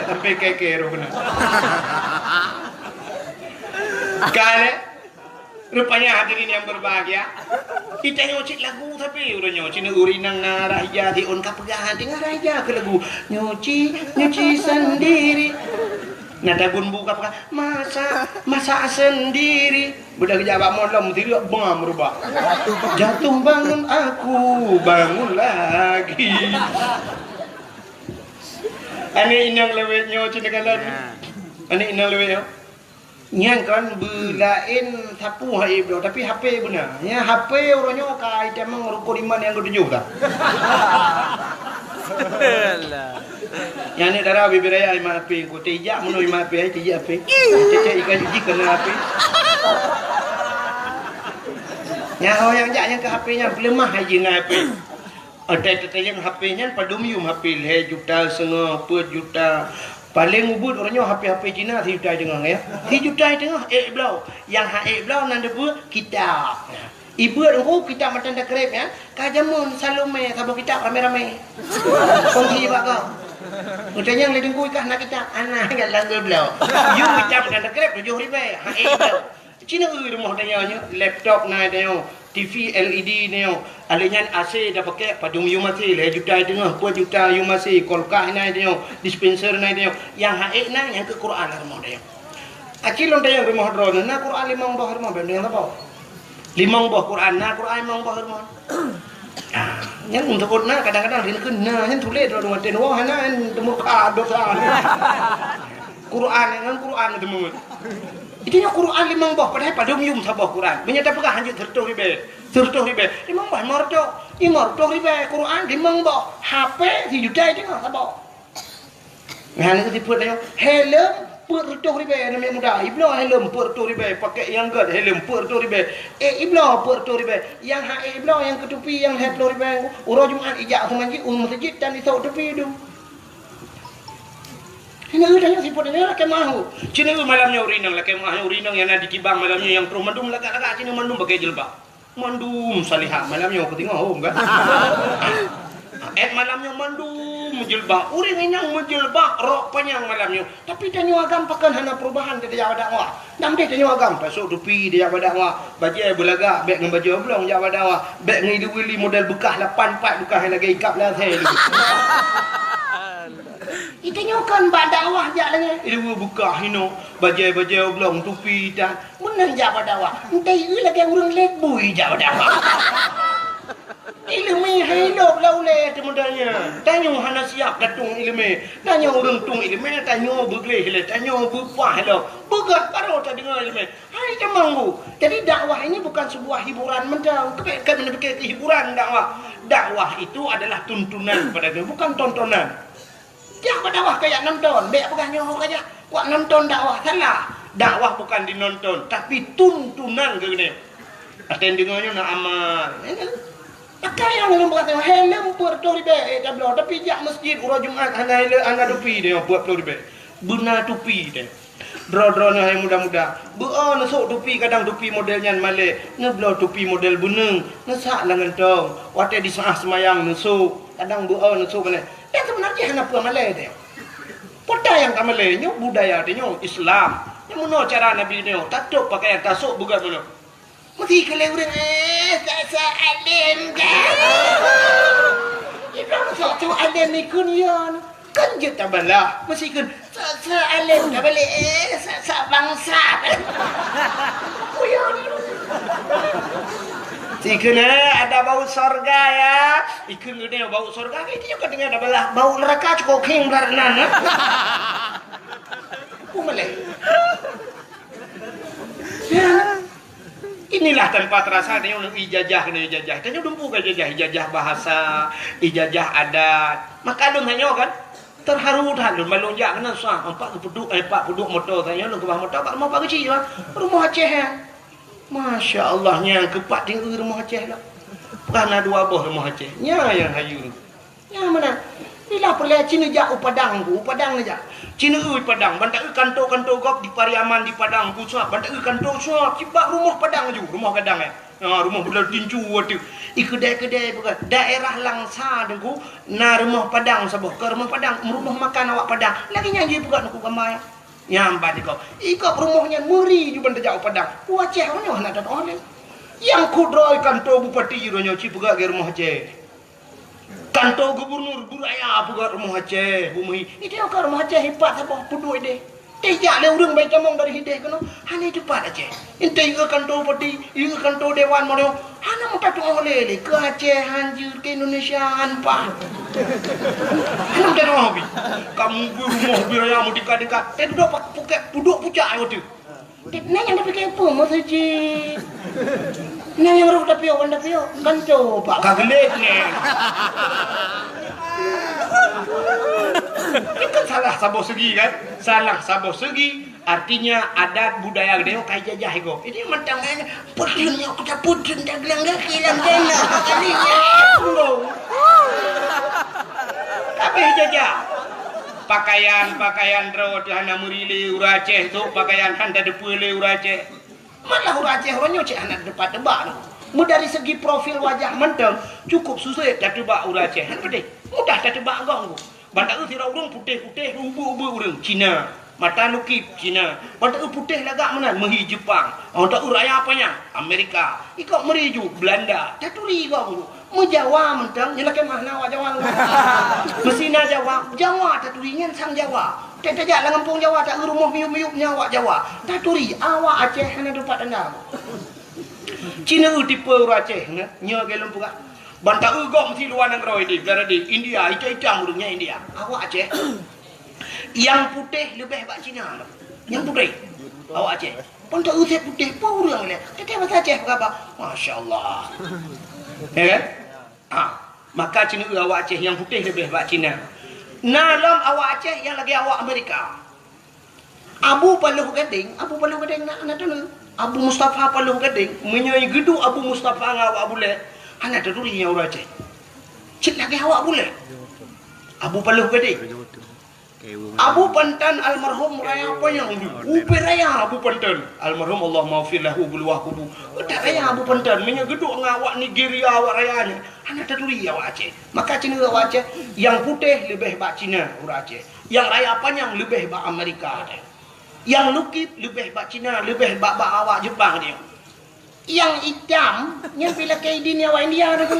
Sampai keke roh kena. Ka lé. Rupanya hadirin yang berbahagia. Kita nyoe cit lagu tapi udah nyoe cit ureuëng nyang na raja di on ka peugah hati ngon raja keu lagu. Nyuci, nyuci sendiri. Na tagun bu ka peugah, masak, masak sendiri. Beudah geujak bak molom, tireuk bam rubah. Jatuh bangun aku, bangun lagi. Aneuk inong lawét nyoe cit neukalon. Ya. Aneuk inong lawét nyoe. Nyan kan beulaén sapu hai bloe, tapi H P beuna. Nya H P uroe nyoe ka itamong rukon iman nyang ketujoh dah. Alah. Nyan ni dara bibir raya iman H P ku tijak meunoe iman H P ai tijak H P. Cek-cek ikan jiji kena H P. Nyan ho nyang jak nyang ke H P nyan peuleumah hai jih ngon H P. Atai tatanyong H P nyan padum yum H P lhée juta seungoh, peuet juta. Paleng ubeuet uroe nyoe H P-H P Cina sijuta teungoh ya. Sijuta teungoh ék bloe. Nyang han ék bloe nan deubeu kitab. Ibeuet Teungku kitab matan takrib nyan, ka jameun Salome saboh kitab ramé-ramé. Kongsi bak kau. Geutanyong lé Teungku, "Kah na kitab?" "Hana, nyan lam geubloe." Yum kitab matan takrib tujoh ribèe. Ha, eh, bloe. Cina eu rumoh tanyoe nyoe, laptop na tanyoe, T V L E D na nyoe. Alèh nyan A C tapakèk, padum yum A C, lhèe juta teungoh, peuet juta yum A C, kulkas na tanyoe, dispenser na tanyoe. Nyang ha ék na, nyang keu Quran lam rumoh tanyoe. Aci lôn tanyong rumoh droeneuh, na Quran limong boh rumoh, bèk nyan saboh. Limong boh Quran, na Quran limong boh rumoh. Ah, nyan untuk na kadang-kadang rin keu na, nyan tuléh droeneuh watèe nyoe hana, nyan teumurka dosa. Quran ngon Quran teumeuet. Itu nyoe Quran limong boh, padahai padum yum saboh Quran. Meunyoe tapeugah hanjeuet seureutôh ribèe, seureutôh ribèe, limong boh lima reutôh, lima reutôh ribèe Quran limong boh. H P sijuta teungoh saboh. Nyan keuh sifeuet nyoe. Helm peuet reutôh ribèe aneuk muda. Ibloe helm peuet reutôh ribèe, pakèk nyang gèt helm peuet reutôh ribèe. Eh, ibloe peuet reutôh ribèe. Nyang ha ék ibloe, nyang keu tupi nyang lhèe plôh ribèe. Uroe Jumat ijak u masjid, u masjid tan isok tupi dum. Hana eu tanyoe sifeuet nyoe lakèe meu'ah. Cina eu malam nyoe ureueng inong lakèe meu'ah nyoe ureueng inong nyang na di Kibang malam nyoe nyang troh mandum lagak-lagak cina mandum pakai jilbab. Mandum salihah malam nyoe keu teungoh hom kan. Eh, malam nyoe mandum meujilbab. Ureueng inong meujilbab rok panyang malam nyoe. Tapi tanyoe agam pakon hana perubahan di tajak bak dakwah. Nam deh tanyoe agam tasok tupi tajak bak dakwah. Bajèe beulagak bèk ngon bajèe oblong jak bak dakwah. Bèk ngon ilu-ilu model beukah lapan pat beukah lagèe ikab lasèe. Itanyoe kon bak dakwah jak lagèe ileue beukah hinoe, bajèe-bajèe oblong tupi tan. Meunan jak bak dakwah, entah ieu lagèe ureueng lét bui jak bak dakwah. Ileumèe hai lôb lam ulèe teuh model nyan. Tanyoe hana siap tatueng ileumèe. Tanyoe ureueng tueng ileumèe, tanyoe beugleh lé, tanyoe beupah lom. Beugèt baroe tadeungoe ileumèe. Hai jamang bu. Jadi dakwah ini bukan sebuah hiburan mantong. Keubiet keubiet hiburan dakwah. Dakwah itu adalah tuntunan kepada dunia, bukan tontonan. Jak bak dakwah kajak nonton, bèk peugah nyoe kajak kuat nonton dakwah, salah. Dakwah bukan dinonton, tapi tuntunan keu geutanyoe. Até deungoe nyoe na amal. Pakai nyang lôn peugah nyoe, helm peuet reutôh ribèe, eh, tabloe, tapi jak masjid uroe Jumat hana helm, hana tupi nyoe peuet reutôh ribèe. Beuna tupi nyoe. Droe-droe nyoe hai muda-muda, beu-o neusok tupi kadang tupi model nyan malèe, neubloe tupi model beuneueng, neusak lam gantong, watèe di saat seumayang neusok, kadang beu-o neusok malèe. Dan seubeunajih hana peue malèe teuh. Peue nyang ka malèe nyoe budaya teuh nyoe Islam. Nyoe meunoe cara Nabi nyoe, tatôp pakaian tasok beugèt meunoe. Meusti keu lé ureueng, eh, sok-sok alim ka. Ibrahim sok-sok alim ikun yon. Kan jeuet tabalah. Meusti ikun sok-sok alim ka balek, eh, sok-sok bangsat. Kuyon. Sikheun, eh, ada bau sorga ya. Ikun geude bau sorga, itu juga dengan tabalah. Bau neraka cukup king belah nan, eh. Peue malèe. Ya. Inilah tanpa terasa tanyoe ijazah keunoe ijazah. Tanyoe dumpeue ka ijazah, ijazah bahasa, ijazah adat. Maka lôn tanyoe kan terharu that lôn ban lôn jak keunoe suah, empat geupeuduk, eh, empat peuduek moto tanyoe lôn keubah moto bak rumoh Pak Geuchik bah. Rumoh Aceh nyan. Masya Allah, nyang keupat teueu rumoh Aceh lom. Bukan na dua boh rumoh Aceh. Nya nyang hayeue. Nyang meunan. Bila peureulèe ci neujak u Padang ku, u Padang neujak. Ci neueu Padang, ban taeu kanto-kanto gob di Pariaman di Padang ku suap, ban taeu kanto suap, cit bak rumoh Padang ju, rumoh gadang nyan. Ha, rumoh budal tincu ateueh. I keudè-keudè peugah, daerah Langsa Teungku, na rumoh Padang saboh, keu rumoh Padang, rumoh makan awak Padang. Lagèe nyan jih peugah Teungku gamba nyan. Nyan ban di gob. I gob rumoh nyan meuri ju ban tajak u Padang. U Aceh nyoe hana tatu'oh lé. Nyang kudroe kanto bupati uroe nyoe ci peugah lagèe rumoh Aceh. Kanto gubernur, bu raya peugah rumoh Aceh, bu meuhi. Itu ka rumoh Aceh ipat saboh peuduek deh. Teuh jak lé ureueng bai tamong dari hideh keunoe, hana teupat Aceh. Entah ieu kanto bupati, ieu kanto dewan mono, hana meuta tu'oh lé lé. Keu Aceh hanjeuet, keu Indonesia han paih. Hana meuta tu'oh pih. Kamu bu rumoh bu raya meudekat-dekat. Teuh dudoe pak puket, peuduek pucak nyoe teuh. Nyan nyang tapike peue meuseujid? Nyan nyang roh tapiôh, kan tapiôh? Kan coba ka geulet nyan. Itu kan salah saboh segi kan? Salah saboh segi, artinya adat budaya geutanyoe ka ijajah iko. Ini mantong nyan, putri nyoe kita putri dagelang gaki lam dana kali nyan. Tapi ijajah. Pakaian, pakaian droe teuh hana meuri lé ureueng Aceh, sôk pakaian han tateupeue lé ureueng Aceh. Malah ureueng Aceh uroe nyoe cit hana teupat teubak lom. Meu dari segi profil wajah mantong cukup susah tateuba ureuëng Aceh. Hana pedeh. Mudah tateuba gob. Ban taeu sidroe ureuëng putéh-putéh, ubeuek-ubeuek ureuëng Cina. Mata lukip Cina. Ban taeu putéh lagak meunan meuhi Jepang. Ban taeu raya panyang Amerika. Ikok meuri ju Belanda. Taturi gob. Meujawa mantong nyoe lakée makna awak Jawa. Meusina Jawa, Jawa taturi nyan sang Jawa. Tajak lam gampông Jawa taeu rumoh miyup-miyup nyan awak Jawa. Taturi awak Aceh hana teumpat tanda. Cina eu tipe ureuëng Aceh nyoe, nyoe lagée lôn peugah. Ban taeu gob meusi luwa nanggroe di, bela di India, itam-itam ureuëng nyan India. Awak Aceh nyang putéh leubeh bak Cina. Nyang putéh awak Aceh. Ban taeu putéh pun ureuëng lé. Teuka bahasa Aceh peugah, masya Allah. Ya kan? Ah, maka Cina eu awak Aceh nyang putéh leubeh bak Cina. Na lom awak Aceh nyang lagée awak Amerika. Abu Paloh Gadeng, Abu Paloh Gadeng na, na teuneuk. Abu Mustafa Paloh Gadeng, meunyoe geuduek Abu Mustafa ngon awak Abulé, hana taturi nyan ureuëng Aceh. Cit lagée awak Abulé. Abu Paloh Gadeng. Abu Pantan almarhum raya panyang dulu. Upe raya Abu Pantan. Almarhum Allah maghfir lahu buluwah kubu. Utak raya Abu Pantan. Meunyoe geuduek ngon awak Nigeria, awak raya nyan, hana taturi awak Aceh. Maka Cina awak Aceh nyang putéh leubeh bak Cina ureuëng Aceh. Nyang raya panyang leubeh bak Amerika teuh. Nyang lukip leubeh bak Cina, leubeh bak, bak awak Jepang teuh. Nyang itam, nyang pih lakée idin awak India teuh.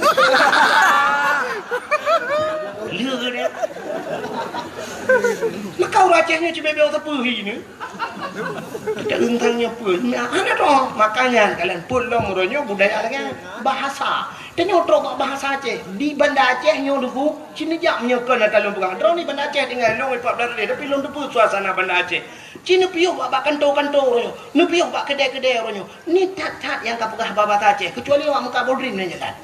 Lé dia. Maka ureuëng Aceh nyoe cibebe teupeu hi ni. Kita rentang nyoe pun. Nah, hana toh. Makanya kalian pun lom uroe nyoe budaya lagée bahasa. Tanyoe trok bak bahasa Aceh. Di Banda Aceh nyoe dulu, cina jak meunyoe kon ata lôn peugah. Droe ni Banda Aceh tinggai lôn empat belas hari, tapi lôn teupeu suasana Banda Aceh. Cina piôh bak, bak kanto-kanto uroe nyoe. Neupiôh bak kedai-kedai uroe nyoe. Ni that-that nyang ka peugah bahasa Aceh. Kecuali awak muka bodrin nyan that.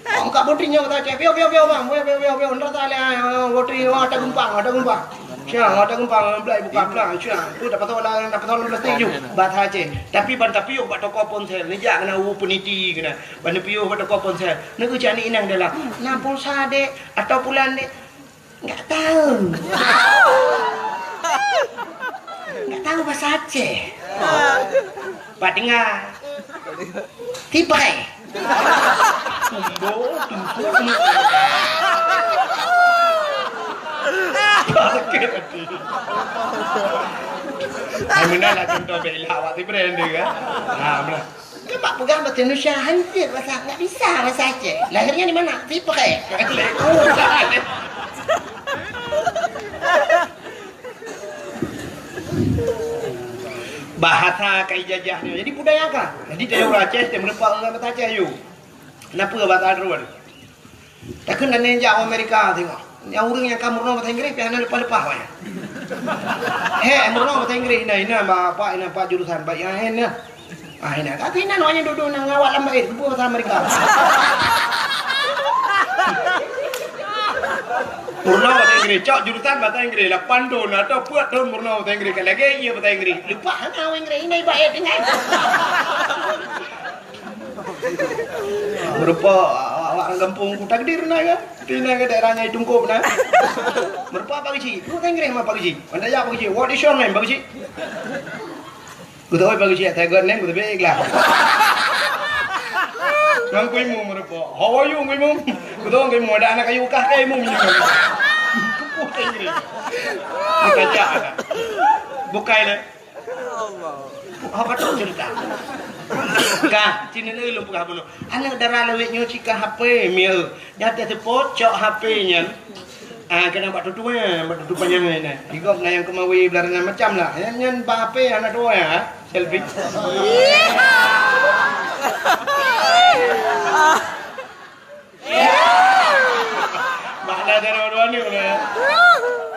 Awak muka bodrin nyoe bahasa Aceh. Piôh, piôh, piôh, bang. Piôh, piôh, piôh, piôh. Ndak salah, ah, bodrin, oh, ada gempang, ada gempang. Siang, ada gempang, belai buka pelang. Siang, tu dapat tahu lah, dapat tahu plastik ju. Bahasa Aceh. Tapi ban tapiôh bak toko ponsel, neujak keunan u peniti keunan. Ban neupiôh bak toko ponsel. Neugeucak ni inang dalam. Na pulsa dek atau pulan dek? Enggak tahu. Enggak tahu bahasa Aceh. Pak dengar. Tipai. Tumbo, tumbo, tumbo. Sakit hati. Hai, meunan lah contoh bela awak tipe dia kan. Ha, meunan. Kan bak peugah bahasa Indonesia hancur bahasa, enggak bisa bahasa Aceh. Lahirnya di mana? Tipe. Bahasa ka ijajah nyoe. Jadi budaya ka. Jadi tanyoe ureuëng Aceh, teumeureupak ngon bahasa Aceh yue. Kenapa bahasa droe? Takheun dan jak u Amerika tengok. Nyang ureuëng nyang ka meurunoe bahasa Inggris pih hana leupah-leupah wayah. He, meurunoe bahasa Inggris ina, ina bapak, ina pak jurusan, baik yang ina. Ah, ina. Tapi ina nak nyang duduk nak ngawat lambat, eh, buku bahasa Amerika. Meurunoe bahasa Inggris, cok jurusan bahasa Inggris, lapan tahun atau peuet tahun meurunoe bahasa Inggris, kan lagée iya bahasa Inggris. Leupah hana Inggris, ina ibarat tinggai. Meurupa awak-awak ureuëng gampông ku takdir na kan? Di na ke daerah nyai Tungkop na. Meurupa Pak Geuchik. Lu Inggris mah Pak Geuchik. Anda ya Pak Geuchik. What is your name, Pak Geuchik? Ku tahu Pak Geuchik, saya got name, ku tahu ikhlas. Nang ku imu meurupa. How are you, ku imu? Ku tahu ku imu, ada anak kayu kah, kayu imu minyak. Kupuh Inggris. Bukan cak. Bukai lah. Ha, ka trok cerita. Ka, sini lagi lôn peugah bunoe. Aneuk dara lawét nyoe cika H P, mieu. Nyata seupôt cok H P nyan. Ah, kena bak tutu, eh, bak tutu panyang ni, nah. Igok na nyang keumawi belarangan macam lah. Nyan, nyan bak H P aneuk dua ya, selfie. Bak na dara dua ni, nah.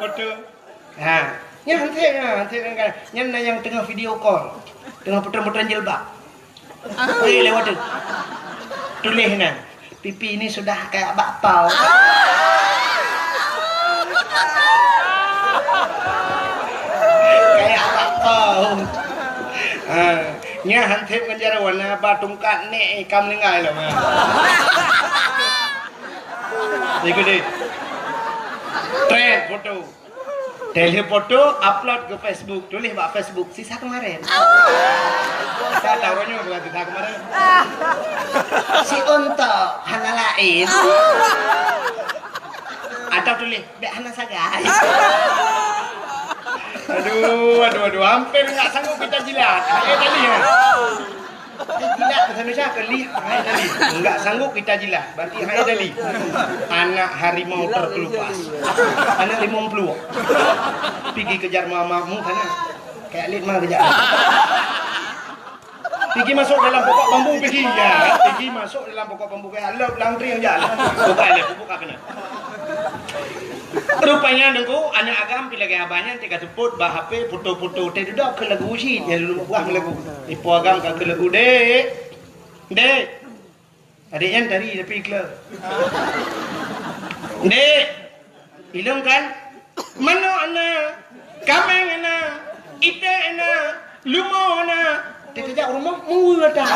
Foto. Ha, nyan hanse, ha, hanse kan. Nyan na nyang teungoh video call. Teungoh putron-putron jilbab. Weh, lewat tu. Tuléh na. Pipi ini sudah kayak bakpao. Kayak bakpao. Ha, nyan hanse ngon jaroe na ba tungkat nek ka meuninggai lom. Ha. Ikut deh. Trek foto. Teuh lheueh foto, upload keu Facebook, tuléh bak Facebook, "Sisa keumarén." Sa tahu nyoe bukan sisa keumarén. Si untok hana laén. Atau tuléh, "Bèk hana sagai." Aduh, aduh, aduh, hampir nggak sanggup kita jilat. Hai tadi ya. Eh, jilat bahasa Indonesia ke lihat? Hai tadi. Nggak sanggup kita jilat. Berarti hai tadi. Anak harimau terkelupas. Anak limong puluh. Pigi kejar mamamu sana. Kayak lét mah kejar. Pigi masuk dalam pokok bambu, pigi. Ya, pigi masuk dalam pokok bambu, kayak lép langkring aja. Buka lép, buka kena. Rupanya Teungku, aneuk agam pi lagèe abah nyan teuka seupôt bak H P foto-foto teuh dudoe keu lagu cit, nyan lôn buah lagu. Ipo agam ka keu lagu, "Dek. Dek." Adék nyan tari tapi kleu. "Dek. Ilong kan? Manok na, kaméng na, iték na, leumo na." Teuh tajak rumoh, meuweue that.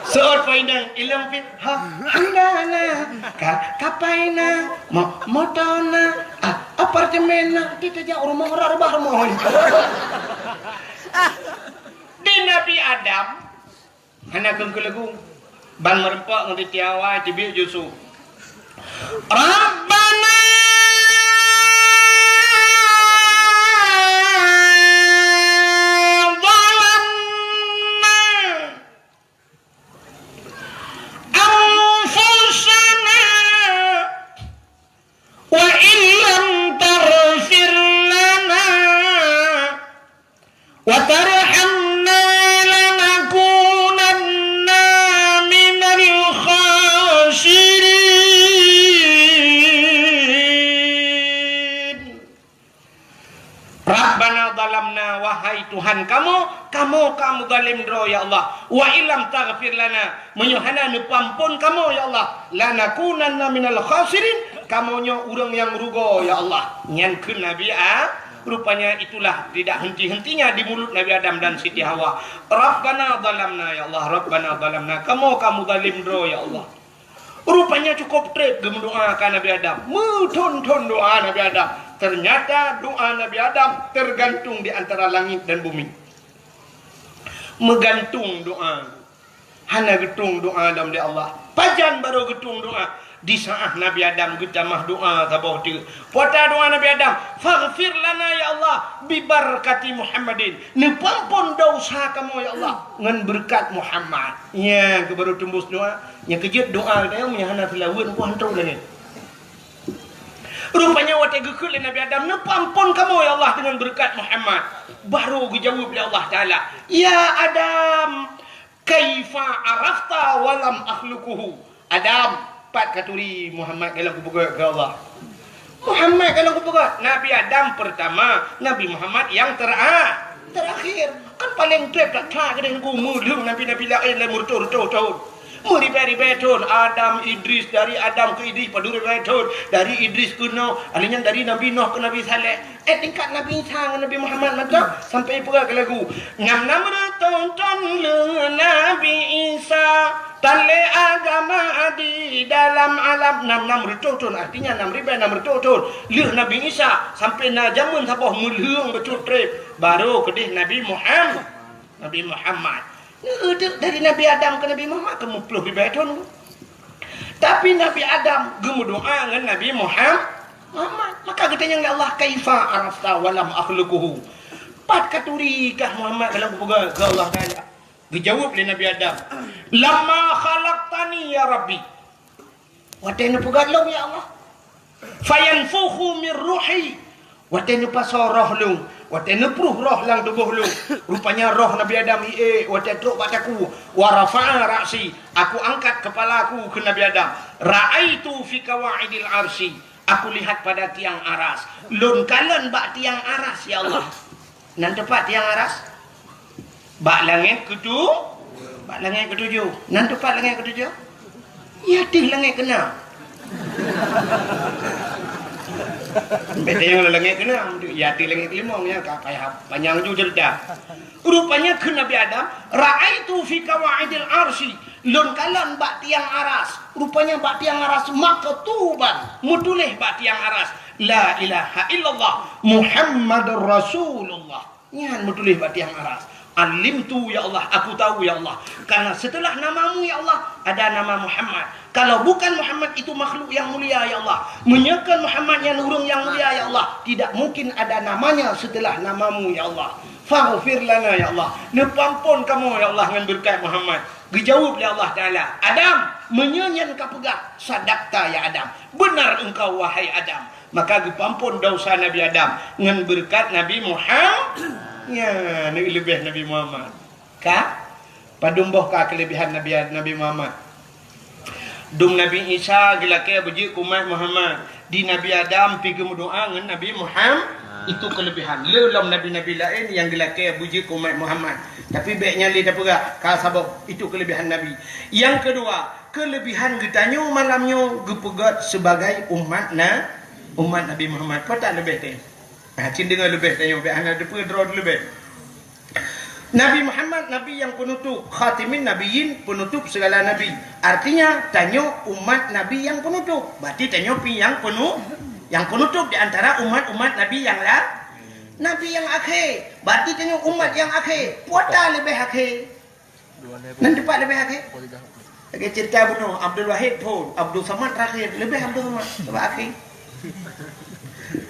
Seuôt po inong, ilong pih, ha, honda na, ka, kapai na, mo-, moto na, a, apartemen na, teuh tajak rumoh, rot reubah rumoh. Di Nabi Adam, hana keuneuk keu lagu. Ban meureumpok ngon Siti Hawa, teubiet ju su. Rabbana zalamna anfusana wa illam taghfir lana wa tarhamna lanakunanna minal khasirin. Rabbana zalamna, wahai Tuhan kamoe, kamoe ka meuzalim droe, ya Allah. Wa illam taghfir lana, meunyoe hana neupeuamphon kamoe, ya Allah, lanakunanna minal khasirin, kamoe nyoe ureuëng nyang rugoe, ya Allah. Nyan kheun Nabi A-, rupanya itulah tidak henti-hentinya di mulut Nabi Adam dan Siti Hawa. Rabbana zalamna, ya Allah, Rabbana zalamna, kamoe ka meuzalim droe, ya Allah. Rupanya cukup treb geumeudoa ka Nabi Adam. Meuthon-thon doa Nabi Adam. Ternyata doa Nabi Adam tergantung di antara langit dan bumi. Meugantung doa. Hana geutueng doa lom lé Allah. Pajan barô geutueng doa? Di saat Nabi Adam geutamah doa saboh teuk. Peue doa Nabi Adam? "Faghfir lana ya Allah, bi barakati Muhammadin." Neupeuamphon desya kamoe ya Allah ngon beureukat Muhammad. Nyan keuh barô teumbus doa. Nyang keujeuet doa geutanyoe meunyo hana seulaweuet, nyan hantom lagée. Rupanya watée geukheun lé Nabi Adam, "Neupeuamphon kamoe ya Allah deungon beureukat Muhammad." Barô geujaweueb lé Allah Taala, "Ya Adam, kaifa arafta wa lam akhluquhu?" Adam, pat katuri Muhammad ka lôn kupeugét keu Allah? Muhammad ka lôn kupeugét. Nabi Adam peurtama, Nabi Muhammad nyang tera-, terakhir. Kan paleng treb that-that keudeh Teungku, meulheueng nabi-nabi laén lé meureutoh-reutoh thon. Meuribée-ribée thon. Adam, Idris, dari Adam keu Idris padum ribée thon. Dari Idris keu Nuh, alheuh nyan dari Nabi Nuh keu Nabi Saleh. Eh, tingkat Nabi Isa ngon Nabi Muhammad mantong sampai peugah keu lagu. Nam-nam reutôh thon lheueh Nabi Isa, tan lé agama di dalam alam. Nam-nam reutôh thon, artinya nam ribée nam reutôh thon lheueh Nabi Isa, sampai na jameun saboh meulheueng bacut treb, barô keudeh Nabi Muham-, Nabi Muhammad. Neudeuk dari Nabi Adam keu Nabi Muhammad keu meuploh ribée thon. Tapi Nabi Adam geumeudoa ngon Nabi Muham-, Muhammad. Maka geutanyong lé Allah, "Kaifa arafta wa lam akhluquhu?" Pat katuri kah Muhammad ka lôn kupeugét keu Allah Taala? Geujaweueb lé Nabi Adam, "Lamma khalaqtani ya Rabbi." Watée neupeugét lôn, ya Allah. "Fayanfukhu min ruhi." Watée neupasoe roh lôn, watée neupruh roh lam tuboh lôn, rupanya roh Nabi Adam iék watée trok bak takue. "Wa rafa'a ra'si," aku angkat keupala aku keu Nabi Adam. "Ra'aitu fi qawaidil arsy," aku lihat pada tiang aras. Lôn kalon bak tiang aras, ya Allah. Nan teupat tiang aras? Bak langét keutu-, bak langét keutujoh. Nan teupat langét keutujoh? Ya, teuh langét keunam. Bèk tanyong lam langèt keunam, ya di langèt keulimong, ya ka payah panyang ju cerita. Rupanya kheun Nabi Adam, "Ra'aitu fi qawaidil arsy." Lôn kalon bak tiang aras. Rupanya bak tiang aras maktuban, meutuléh bak tiang aras, "La ilaha illallah Muhammadur Rasulullah." Nyan meutuléh bak tiang aras. "Alimtu, ya Allah, aku tahu, ya Allah. Karena setelah namamu, ya Allah, ada nama Muhammad. Kalau bukan Muhammad, itu makhluk yang mulia, ya Allah. Meunyoe kon Muhammad nyan ureueng nyang mulia, ya Allah, tidak mungkin ada namanya setelah namamu, ya Allah. Faghfir lana, ya Allah. Neupeuampon kamoe, ya Allah, ngon beureukat Muhammad." Geujaweueb lé Allah Taala, "Adam, meunyoe nyan kapeugah, sadaqta ya Adam. Benar engkau, wahai Adam." Maka geupeuampon desya Nabi Adam ngon beureukat Nabi Muhammad. Nyan, leubeh Nabi Muhammad. Ka? Padum boh ka keuleubehan Nabi, Nabi Muhammad? Dum Nabi Isa geulakèe beujeuet keu umat Muhammad. Di Nabi Adam pi geumeudoa ngon Nabi Muhammad, itu keuleubehan. Le lom nabi-nabi laén nyang geulakèe beujeuet keu umat Muhammad. Tapi bèk nyan lé tapeugah, ka saboh, itu keuleubehan Nabi. Nyang keudua, keuleubehan geutanyoe malam nyoe geupeugèt sibagai umat na-, umat Nabi Muhammad. Peue that leubeh teuh? Nah, cit deungö leubeh tanyoe, bèk hana teupeue droe leubeh. Nabi Muhammad, Nabi nyang peunutôp, khatimin nabiyyin, peunutôp segala nabi. Artinya, tanyoe umat Nabi nyang peunutôp. Berarti tanyoe pi nyang peunu-, nyang peunutôp di antara umat-umat Nabi nyang la-, Nabi nyang akhé. Berarti tanyoe umat nyang akhé. Peue that leubeh akhé? Nan teumpat leubeh akhé? Lagèe cerita bunoe, Abdul Wahid phôn, Abdul Samad terakhir, leubeh Abdul Samad, teumpat akhé.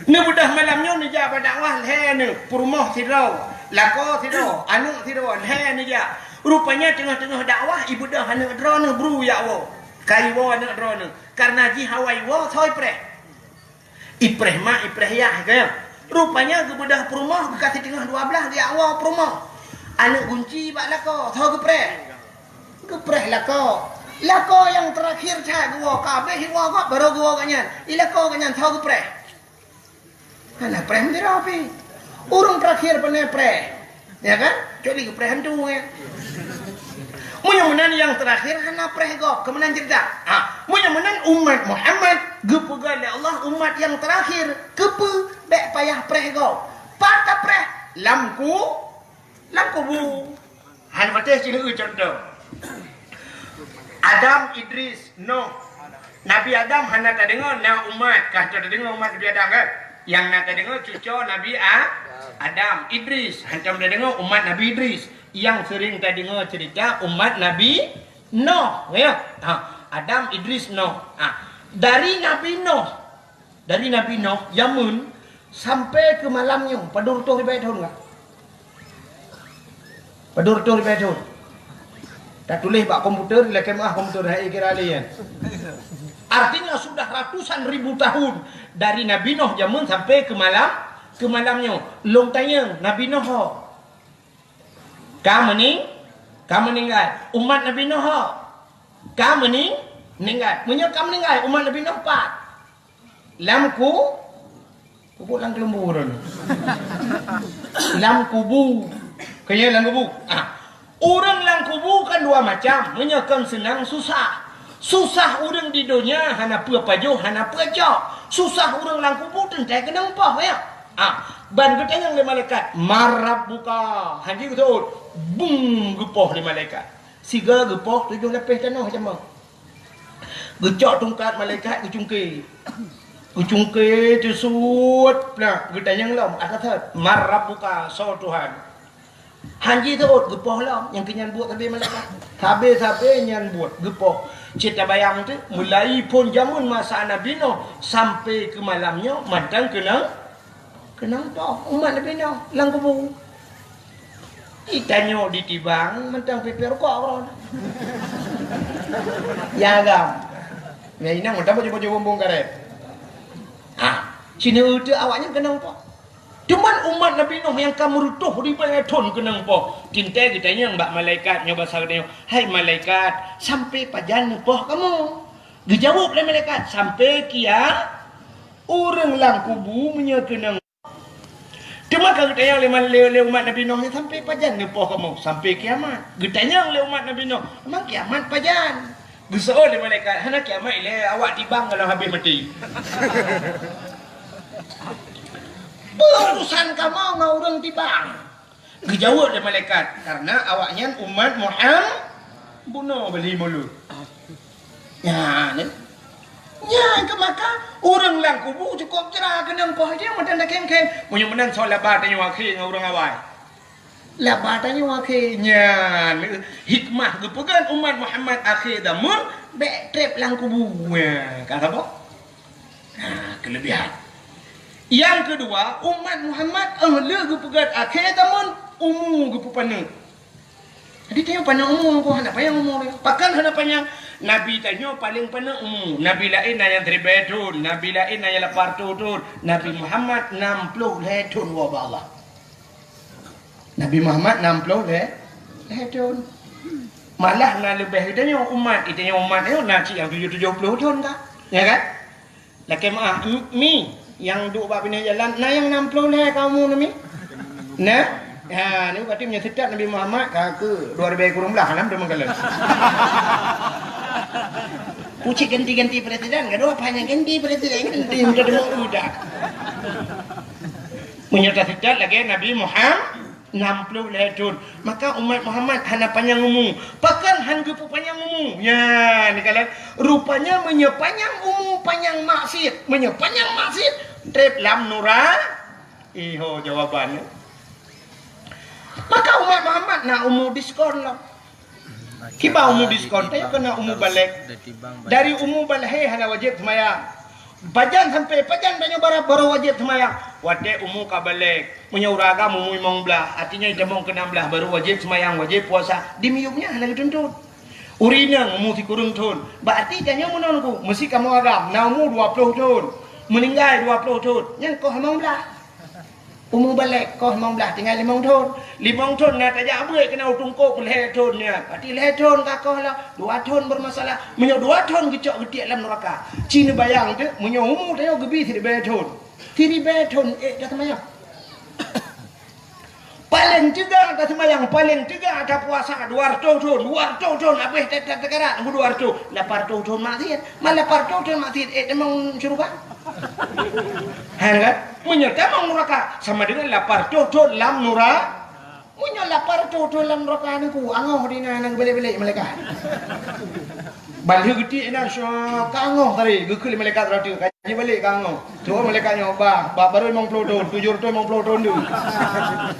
Neubeudôh malam nyoe neujak bak dakwah lhèe neuh, peurumoh sidroe, lakoe sidroe, aneuk sidroe, lhèe neujak. Rupanya teungoh-teungoh dakwah, ibeudôh aneuk droeneuh bru jak woe. Ka iwoe aneuk droeneuh. Karena jih awai woe, soe ipreh? Ipreh mak, ipreh yah, kan? Rupanya geubeudôh peurumoh, geukasih teungoh dua blaih, geujak woe peurumoh. Aneuk gunci bak lakoe, soe geupreh? Geupreh lakoe. Lakoe nyang terakhir that geuwoe, ka abéh iwoe gob, barô geuwoe gobnyan. I lakoe gobnyan, soe geupreh? Hana preh meudroe pih. Ureueng terakhir pane preh. Ya kan? Kecuali geupreh hantu, ya. Meunyoe meunan nyang terakhir hana preh gob, keu meunan cerita. Ha, meunyoe meunan umat Muhammad geupeugah lé Allah umat nyang terakhir, keupeue bèk payah preh gob? Pat tapreh? Lam ku-, lam kubu. Hana patéh sineuk contoh. Adam, Idris, Nuh. Nabi Adam hana tadeungoe na umat, ka tadeungoe umat Nabi Adam kan? Nyang na tadeungoe cuco Nabi A-, Adam, Idris, hantom tadeungoe umat Nabi Idris. Nyang sering tadeungoe cerita umat Nabi Nuh, ya. Ha, Adam, Idris, Nuh. Ha, dari Nabi Nuh Dari Nabi Nuh jameun sampai keu malam nyoe, padum reutôh ribèe thôn ka? Padum reutôh ribèe thôn? Tatuléh bak komputer, lakèe meu'ah komputer, hai kira lé nyan. Artinya sudah ratusan ribu tahun dari Nabi Nuh jameun sampai keu malam, keu malam nyoe. Lôn tanyong, Nabi Nuh ho? Ka meuning-, ka meuninggai. Umat Nabi Nuh ho? Ka meuning-, meuninggai. Meunyoe ka meuninggai, umat Nabi Nuh pat? Lam ku-, kubu lam keulumbu ureueng. Lam kubu. Keu nyan lam kubu. Ah. Ureueng lam kubu kan dua macam. Meunyoe kon seunang susah. Susah ureueng di donya hana peue pajoh, hana peue cok. Susah ureueng lam kubu teuntèe keunong poh, ya. Ah. Ban geutanyong lé malaikat, "Man rabbuka?" Hana geuseuôt. Bum, geupoh lé malaikat. Sigoe geupoh tujoh lapéh tanoh jameun. Geucok tungkat malaikat geucungké. Geucungké teusuet, nah, geutanyong lom, ata that, "Man rabbuka, soe Tuhan?" Hana jiseuôt, geupoh lom, nyang keu nyan buet sabe malaikat. Sabe-sabe nyan buet, geupoh. Cit tabayang teuh, mulai phôn jameun masa Nabi Nuh sampai keu malam nyoe mantong keunong, keunong poh umat Nabi Nuh lam kubu. Itanyoe ditibang mantong pipée rukok keudroe. Ya agam. Ya inong mantong baju-baju bumbong karet. Ha, sineuk teuh awaknyan keunong poh. Cuman umat Nabi Nuh nyang ka meureutôh ribèe thôn keunong poh. Teuntèe geutanyong bak malaikat nyoe basa geutanyong, "Hai malaikat, sampai pajan neupoh kamoe?" Geujaweueb lé malaikat, "Sampai kia-, ureueng lam kubu meunyoe keunong." Teuma ka geutanyong lé, lé, lé umat Nabi Nuh nyan, "Sampai pajan neupoh kamoe?" "Sampai kiamat." Geutanyong lé umat Nabi Nuh, "Memang kiamat pajan?" Geuseuôt lé malaikat, "Hana kiamat ilèe, awak tibang goh lom habéh maté." Peue urusan kamoe ngon ureuëng tibang? Geujaweueb lé malaikat, "Kareuna awaknyan umat Muhammad." Bunoe beli mulut. Nyan, nyan keu maka ureuëng lam kubu cukôp jra keunong poh jih meunan takhém-khém. Meunyoe meunan soe laba tanyoe akhé ngon ureuëng awai. Laba tanyoe akhé nyan hikmah geupeugét umat Muhammad akhé zaman bék treb lam kubu. Nyan, ka saboh. Nah, keulebihan. Nyang keudua, umat Muhammad, eh, le geupeugét akhé zaman umu geupeupaneuk. Jadi, tanyoe paneuk umu, ko hana panyang umu. Pakon hana panyang? Nabi tanyoe paleng paneuk umu. Nabi laén na nyang siribèe thon, nabi laén na nyang lapan reutôh thon, Nabi Muhammad nam ploh lhèe thon woe bak Allah. Nabi Muhammad nam ploh lhèe, lhèe thon. Malah na leubeh geutanyoe umat, geutanyoe umat nyoe na cit nyang tujoh, tujoh ploh thon ka. Ya kan? Lakèe meu'ah, m-, mi, nyang duek bak binéh jalan, na nyang nam ploh lhèe ka umu nyoe mi? Na? Ha, nyoe berarti meunyoe seutôt Nabi Muhammad ka keu dua ribèe kureueng blaih lam teuma kalon. Kucik ganti-ganti presiden, gadoh apa nyang ganti presiden, ganti udah dua udah. Meunyoe taseutôt lagèe Nabi Muhammad, nam ploh lhèe thon. Maka umat Muhammad hana panyang umu. Pakon han geupeupanyang umu? Nyan, dikalon. Rupanya meunyoe panyang umu, panyang maksiet. Meunyoe panyang maksiet, treb lam nura-, iho jawabannya. Maka umat Muhammad na umu diskon lah. Kiban umu diskon, tanyoe keuneuk umu balek. Dari umu balek hana wajéb seumayang. Pajan sampai pajan tanyoe bara-, baru wajéb seumayang? Watèe umu ka balek. Meunyoe ureueng agam umu limong blaih, artinya jitamong keu nam blaih, baru wajéb seumayang, wajéb puasa. Di miyueb nyan hana geutuntut. Ureueng inong umu sikureueng thon. Berarti tanyoe meunan ku, meusi kamoe agam, na umu dua ploh thon. Meuninggai dua ploh thon. Nyan koh limong blaih. Umu balek koh limong blaih tinggai limong thon. Limong thon na tajak beuet keunan u teungku peuet lhèe thon nyan. Berarti lhèe thon ka koh lah, dua thon bermasalah. Meunyoe dua thon geucok geutiek lam neuraka. Ci neubayang teuk, meunyoe umu tanyoe geubi siribèe thon. Siribèe thon, eh, taseumayang. Paleng teuga taseumayang, paleng teuga tapuasa dua reutôh thon, dua reutôh thon, habéh ta-, ta-, takarat, dua reutôh, lapan reutôh thon maksiet. Man lapan reutôh thon maksiet, eh, tamong syeuruga. Hana kan? Meunyoe tamong nuraka, sama dengan lapan reutôh thon lam nura-, meunyoe lapan reutôh thon lam nuraka nyan ku, angoh di na, na geubalek-balek malaikat. Ban lheueh geutiek inan, syok, ka angoh tadi, geukheun lé malaikat rot, ka jibalek ka angoh. Tuh malaikat nyoe, bah, bah, baru limong ploh thon, tujoh reutôh limong ploh thon tu.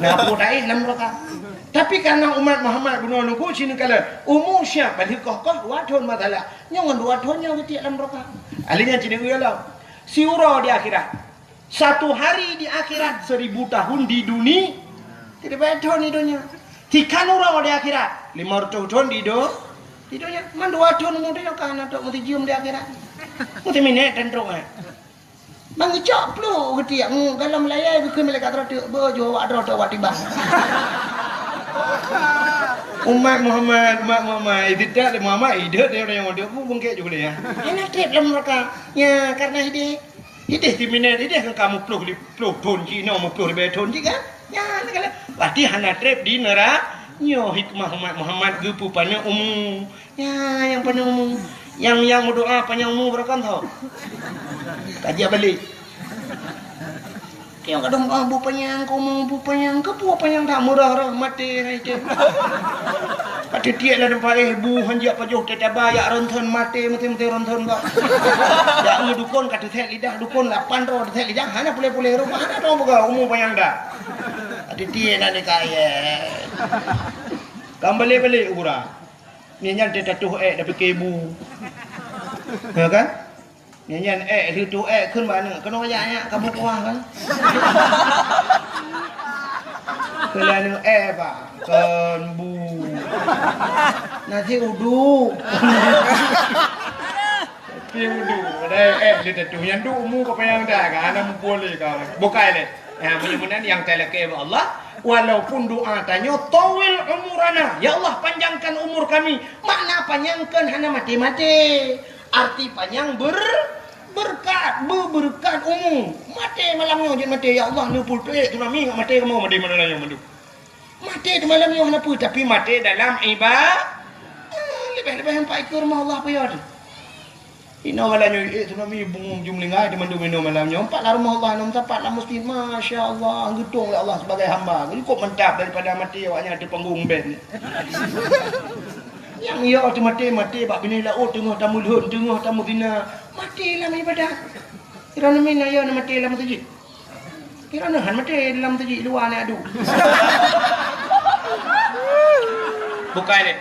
Na peue taéh lam nuraka. Tapi karena umat Muhammad bunoe nunggu sini kala, umu siap, ban lheueh koh-koh, dua thon masalah. Nyoe ngon dua thon nyoe geutiek lam nuraka. Ahli nyan cina uya lom. Siuroe di akhirat. Satu hari di akhirat, seribu tahun di duni-, siribèe thon di donya. Tikan uroe di akhirat, lima reutôh thon di do-, di donya. Man dua thon umu tanyoe ka hana trok meusijeuem di akhirat. Meusi minèt tan trok, eh. Ban geucok pluek geutiek, ngu, galom layèe geukheun malaikat rot teuk, beuh, jeuet awak droe teuk awak tibang. Umat Muhammad, umat Muhammad, idéh lé Muhammad, idéh lé ureueng nyang udép, bu bungkét ju kuliah. Hana treb lam nuraka. Nya, karena idéh. Idéh timinèt, idéh kan ka meuploh li-, ploh thon cit, inoe meuploh ribèe thon cit kan? Nyan kan. Berarti hana treb di neura-, nyoe hikmah umat Muhammad geupeupaneuk umu. Nyan nyang paneuk umu. Nyang, nyang meudoa panyang umu beureukan tho. Kaji balek. Nyang kadang, ah, bu panyang, keu umu bu panyang, keu peue panyang that meurah-rah maté hai teuh. Ka teutiek lam teumpat éh, bu hanjeuet pajoh teutaba, jak ronson maté, maté-maté ronson bak. Jak ngon dukon ka teusék lidah, dukon lapan droe teusék lidah, hana puléh-puléh rupa, hana droe peugah umu panyang dah. Ka teutiek nan di kayèe. Kan balek-balek u gura. Nyan nyan teuh tatuh ék dah pike bu. Ya kan? Nyan nyan ék, lheueh tu ék kheun bak aneuk, keunoe jak nyak ka bu kuah kan? Keu lé aneuk ék bak, kon bu. Nasi uduk. Tapi uduk, padahai ék lheueh tatuh. Nyan duek umu ka panyang dah kan, hana muphom lé ka. Bukai lé. Ha, meunyoe meunan nyang talakée bak Allah, walaupun doa tanyoe, "Tawwil umurana," "Ya Allah, panjangkan umur kami." Makna panjangkan hana maté-maté. Arti panyang ber-, berkat, beubeureukat umu. Maté malam nyoe jeuet maté, "Ya Allah, neupeutrek tsunami ngat maté kamoe," maté malam nyoe mandum. Maté teuh malam nyoe hana peue, tapi maté dalam iba-, ah, leubeh-leubeh empat ikeu rumoh Allah peue ya teuh. Inoe malam nyoe, eh, tsunami bungong jumlinggai teumandum inoe malam nyoe. Empat lam rumoh Allah, inoe meusapat lam meuseujid. Masya Allah, geutong lé Allah sebagai hamba. Cukup mantap daripada maté awak nyan ateueh panggong band. Nyang yo teumaté, maté bak binéh laôt, teungoh tameulhon, teungoh tameuzina. Maté lam ibadat. Droeneuh mina yo na maté lam meuseujid. Kira neuhan maté dalam meuseujid luwa na adu. Bukai deh.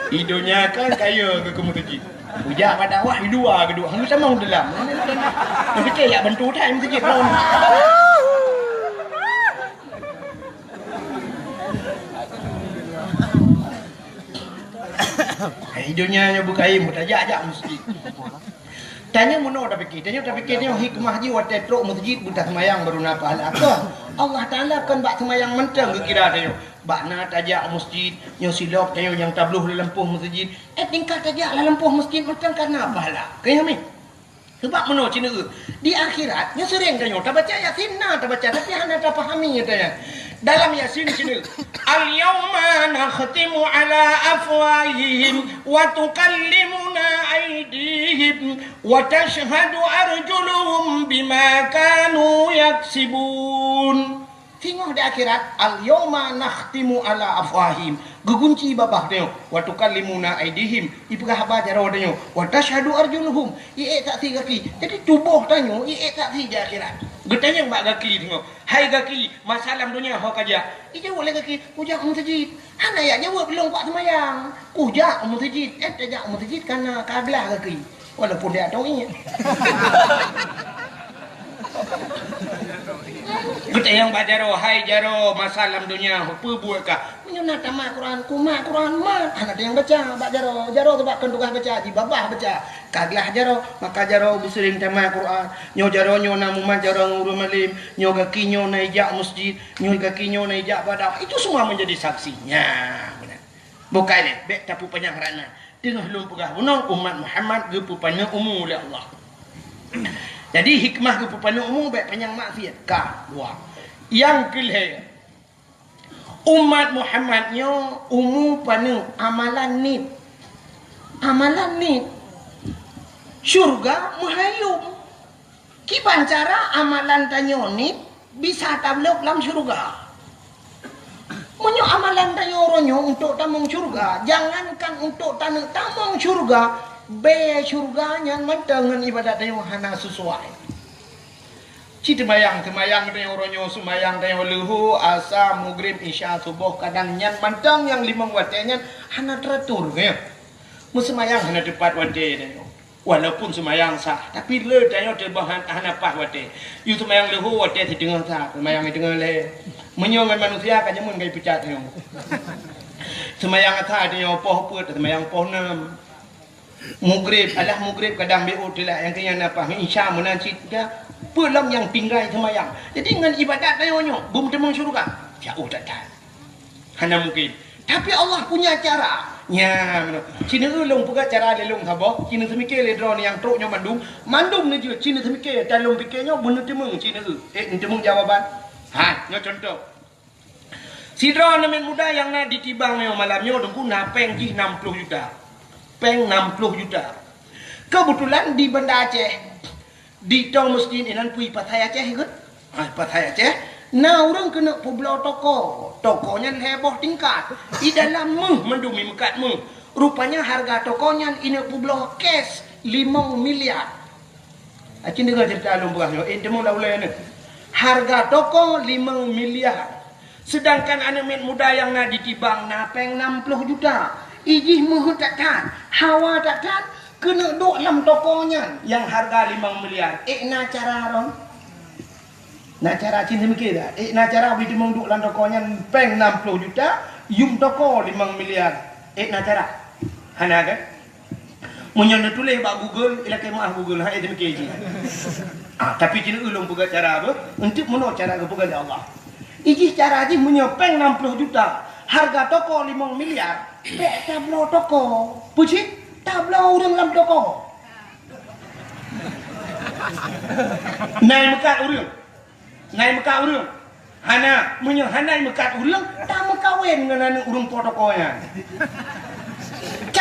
Idonya kan kaya ke, ke meuseujid. Ujak pada awak di luwa ke duk. Hang sama dalam. Nak fikir yak bantu tai meuseujid lawan. Hai, donya nyoe beukaim, tajak-jak meuseujid. Tanyoe meunoe tapike, tanyoe tapike nyoe hikmah jih watée trok meuseujid beutaseumayang baru na pahala. Kon, Allah Taala kon bak seumayang mantong geukira tanyoe. Bak na tajak meuseujid, nyoe silop tanyoe nyang tabloh lam lampôh meuseujid. Eh, tingkat tajak lam lampôh meuseujid mantong ka na pahala. Keu nyoe mi. Sabab meunoe cit neu, di akhirat, nyoe seuring tanyoe tabaca Yasin na tabaca, tapi hana tapahami nyata nyan. Dalam Yasin cit neu, "Al-yauma nakhtimu ala afwahihim wa tukallimuna aidihim wa tashhadu arjuluhum bima kanu yaksibun." Singoh di akhirat, "Al-yauma nakhtimu ala afwahihim." Geugunci babah tanyoe, "Wa tukallimuna aidihim." Ipeugah haba jaroe tanyoe, "Wa tashhadu arjuluhum." Iék saksi gaki. Jadi tuboh tanyoe iék saksi di akhirat. Geutanyong bak gaki singoh, "Hai gaki, masa lam donya ho kajak?" Ijaweueb lé gaki, "Kujak u meuseujid." Hana jak jaweueb lôn kuat seumayang. "Kujak u meuseujid." Eh, tajak u meuseujid kana ka glah gaki. Walaupun dia atong iék. Geutanyong bak jaroe, "Hai jaroe, masa lam donya peue buet kah?" "Meunyoe na tamat Quran, kumat Quran mat." Hana teunyang baca bak jaroe. Jaroe sabab kon tugaih baca, jibabah baca. Ka glah jaroe, maka jaroe beuseuring tamat Quran. Nyoe jaroe nyoe na mumat jaroe ngon ureuëng malém. Nyoe gaki nyoe na ijak meuseujid. Nyoe gaki nyoe na ijak bak dakwah. Itu semua menjadi saksi. Nya, beuna. Bukai lé, bék tapeupanyang rana. Teungoh lôn peugah bunoe, umat Muhammad geupeupaneuk umu lé Allah. Jadi, hikmah geupeupaneuk umu bék panyang maksiat. Ka, dua. Nyang keulhée, umat Muhammad nyoe umu paneuk amalan niet. Amalan niet. Syurga meuhayom. Kiban cara amalan tanyoe niet bisa tabloe lam syeuruga. Meunyoe amalan tanyoe uroe nyoe untuk tamong syeuruga, jangankan untuk taneuk tamong syeuruga, bée syeuruga nyan mantong ngon ibadat tanyoe hana sesuai. Ci teumayang, teumayang tanyoe uroe nyoe, seumayang tanyoe leuhô, asa, mugrib, isya, suboh, kadang nyan mantong nyang limong watée nyan hana teratur, ya. Meuseumayang hana teupat watée tanyoe. Walaupun seumayang sah, tapi le tanyoe teubang han-, hana paih watée. Yue seumayang leuhô watée siteungoh sah, seumayang siteungoh lhée. Meunyoe ngon manusia ka jameun ka jipeucat tanyoe. Seumayang asa tanyoe poh peuet, seumayang poh nam. Mugrib, alah mugrib kadang beu telat nyang keu nyan na paih, isya meunan cit dah. Peue lom nyang tinggai seumayang. Jadi ngon ibadat tanyoe nyoe, beumeuteumong syeuruga. Jauh that-that. Hana mungkin. Tapi Allah punya cara. Nya, meunan. Ci neu lôn peugah cara lé lôn saboh, ci neu seumiké lé droeneuh nyang trok nyoe mandum, mandum neujeuet ci neu seumiké, dan lôn piké nyoe beuneuteumong ci neu. Eh, neuteumong jawaban. Ha, nyoe contoh. Sidroe aneuk muda nyang na di Tibang nyoe malam nyoe, Teungku, na péng jih nam ploh juta. Péng nam ploh juta. Keubeutulan di Banda Aceh, di tong meuseujid inan peue, Pasai Aceh ikot. Ha, Pasai Aceh, na ureuëng keuneuk peubloe toko. Toko nyan lhée boh tingkat. I dalam méuh mandum, i meukat méuh. Rupanya hareuga toko nyan ineuk peubloe cash limong miliar. Acin deungoe ceurita lôn peugah nyoe, eh, teuma lam ulée nyoe. Hareuga toko limong miliar. Seudangkan aneuk miet muda nyang na di Tibang na péng nam ploh juta. I jih meuheuet that-that, hawa that-that, keuneuk duek lam toko nyan nyang hareuga limong miliar. Ék na cara droe? Na cara cit seumiké dak? Ék na cara beuteumong duek lam toko nyan péng nam ploh juta, yum toko limong miliar. Ék na cara? Hana kan? Meunyoe neutuléh bak Google, ilakée meu'ah Google, hai teumiké jih. Ah, tapi ci neu lôn peugah cara apa? Untuk meunoe cara geupeugah lé Allah. I jih cara jih meunyoe péng nam ploh juta, hareuga toko limong miliar, bék tabloe toko. Peue cit? Tabloe ureuëng lam toko. Na i meukat ureuëng. Na i meukat ureuëng. Hana, meunyoe hana i meukat ureuëng, tameukawen ngon aneuk ureuëng po toko nyan.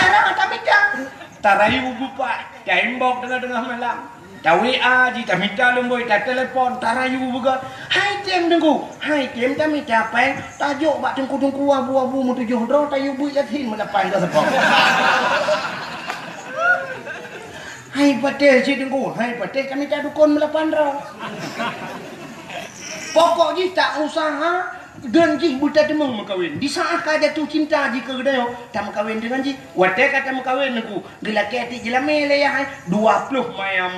Cara tamita. Tarayu bupat, taimbok teungoh-teungoh malam. Ta-W A jih, tamita lumboi, tatelepon, tarayu beugot. Hai tem Teungku, hai tem tamita péng, tajok bak teungku-teungku abu-abu meutujoh droe, tayue beuet Yasin meulapan droe seupôt. Hai patéh cit Teungku, hai patéh tamita dukon meulapan droe. Pokok jih ta usaha, dan jih beutateumeung meukawen. Di saat ka jatuh cinta jih keu geutanyoe, tameukawen deungon jih. Watée ka tameukawen Teungku, geulakée tiek jeulamé lé yah hai, dua ploh mayam.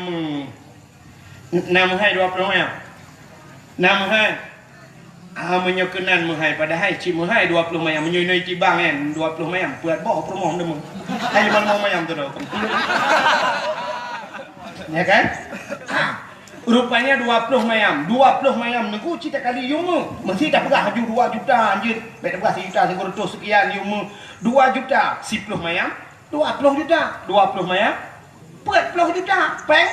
Na meuhai dua ploh mayam? Na meuhai? Ah, meunyoe keunan meuhai, padahai cit meuhai dua ploh mayam. Meunyoe inoe itibang kan, dua ploh mayam, peuet boh peurumoh deungon. Hai lima mayam tu dah. Ya kan? Ah. Rupanya dua ploh mayam. Dua ploh mayam Teungku cit takali yum meu. Meusti tapeugah laju dua juta anjeut. Bék tapeugah sijuta sikureueng reutôh seukian yum meu. Dua juta, siploh mayam, dua ploh juta. Dua ploh mayam, peuet ploh juta. Péng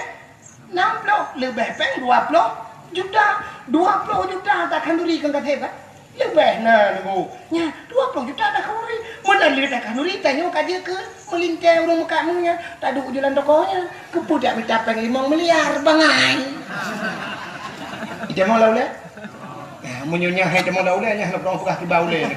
nam ploh, leubeh péng dua ploh juta. Dua ploh juta takhanduri kon ka seb, kan? Leubeh na Teungku. Nyan, dua ploh juta takhanduri. Meunan lé takhanduri, tanyoe ka jeuet keu meulintée ureuëng meukat meunyoe, taduek ju lam toko nyan. Keupeue dak mita péng limong miliar, bangai. Ita mau lau lé? Nah, meunyoe nyan hai ita mau lau lé, nyan hana peurong peugah kiba ulée. Ha,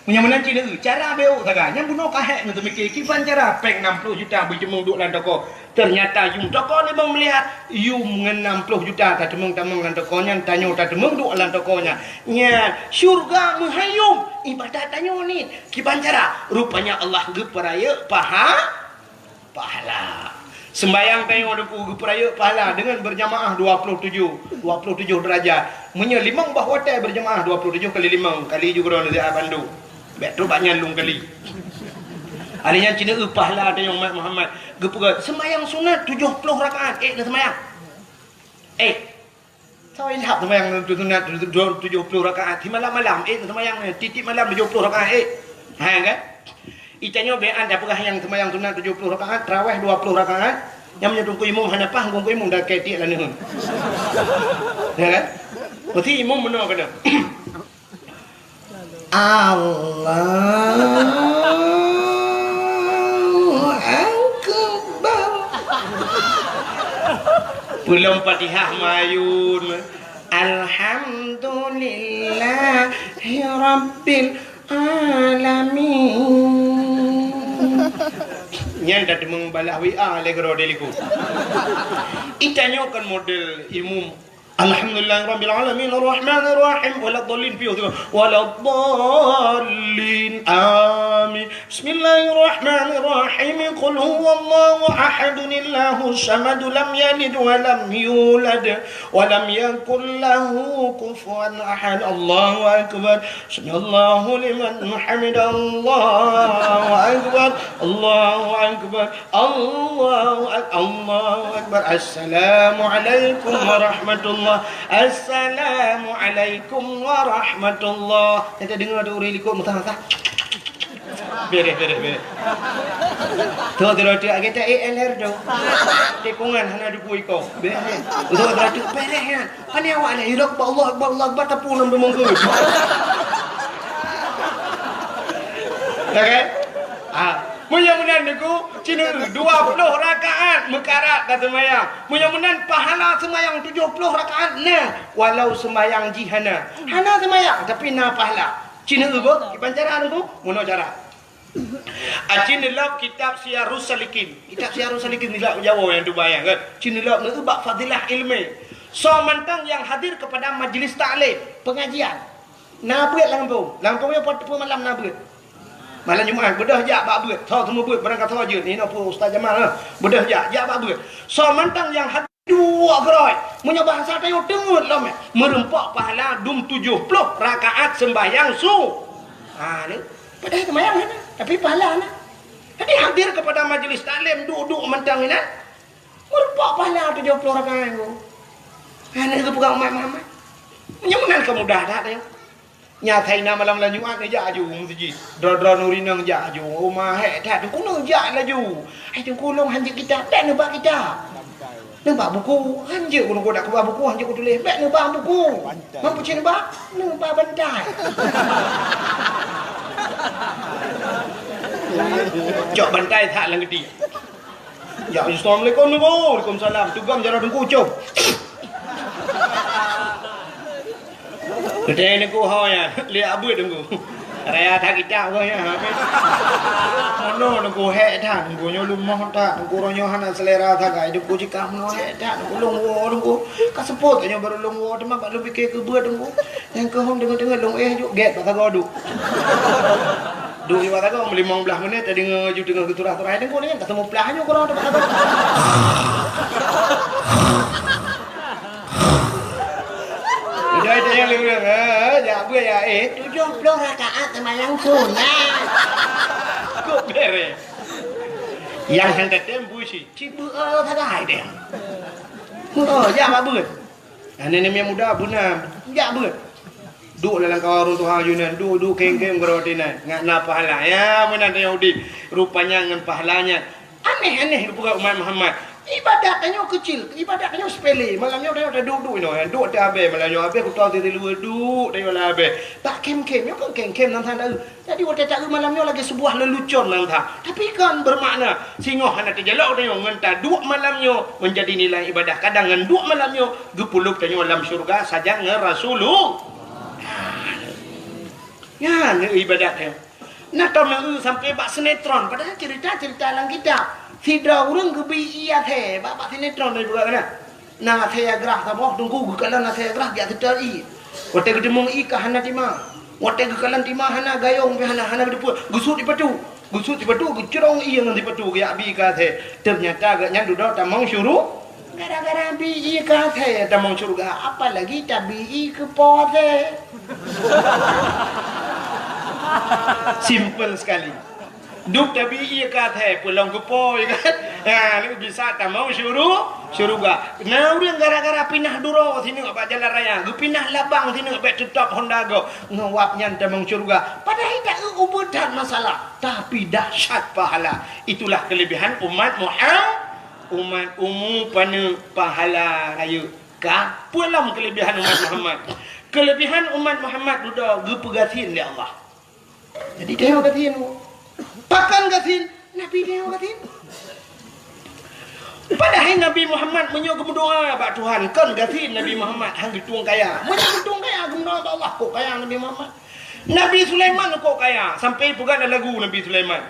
meunyoe meunan cit cara béuk sagai. Nyan bunoe ka hék ngon teumike kiban cara péng nam ploh juta beujeumeung duek lam toko. Teunyata yum toko limong miliar, yum ngon nam ploh juta tateumeung-tamong lam toko nyan, tanyoe tateumeung duek lam toko nyan. Nyan, syurga meuhai yum, ibadat tanyoe niet. Kiban cara? Rupanya Allah geupeurayeuk paha- Pahala. Sembayang tanyoe Teungku geupeurayeuk pahala deungon berjamaah dua ploh tujoh, dua ploh tujoh derajat. Meunyoe limong boh watée berjamaah dua ploh tujoh kali limong, kali ju keudroe neusiat bandum. Bék trok bak nyan lôn kali. Alèh nyan cit neueu pahala tanyoe umat Muhammad. Geupeugah sembayang sunat tujoh ploh rakaat, ék neuseumbayang. Ék. Soe ilham seumayang sunat tujoh ploh rakaat, simalam-malam, ék seumayang tiep-tiep malam tujoh ploh rakaat, ék. Ha, kan? Itanyoe bèk an tapeugah nyang seumayang sunat tujoh ploh rakaat, tarawih dua ploh rakaat, nyang meunyoe teungku imum hana paih, teungku imum dak kèe tiek laneuen. Ya, kan? Meusti imum meunoe keunoe. Allahu Akbar. Peulom Fatihah mayun. Alhamdulillahi Rabbil Alamin. Nyan dak teumeubalah W A lé keudroe di likot. Itanyoe kan model imum. Alhamdulillahirabbil alamin, arrahmanirrahim, waladdallin, piôh tu. Waladdallin, amin. Bismillahirrahmanirrahim. Qul huwallahu ahad, Allahus samad, lam yalid wa lam yulad, wa lam yakul lahu kufuwan ahad. Allahu akbar. Sami'allahu liman hamidah. Allahu akbar. Allahu akbar. Allahu ak-, Allahu Akbar. Assalamualaikum warahmatullah. Assalamualaikum warahmatullah. Teudeungoe di ureueng likot meusaha-saha. Bereh, bereh, bereh. Tu, tu, tu, kita E L R tu. Tikungan hana duku iko. Bereh. Tu, tu, tu, bereh, ya. Pane awak ni, hidup Allah Akbar, Allah Akbar, tapi ulun bemungkus. Ya kan? Ah, meunyoe meunan Teungku, cina dua puluh rakaat meukarat ka seumayang. Meunyoe meunan pahala seumayang tujoh puluh rakaat na, walau seumayang jih hana. Hana seumayang, tapi na pahala. Cina beuh, kiban cara Teungku, meunoe cara. Aci neulok kitab Siyarus Salikin. Kitab Siyarus Salikin nilak Jawa nyang tubai nyan kan. Ci neulok neu bak fadilah ilmu. Soe mantong nyang hadir kepada majlis taklim, pengajian. Na beuet lam gampông. Lam gampông nyoe pat peue malam na beuet. Malam Jumat beudôh jak bak beuet. Soe seumeubeuet barangkasoe jeuet. Nyoe peue Ustaz Jamal, ha. Beudôh jak, jak bak beuet. Soe mantong nyang hadir Duek keudroe. Meunyoe bahasa tanyoe teungeut lom, eh. Meureumpok pahala dum tujoh ploh rakaat seumbahyang su-, ha, ni. Padahai seumbahyang hana, tapi pahala na. Jadi hadir kepada majlis taklim, duek-duek mantong inan. Meureumpok pahala tujoh ploh rakaat nyoe. Hana geupeugah umat Muhammad. Meunyoe meunan ka mudah that tanyoe. Nyan asai na malam lam Jumat neujak aju u meuseujid. Droe-droe nuri nang jak aju. Uma hék that, Teungku neujak laju. Hai Teungku, lôn hanjeuet kitab, bèk neubak kitab. Neubak buku, hanjeuet ku neubak buku, hanjeuet ku tuléh, bèk neubak buku. Bantai. Mampu cit neubak? Neubak bantai. Cok bantai that lam geuti. Ya, assalamualaikum Teungku. Waalaikumsalam. Tugam jaroe Teungku, cok. Geutanyoe Teungku ho nyan, lé abeuet Teungku. Raya that kitab kah nyan, ha. Meunoe Teungku, hék that Teungku, nyoe leumoh that Teungku, uroe nyoe hana seulera sagai Teungku, jikah meunoe hék that Teungku, lôn woe Teungku. Ka seupôt tanyoe barô lôn woe, teuma bak lôn pike keu beuet Teungku. Nyang keuhom deungon-deungon lôn éh juk gét bak sagoe duek. Duek bak sagoe limong blaih menit, tadeungoe ju teungoh geuturah-turah Teungku, nyan ka seumeuplah nyoe keudroe bak sagoe. Udah itu yang lurus, ha, jak beuet ya, eh, tujuh puluh rakaat sembahyang sunat. Kok beres? Yang hana tem busi, ci beuet sagai deh. Oh, jak bak beuet. Aneuk-aneuk muda beuna, jak beuet. Duek lam kawan ureueng tuha yunan, duek-duek kém-kém keudroe tinan, ngat na pahala. Ya, meunan tanyoe udép, rupanya ngon pahala nyan. Aneh-aneh geupeugah umat Muhammad. Ibadat tanyoe keucil, ibadat tanyoe sepele. Malam nyoe tanyoe taduek-duek inoe, duek teuhabéh. Malam nyoe habéh kutoe teuh siluweue, duek tanyoe lam habéh. Bak kém-kém, nyoe kon kém-kém nan hana eu. Jadi watée taeu malam nyoe lagée seubuah leulucon nan that. Tapi kon beumakna singoh hana teujalok tanyoe ngon taduek malam nyoe meunjadi nilai ibadah. Kadang ngon duek malam nyoe geupeuleueb tanyoe lam syeuruga sajan ngon Rasulullah. Nyan ibadat nyoe. Na tom neu sampai bak sinetron, padahal cerita-cerita lam kitab. Sidroe ureuëng geubi ié athée bak, bak sinetron dari buka kana. Na athée grah saboh, Teungku geukalon athée grah jak seutôt ié. Watée geuteumeung ié ka hana tima. Watée geukalon tima hana, gayong pih hana, hana geuteupeue. Geusut sipatu. Geusut sipatu, geucrong ié ngon sipatu geujak bi keu athée. Teunyata gobnyan dudoe tamong syuru. Gara-gara bi ié keu athée tamong syeuruga, apalagi tabi ié keu po athée. Simple sekali. Duek tabi ié keu athée, peulom keu po, ya kan? Ha, nyoe bisa tamong syuru-, syeuruga. Na ureuëng gara-gara pinah duroe sineuk bak jalan raya, geupinah labang sineuk bak teutap Honda gob, ngon wab nyan tamong syeuruga. Padahai taeu ubeut that masalah, tapi dahsyat pahala. Itulah kelebihan umat Muhammad. Umat umu paneuk pahala rayeuk ka. Peue lom keulebihan umat Muhammad? Keulebihan umat Muhammad dudoe geupeugasien lé Allah. Jadi tanyoe gasien. Pakon gasien? Nabi tanyoe gasien. Padahai Nabi Muhammad meunyoe geumeudoá bak Tuhan, kon gasien Nabi Muhammad han geutueng kaya. Meunyoe geutueng kaya geumeudoá bak Allah, kok kaya Nabi Muhammad. Nabi Sulaiman kok kaya, sampai peugah lam lagu Nabi Sulaiman.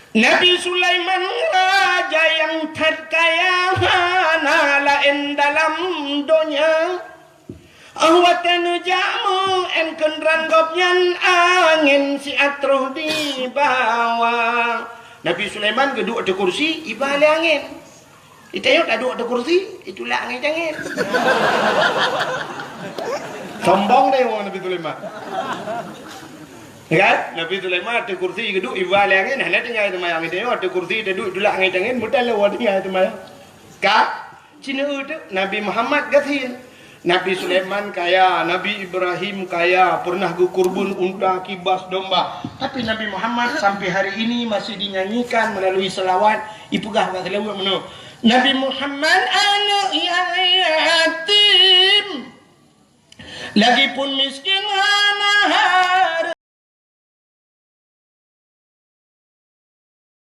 Nabi Sulaiman raja nyang that kaya, hana laén dalam donya. Óh watée neujak meu'én keudroe gobnyan, angén siat troh dibawa. Nabi Sulaiman geuduek ateueh kursi, iba lé angén. Di tanyoe taduek ateueh kursi, itulak angén-angén. Sombong deh wong Nabi Sulaiman. Ya kan? Nabi Sulaiman ateueh kursi geuduek, iba lé angén, hana tinggai seumayang. Di tanyoe ateueh kursi taduek, itulak angén-angén, meuteuleu tinggai seumayang. Ka? Cina teuk Nabi Muhammad gasien. Nabi Sulaiman kaya, Nabi Ibrahim kaya, pernah geukurban unta, kibas domba. Tapi Nabi Muhammad sampai hari ini masih dinyanyikan melalui selawat. Ipeugah bak selawat meunoe, Nabi Muhammad aneuk nyang yatim, lagipun miskin hana